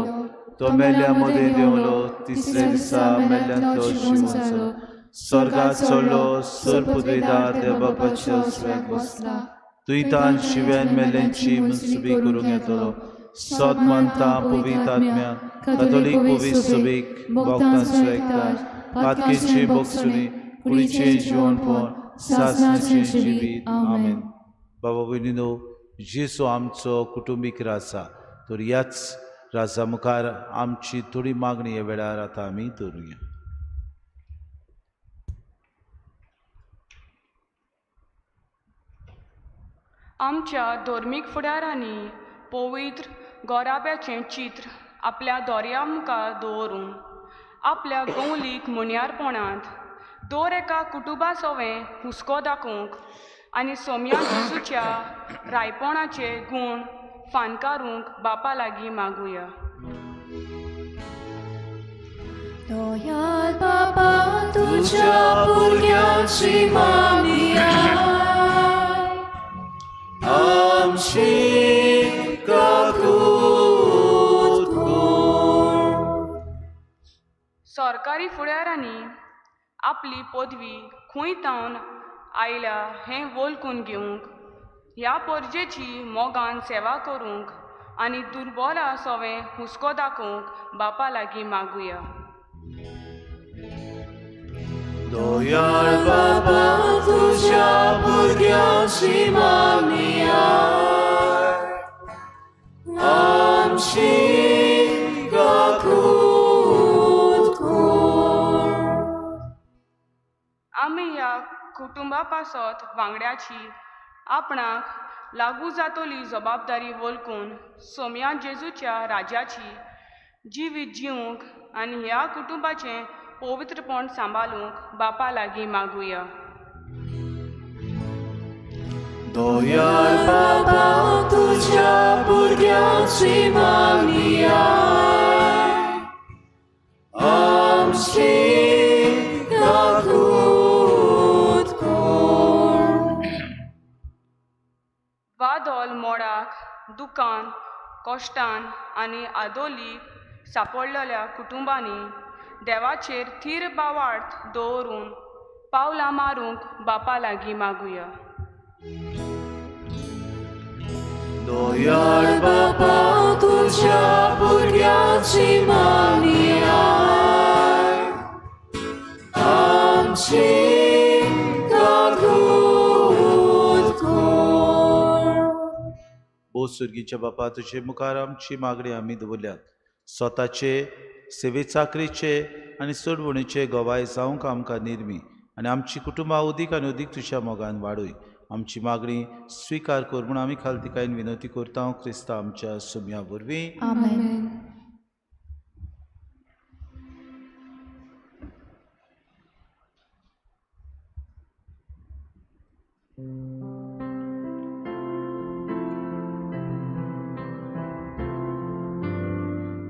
J: तो मेल्या मदें देंवलो, तिसऱ्या दिसा मेल्ल्यांतलो जिवन जालो, स्वर्गात चडलो, सर पदवीदार देव बापाच्या उजव्याक बसला, तुयतान शिव्यान मेल्ल्यांची मनसुबी करूंक येतलो. सोत मानता पवित्र आत्म्या, कातोलीक पवित्र सुबीक, भक्तांचो एकतार, पातकेचे बोगसुणी, कुडीचें जिवनपण, सासणाचें जिवीत. आमेन. बाबा भयणीनो, जेजू आमचो कुटुंबीक राजा, तर ह्याच राजा मुखार आमची थोडी मागणी ह्या वेळार आतां आमी दवरुया.
E: आमच्या धर्मीक फुडारांनी पवित्र गोराब्याचें चित्र आपल्या दोऱ्या मुखार दवरून आपल्या गवलीक मुन्यारपणांत दर एका कुटुंबा सवें हुस्को दाखोवंक आनी सोम्या जेजूच्या रायपणाचे गूण फानकारूंक बापा लागीं मागुया.
I: दयाळ बाबा तुज्या भुरग्यांची मागणी
J: आमची काकूत कर.
E: सरकारी फुडारांनी आपली पदवी खंय तावन आयल्या हें वळखून घेवंक, ह्या परजेची मोगान सेवा करूंक आनी दुर्बोला सवें हुस्को दाखोवंक बापा लागीं मागुया.
J: दयाळ बाबा तुज्या भुरग्यांची मागणी आमची काकूत कर.
E: आमी ह्या कुटुंबा पासत वांगड्याची आपणाक लागू जातली जबाबदारी वळखून सोम्या जेजूच्या राज्याची जिवीत जिवंक आनी ह्या कुटुंबाचें पवित्रपण सांबाळूंक बापा लागीं मागुया.
J: दयाळ बाबा तुज्या भुरग्यांची मागणी आमची काकूत कर.
E: वादोल मोडाक, दुकान, कश्टान आनी आदोलीक सापडलेल्या कुटुंबांनी देवाचेर थीर बावार्थ दवरून पावलां मारूंक बापा लागीं मागुया.
J: दयाळ बाबा तुज्या भुरग्यांची मागणी आमची काकूत कर. भोव सुर्गीच्या बापा, तुजे मुखार आमची मागणी आमी दवरल्यात. स्वताचे सेवे चाकरीचे आनी सोडवणीचे गवाय जावंक आमकां निर्मी आनी आमची कुटुंबां उदीक आनी उदीक तुज्या मोगान वाडय. आमची मागणी स्विकार कर म्हूण आमी खालतिकायेन विनंती करता, क्रिस्ता आमच्या सुम्या वरवीं.
I: आमेन.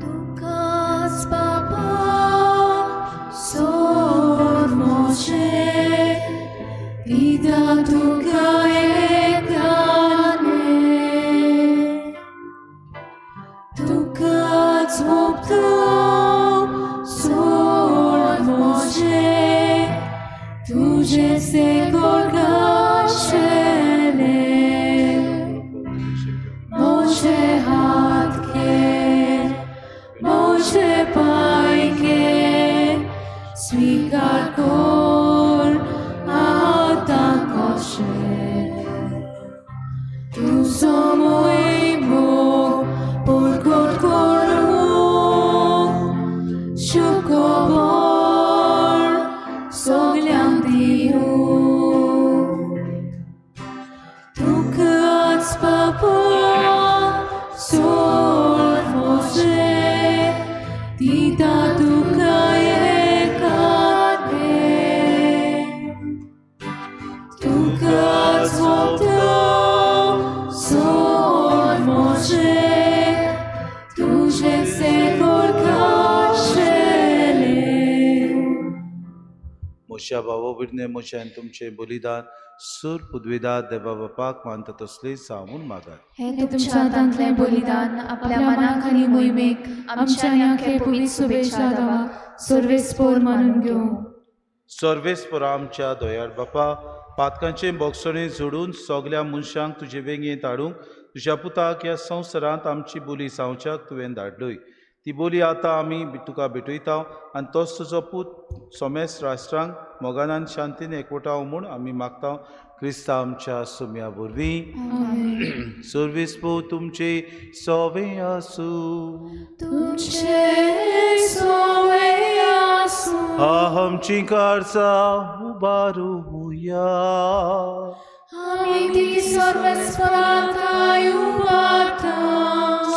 I: तुकाच बाबा सोड मोशे, दिता तुका एकल्याने, तुकाच सोंपता सोड मोशे, तुजें सेगोर गाशेलें, मोशे हात घे, मोशे पांय घे, स्वीकार कर आतां कशें, तुजो
J: म्हज्या भावो भयणीं म्हजें आनी तुमचें बलिदान सूर पुदवेदा देवा बापाक मानता तसलें जावं म्हूण मागात.
I: हे तुमच्या हातांतलें बलिदान आपल्या मनाक आनी मोहिमेक आमच्या आनी आख्खे पवित्र सुबेच्या देवाक सर्वेस्पोर मानून घेवं.
J: सर्वेस्पोर आमच्या दयाळ बापा, पातकांचें बोगसणें जोडून सगल्या मनशांक तुजे वेंगेंत हाडूंक तुज्या पुताक ह्या संवसारांत आमची बोली जावच्याक तुवें धाडलोय. ती बोली आतां आमी तुका भेटयता आनी तोच तुजो पूत सोमेस राष्ट्रांक मोगान आनी शांतीन एकवटाव म्हूण आमी मागता क्रिस्ता आमच्या सुम्या वरवीं. सर्वेस पो तुमचे सोवे आसूं.
C: तुमचे सोवे आसूं.
J: आमची कारसा उबारुया.
C: आमी ती सर्वेस्पराताय उबारता.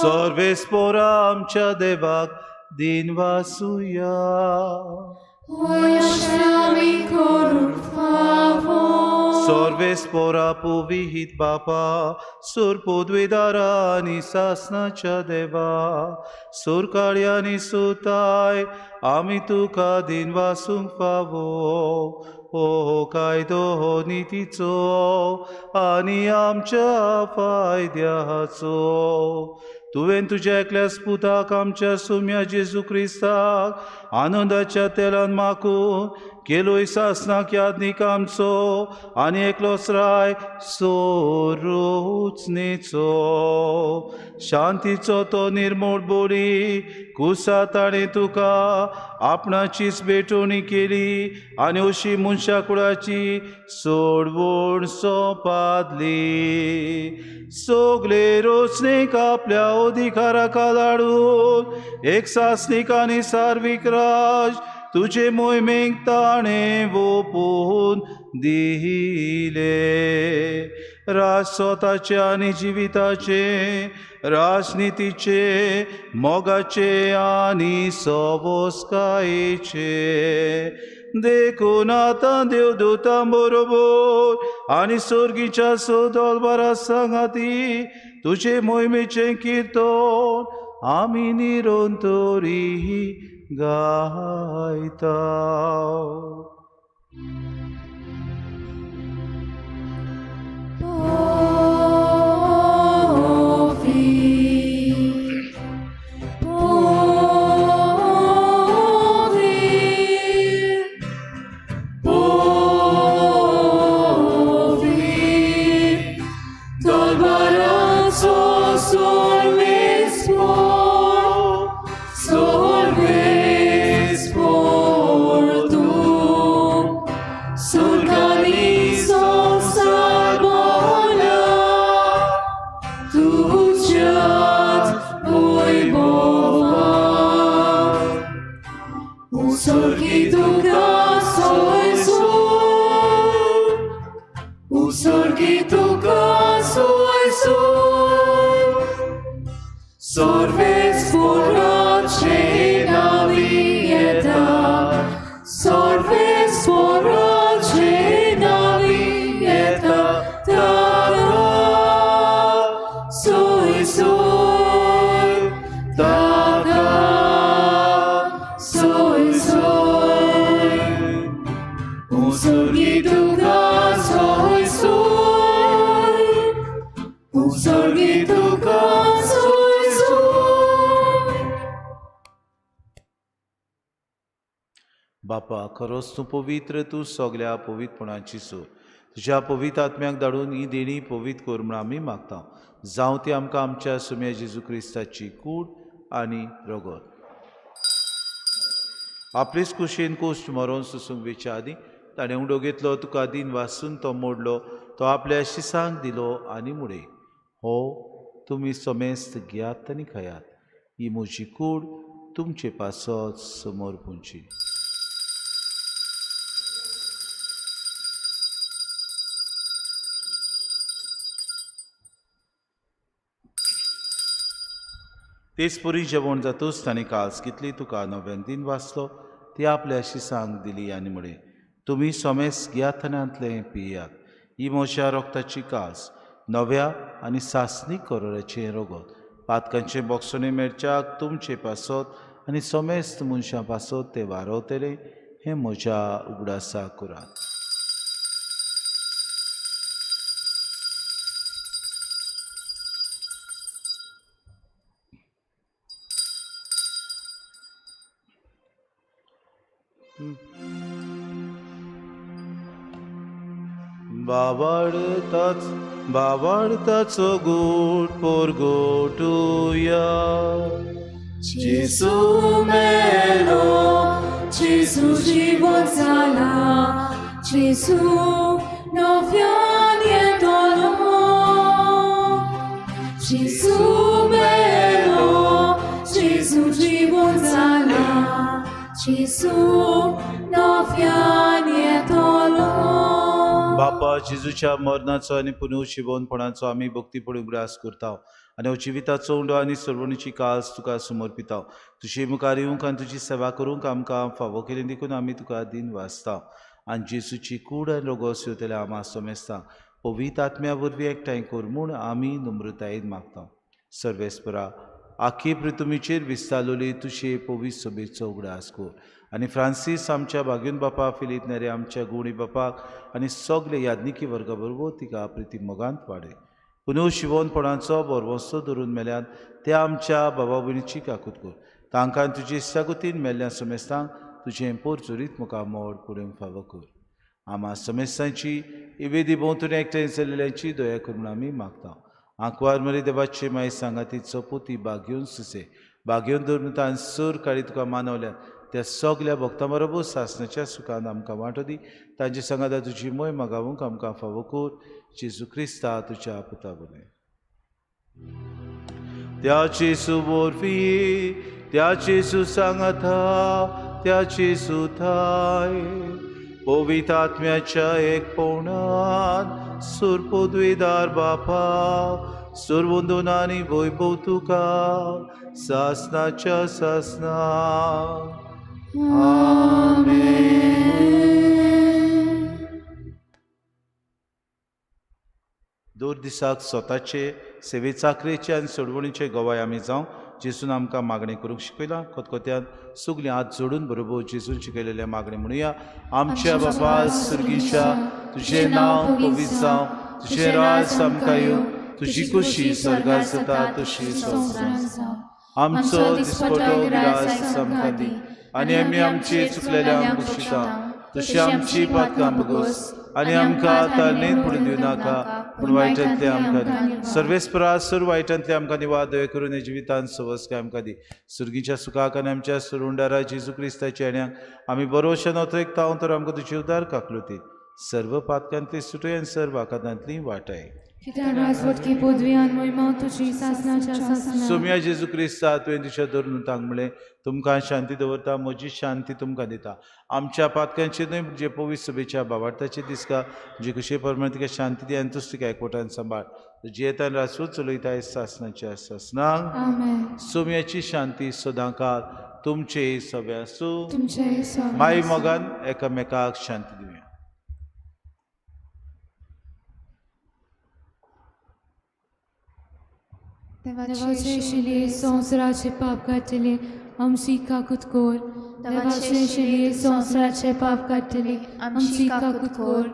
J: सर्वेस्पोरा आमच्या देवाक दिन वासुया.
C: अशें आमी करूंक फावो.
J: सर्वेस्पोरा पुविहीत बापा, सूर पदवेदारा आनी सासनाच्या देवा, सूर काळ्यांनी सुताय आमी तुका दिन वासूंक फावो. हो कायदो हो नितीचो आनी आमच्या फायद्याचो. तुवें तुज्या एकल्याच पुताक आमच्या सुम्या जेजू क्रिस्ताक आनंदाच्या तेलान माकून केलोय सासनाक यादनीक आमचो आनी एकलोच राय सोरोचनेचो. शांतीचो तो निर्मोळ बोली कुसा ताणें तुका आपणाचीच भेटवणी केली आनी अशी मनशा कुळाची सोडवण सोंपादली. सगले रोचणेक आपल्या अधिकारा खाला हाडून एक सासणीक आनी सार्वीक राज तुजे मोहिमेक ताणें वोपून दिले. राज स्वताचे आनी जिविताचे, राजनितीचे, मोगाचे आनी सवस्कायेचे. देखून आतां देवदूतां बरोबर आनी सर्गीच्या सदोलबारा सांगाती तुजे मोहिमेचें किर्तन आमी निरंतरी गायता. बापा, खरोच तूं पवित्र, तूं सगल्या पवित्रपणाची सूर. तुज्या पवित्र आत्म्याक धाडून ही देणी पवित्र कर म्हूण आमी मागता. जावं ती आमकां आमच्या सुम्या जेजू क्रिस्ताची कूड आनी रगत. आपलेच कुशीन कोश्ट मरोन सोसूंक वेच्या आदीं ताणें उडो घेतलो, तुका दिन वासून तो मोडलो, तो आपल्या शिसांक दिलो आनी मुडे, हो तुमी समेस्त घेयात आनी खायात, ही म्हजी कूड तुमचे पासत समोर पुंची. तेच पुरी जेवण जातूच ताणें कास घेतली, तुका नव्यान दिन वाचलो, ती आपल्या शिसांक दिली आनी म्हळें, तुमी सोमेस घेयात आनी पियात, ही म्हज्या रोगताची कास, नव्या आनी सासणीक करोराचें रगत, पातकांचें बोगसणें मेळच्याक तुमचे पासत आनी सोमेस्त मनशां पासत तें वारवतलें. हें म्हज्या उगडासा करात. बाबाडताचो गोट पोरगोटुया.
C: जेजू मेलो, जेजू जिवन जाला, जेजू नव्यान येतलो. जेजू मेलो, जेजू जिवन जाला, जेजू नव्यान येतलो.
J: बापा, जेजूच्या मरणाचो आनी पुनर्जिवनपणाचो आमी भक्तीपणी उगडास करता आनी हो जिविताचो उंडो आनी सर्वणीची कास तुका समर्पिता. तुजे मुखार येवंक आनी तुजी सेवा करूंक आमकां फावो केली देखून आमी तुका दिन वाचता आनी जेजूची कूड आनी रोगोस येतल्या आमा समेस्ता पवित्र आत्म्या वरवीं एकठांय कर म्हूण आमी नम्रतायेन मागता. सर्वेस्परा, आखी पृथ्वीचेर विस्तारलोली तुजे पवित्र सभेचो उगडास कर आनी फ्रांसीस आमच्या भाग्यून बापा, फिलीप नेरे आमच्या गुणी बापाक आनी सगळे याज्ञिकी वर्गा बरोबर तिका प्रिती मोगांत वाडय. पुनर्जिवनपणाचो बरवसो धरून मेल्यान त्या आमच्या बाबा भयणीची काकूत कर. तांकां तुजे इत्सागतीन मेल्ल्या समेस्तांक तुजें पोरचोरीत मुखार मोड पडूंक फावो कर. आमा समेस्तांची इवेदी भोंवतणी एकठांय जाल्ल्यांची दया कर म्हूण आमी मागता. आंकवार मरे देवाचे माय सांगातीचो पोती बागेवन सुसे बागेवन धरून तान सर काळी तुका मानवल्या त्या सगल्या भक्तां बरोबर सासणाच्या सुखान आमकां वांटो दी. तांचे सांगाता तुजी मोय मागावंक आमकां फावो कर. जेजू क्रिस्ता तुज्या पुता बरें. त्या जेजू वरवीं, त्या जेजू सांगाता, त्या जेजू थाय पवित्र आत्म्याच्या एकपणान सुरपुद्विदार बापा सुरवंदून आनी वैभव तुका सासनाच्या सासना. आमेन. दर दिसाक स्वताचे सेवे चाकरेचे आनी सोडवणीचे गवाय आमी जावं. जेजून आमकां मागणें करूंक शिकयलां. खतखत्यान सगळीं हात जोडून बरोबर जेजून शिकयलेल्या मागणें म्हणुया. आमच्या बापा सुर्गीच्या, तुजें नांव पवित्र जावं, तुजें राज आमकां येवं, तुजी खुशी स्वर्गार जाता तशी संवसारांत जावं. आमचो दिसपटो ग्रास आमकां दी आनी आमी आमचे चुकलेल्यांक बक्षिता तशी आमची पातकां भोगोस आनी आमकां तारणेंत पडून दिवं नाका, पूण वायटांतले आमकां दी. सर्वेस्परा, सर्व वायटांतले आमकां निवाद दया करून जिवितांत सवसकाय आमकां दी. सुर्गीच्या सुखाक आनी आमच्या सुरुंडारा जेजू क्रिस्ताच्या येण्याक आमी बरोवशें नोतरेकता तर आमकां तुजी उदार काकलुती सर्व पातकांतली सुटय आनी सर्व आकांतांतली वाटाय. सोम्या जेजू क्रिस्ता, तुवें तुज्या धरून तांक म्हणलें, तुमकां शांती दवरता, म्हजी शांती तुमकां दिता. आमच्या पातकांचे न्हय जे पवित्र सभेच्या बाबार्थाचे दिसका जे कशे प्रमाणे तिका शांती दी आनी तूच तिका एकवटान सांबाळ. जियेतान रासू चलयताय सासनाच्या सासनाक. सोम्याची शांती सदांकाळ तुमचे सगळे आसूं. माई मोगान एकामेकाक शांती दिवया.
I: देवाचे शिले संवसाराचे पाप काडटले आमची काकूत कर. देवाचे शिले संवसाराचे पाप काडटले आमची काकूत कर.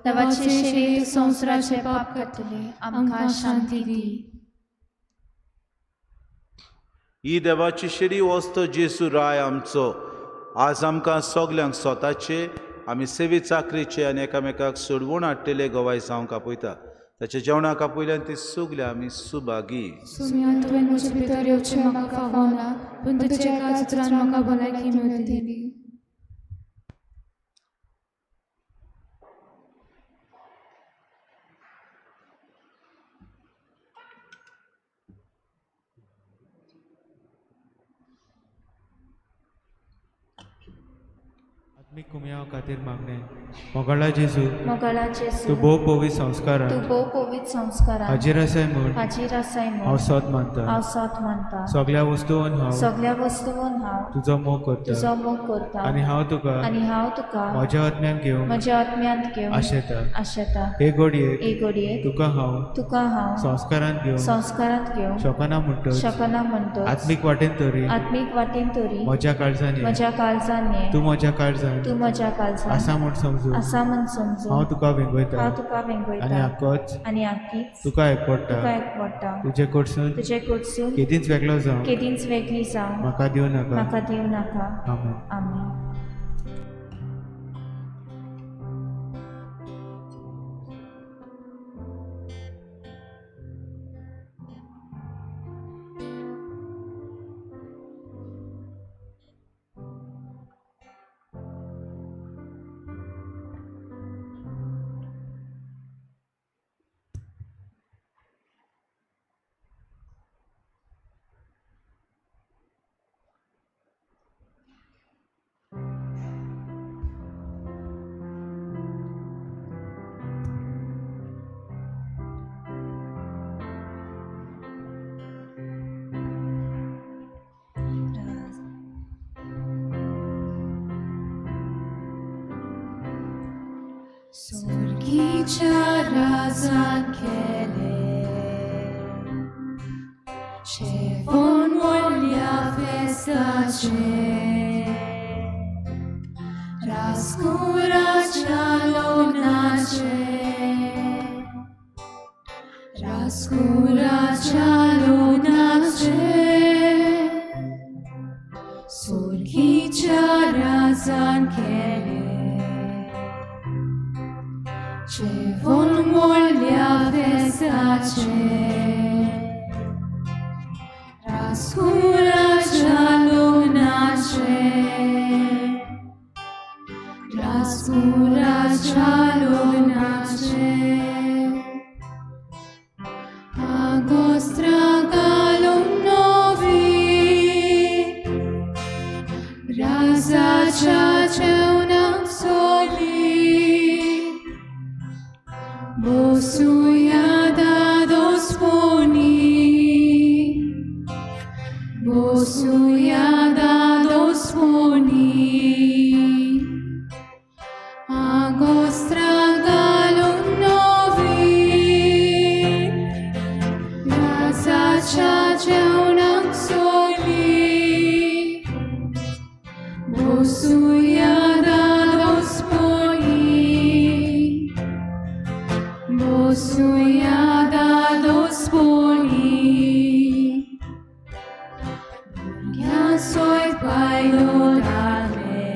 I: देवाचे शिले संवसाराचे पाप काडटले आमकां शांती दी.
J: ही देवाची शिडी वस्त जेजू राय आमचो आज आमकां सगल्यांक स्वताचे आमी सेवे चाकरेचे आनी एकामेकाक सोडवून हाडटले गवाय जावंक आपयता. ताच्या जेवणाक आपयल्यान ती सगळे आमी सुभागी.
I: सोम्या, तुवें म्हजे भितर येवचें म्हाका फावना, पूण तुज्या एका उतरान म्हाका भलायकी मेळटली.
H: आत्मीक कुमयाव खातीर मागणें. मोगाळा जेजू,
B: मोगाळा जेजू,
H: तूं भोव पवित्र संस्कारान,
B: तूं भोव पवित्र संस्कारान
H: हाजीर आसाय म्हूण,
B: हाजीर आसाय म्हूण
H: हांव सोद मानता,
B: हांव सोद मानता.
H: सगळ्या वस्तून हांव,
B: सगळ्या वस्तून हांव
H: तुजो मोग करता,
B: तुजो मोग करता
H: आनी हांव तुका,
B: आनी हांव तुका
H: म्हज्या आत्म्यांत घेवन,
B: म्हज्या आत्म्यांत घेवन
H: आशेता,
B: आशेता.
H: हे घडयेक,
B: हे घडयेक
H: तुका हांव,
B: तुका हांव
H: संस्कारांत घेवन,
B: संस्कारांत घेवन
H: शकना म्हणटच,
B: शकना म्हणटच
H: आत्मीक वाटेन तरी,
B: आत्मीक वाटेन तरी
H: म्हज्या काळजान ये,
B: म्हज्या काळजान ये,
H: तूं म्हज्या काळजान, काळजांत
B: तूं म्हज्या काळजांत
H: आसा म्हूण समजून
B: आसा म्हूण समजून
H: हांव तुका वेंगयता
B: हांव तुका वेंगयता
H: आनी आकोच
B: आनी आकीच
H: तुका एकवडटा
B: तुका एकवडटा.
H: तुजे कडसून
B: तुजे कडसून
H: केदींच वेगळो जावं
B: केदींच वेगळी जावं
H: म्हाका दिवं नाका.
B: म्हाका दिवं नाका.
H: आमेन.
B: आमेन.
C: Sorgicha razan kele, Chevon volia festace, Rascura chalonace, Rascura chalonace, Sorgicha razan kele, Chevon volia festace, Rascura chalonace, Rascura chalonace, Agostra galon novi, Raza chacheunam soli, Bosuya da dosponi, Bosuya da dosponi, Agostra galon novi, Raza chacheunam soli, Bosuya da dosponi, Bosuya da dosponi, Burgya soy pailo dale,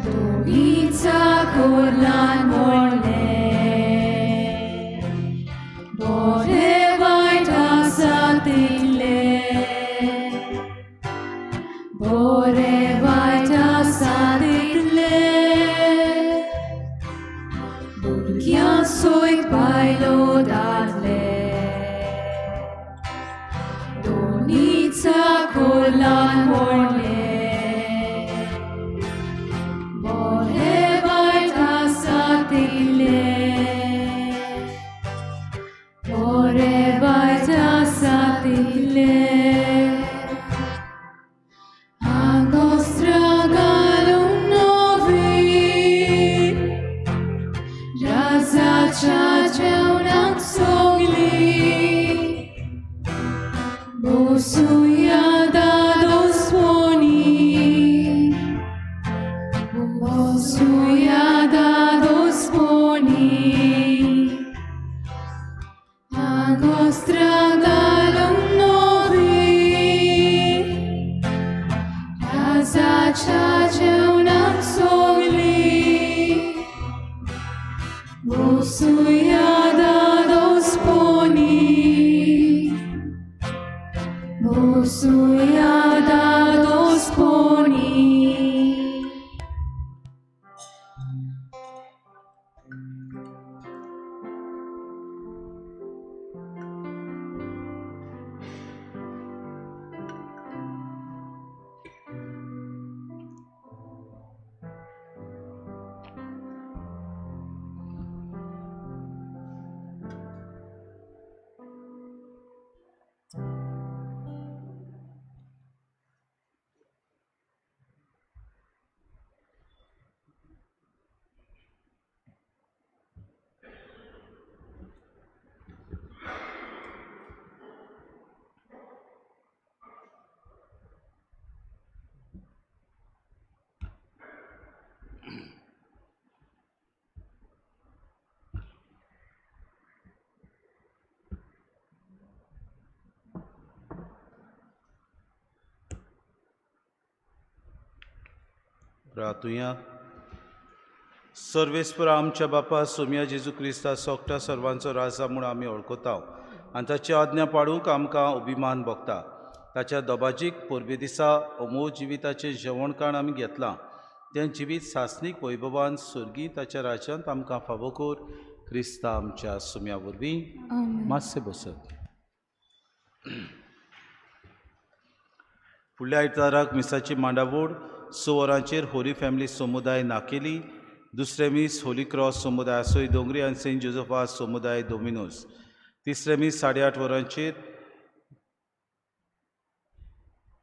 C: Dovica korlan morle, Bore vaita satile, Bore vaita satile, Burgya soy pailo dale, Donica kolan morle, Bore vaita satile, Bore vaita satile, Agostra galon novi, Raza chacheunam sogli, Bosuya da dosponi, Bosuya da dosponi, Agostra galon novi, Raza chacheunam sogli, Bosuya da dosponi, Bosuya da dosponi.
J: प्रार्थुया. सर्वेस्पर आमच्या बापा सोमया जेजू क्रिस्ता सोगटा सर्वांचो राजा म्हूण आमी वळखता आनी ताची आज्ञा पाळूंक आमकां अभिमान भोगता. ताच्या दोबाजीक परबे दिसा अमोल जिविताचें जेवणकाण आमी घेतलां तें जिवीत सासणीक वैभवान सर्गी ताच्या राज्यांत आमकां फावो कर. क्रिस्ता आमच्या सोम्या वरवीं. मातशें बसत. फुडल्या आयताराक मिसाची मांडावळ 6 वरांचेर होली फॅमिली समुदाय नाकेली, दुसरें मीस होली क्रॉस समुदाय आसोय दोंगरी आनी सेंट जोजफा समुदाय दोमिनोज, तिसरें मीस 8:30 वरांचेर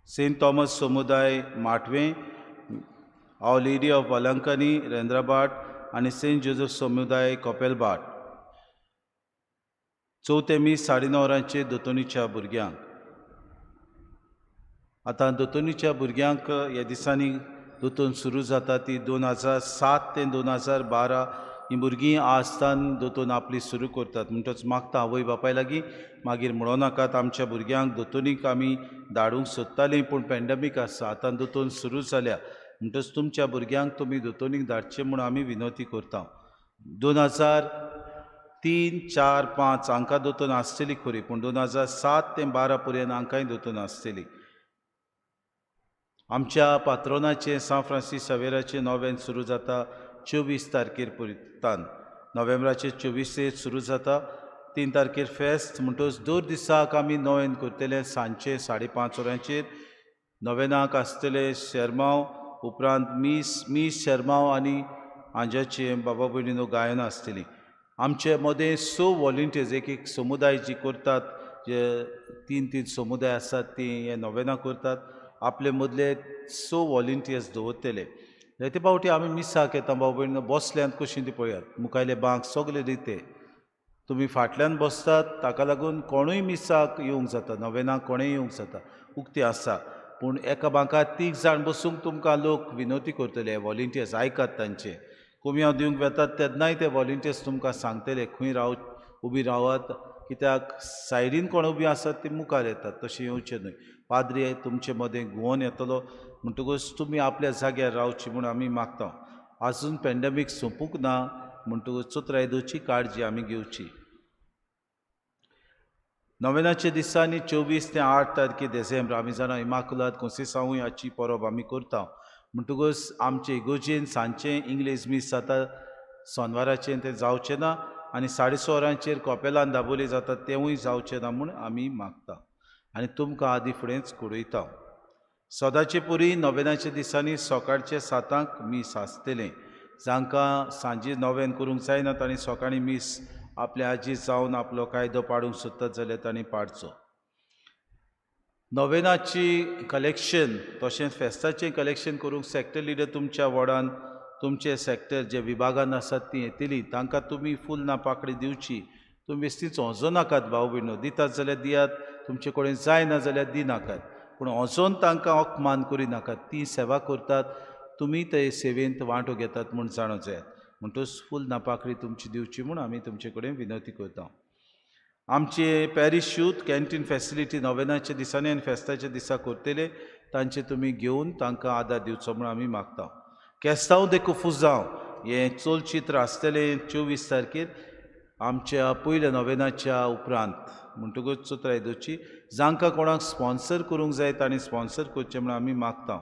J: सेंट थॉमस समुदाय माटवें, our lady of Velankanni Rendrabhat आनी सेंट जोजफ समुदाय कोपेलभाट, चवथें मीस 9:30 वरांचेर दोतोनीच्या भुरग्यांक. आतां दोतोनीच्या भुरग्यांक ह्या दिसांनी दोतोन सुरू जाता ती 2007 ते 2012 ही भुरगीं आजतान दोतोन आपली सुरू करतात. म्हणटच मागता आवय बापाय लागीं मागीर म्हणो नाकात आमच्या भुरग्यांक दोतोनीक आमी धाडूंक सोदतालीं पूण पॅन्डेमीक आसा, आतां दोतोन सुरू जाल्या म्हणटच तुमच्या भुरग्यांक तुमी दोतोनीक धाडचें म्हूण आमी विनवती करता. 2003, 4, 5 हांकां दोतोन आसतली खरी पूण 2007 ते 12 पर्यंत हांकांय दोतोन आसतली. आमच्या पात्रोनाचें सांत फ्रांसीस सवेराचें नोवेन सुरू जाता 24 तारखेर पुरतान, नोव्हेंबराचे 24 सुरू जाता, 3 तारखेर फेस्त. म्हणटच दर दिसाक आमी नोवेन करतले सांजचे 5:30 वरांचेर. नोवेनाक आसतले शेरमांव, उपरांत मीस शेरमांव आनी आंज्याचे बाबा भयणीनो गायनां आसतलीं. आमचे मदें 6 वॉलंटियर्स एक एक समुदाय जी करतात, जे 3-3 समुदाय आसात ती हे नोवेनां करतात, आपले मदले 6 वॉलंटियर्स दवरतले. जायते फावटी आमी मिसाक येता बाबा भयणीनो बसल्यांत कशीं ती पळयात, मुखायले बांक सगले रिते, तुमी फाटल्यान बसतात ताका लागून कोणूय मिसाक येवंक जाता, नोवेनाक कोणूय येवंक जाता, उक्ती आसा. पूण एका बांकार 3 जाण बसूंक तुमकां लोक विनवती करतले, वॉलंटियर्स आयकात तांचे. कोमयांव दिवंक वेतात तेन्नाय ते वॉलंटियर्स तुमकां सांगतले खंय राव उबी रावात, कित्याक सायडीन कोण उबी आसात ती मुखार येतात, तशें येवचें न्हय. पाद्री तुमचे मदें घुंवोन येतलो म्हणटकूच तुमी आपल्या जाग्यार रावची म्हूण आमी मागता. आजून पॅन्डेमीक सोंपूंक ना म्हणटकूच चतुराय दवरची काळजी आमी घेवची. नोवेनाच्या दिसांनी 24 ते 8 तारखे देसेंब्र आमी जाणा इमाकुलाद कोंसेसांवूय हाची परब आमी करता. म्हणटकूच आमचे इगोजेन सांजचें इंग्लीश मीस जाता, सोनवाराचें तें जावचें ना आनी 6:30 वरांचेर कॉपेलान दाबोली जाता तेंवूय जावचें ना म्हूण आमी मागता आनी तुमकां आदी फुडेंच कळयता. सदांचे पुरी नोवेनाच्या दिसांनी सकाळचे 7 मीस आसतलें. जांकां सांजे नोवेन करूंक जायना तांणी सकाळीं मीस आपल्या आजी जावन आपलो कायदो पाडूंक सोदतात जाल्यार तांणी पाडचो. नोवेनाची कलेक्शन तशेंच फेस्ताचें कलेक्शन करूंक सॅक्टर लिडर तुमच्या वॉर्डान तुमचे सॅक्टर जे विभागान आसात ती येतली, तांकां तुमी फूल ना पाकडी दिवची. तुमी बेश्टीच ओजो नाकात भाव भयणो, दितात जाल्यार दियात, तुमचे कडेन जायना जाल्यार दिनाकात, पूण ओजोन तांकां अपमान करिनाकात. ती सेवा करतात, तुमी ते सेवेंत वांटो घेतात म्हूण जाणो जायात. म्हणटच फूल ना पाकडी तुमची दिवची म्हूण आमी तुमचे कडेन विनवती करता. आमचे पॅरीश यूथ कॅन्टीन फॅसिलिटी नोवेनाच्या दिसांनी आनी फेस्ताच्या दिसा करतले, तांचे तुमी घेवन तांकां आदार दिवचो म्हूण आमी मागता. केस्तांव दे कुफुजांव हें चलचित्र आसतलें 24 तारखेर आमच्या पयल्या नोवेनाच्या उपरांत. म्हणटकूच चतुराय दवरची. जांकां कोणाक स्पॉन्सर करूंक जाय तांणी स्पॉन्सर करचें म्हूण आमी मागता.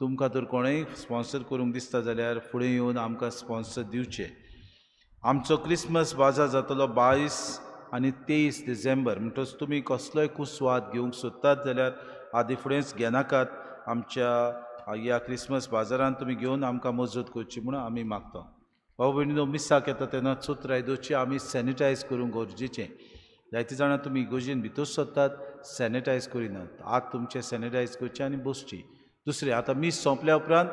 J: तुमकां तर कोणेय स्पॉन्सर करूंक दिसता जाल्यार फुडें येवन आमकां स्पॉन्सर दिवचें. आमचो क्रिसमस बाजार जातलो 22 आनी 23 डिसेंबर. म्हणटच तुमी कसलोय कुस्वाद घेवंक सोदतात जाल्यार आदी फुडेंच घेनाकात. आमच्या ह्या क्रिसमस बाजारान तुमी घेवन आमकां मजत करची म्हूण आमी मागता. भाव भयणीनो, मिसाक येता तेन्ना चतुराय दवरची. आमी सॅनिटायज करूंक गरजेचें. जायते जाणां तुमी इगोजेन भितर सरतात, सॅनिटायज करिनात. आत तुमचें सॅनिटायज करचें आनी बसची. दुसरें, आतां मीस सोंपल्या उपरांत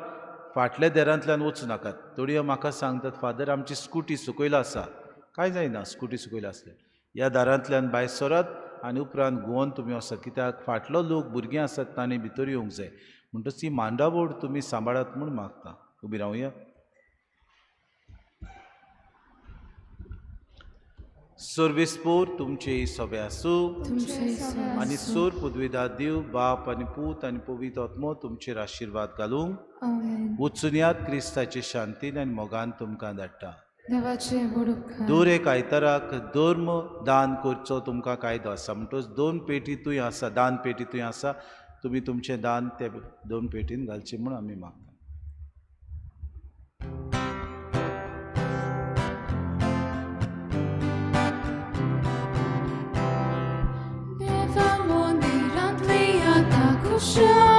J: फाटल्या देरांतल्यान वचूं नाकात. थोडी म्हाका सांगतात, फादर आमची स्कुटी सकयल आसा. कांय जायना स्कुटी सकयल आसल्यार. ह्या दारांतल्यान भायर सरात आनी उपरांत घुंवोन तुमी वचात, कित्याक फाटलो लोक भुरगीं आसात तांणी भितर येवंक जाय. म्हणटच ती मांडावळ तुमी सांबाळात म्हूण मागता. उबी रावया. सर्वेस्पोर तुमचे सोबे आसूं
I: तुमचे सोबे
J: आनी
I: आसूं.
J: सोर पुदविदा देव बाप आनी पूत आनी पवित्र आत्मो तुमचेर आशिर्वाद घालूंक
I: आमेन.
J: वचुनयात क्रिस्ताचे शांतीन आनी मोगान तुमकां धाडटा.
I: देवाचे व्हड उपकार.
J: दर एक आयताराक धर्म दान करचो तुमकां कायदो आसा, म्हणटकच दोन पेटी थंय आसा, दान पेटी थंय आसा, तुमी तुमचें दान ते दोन पेटीन घालचें म्हूण आमी मागता.
C: देवा मंदिरांतली आतां खुशाल.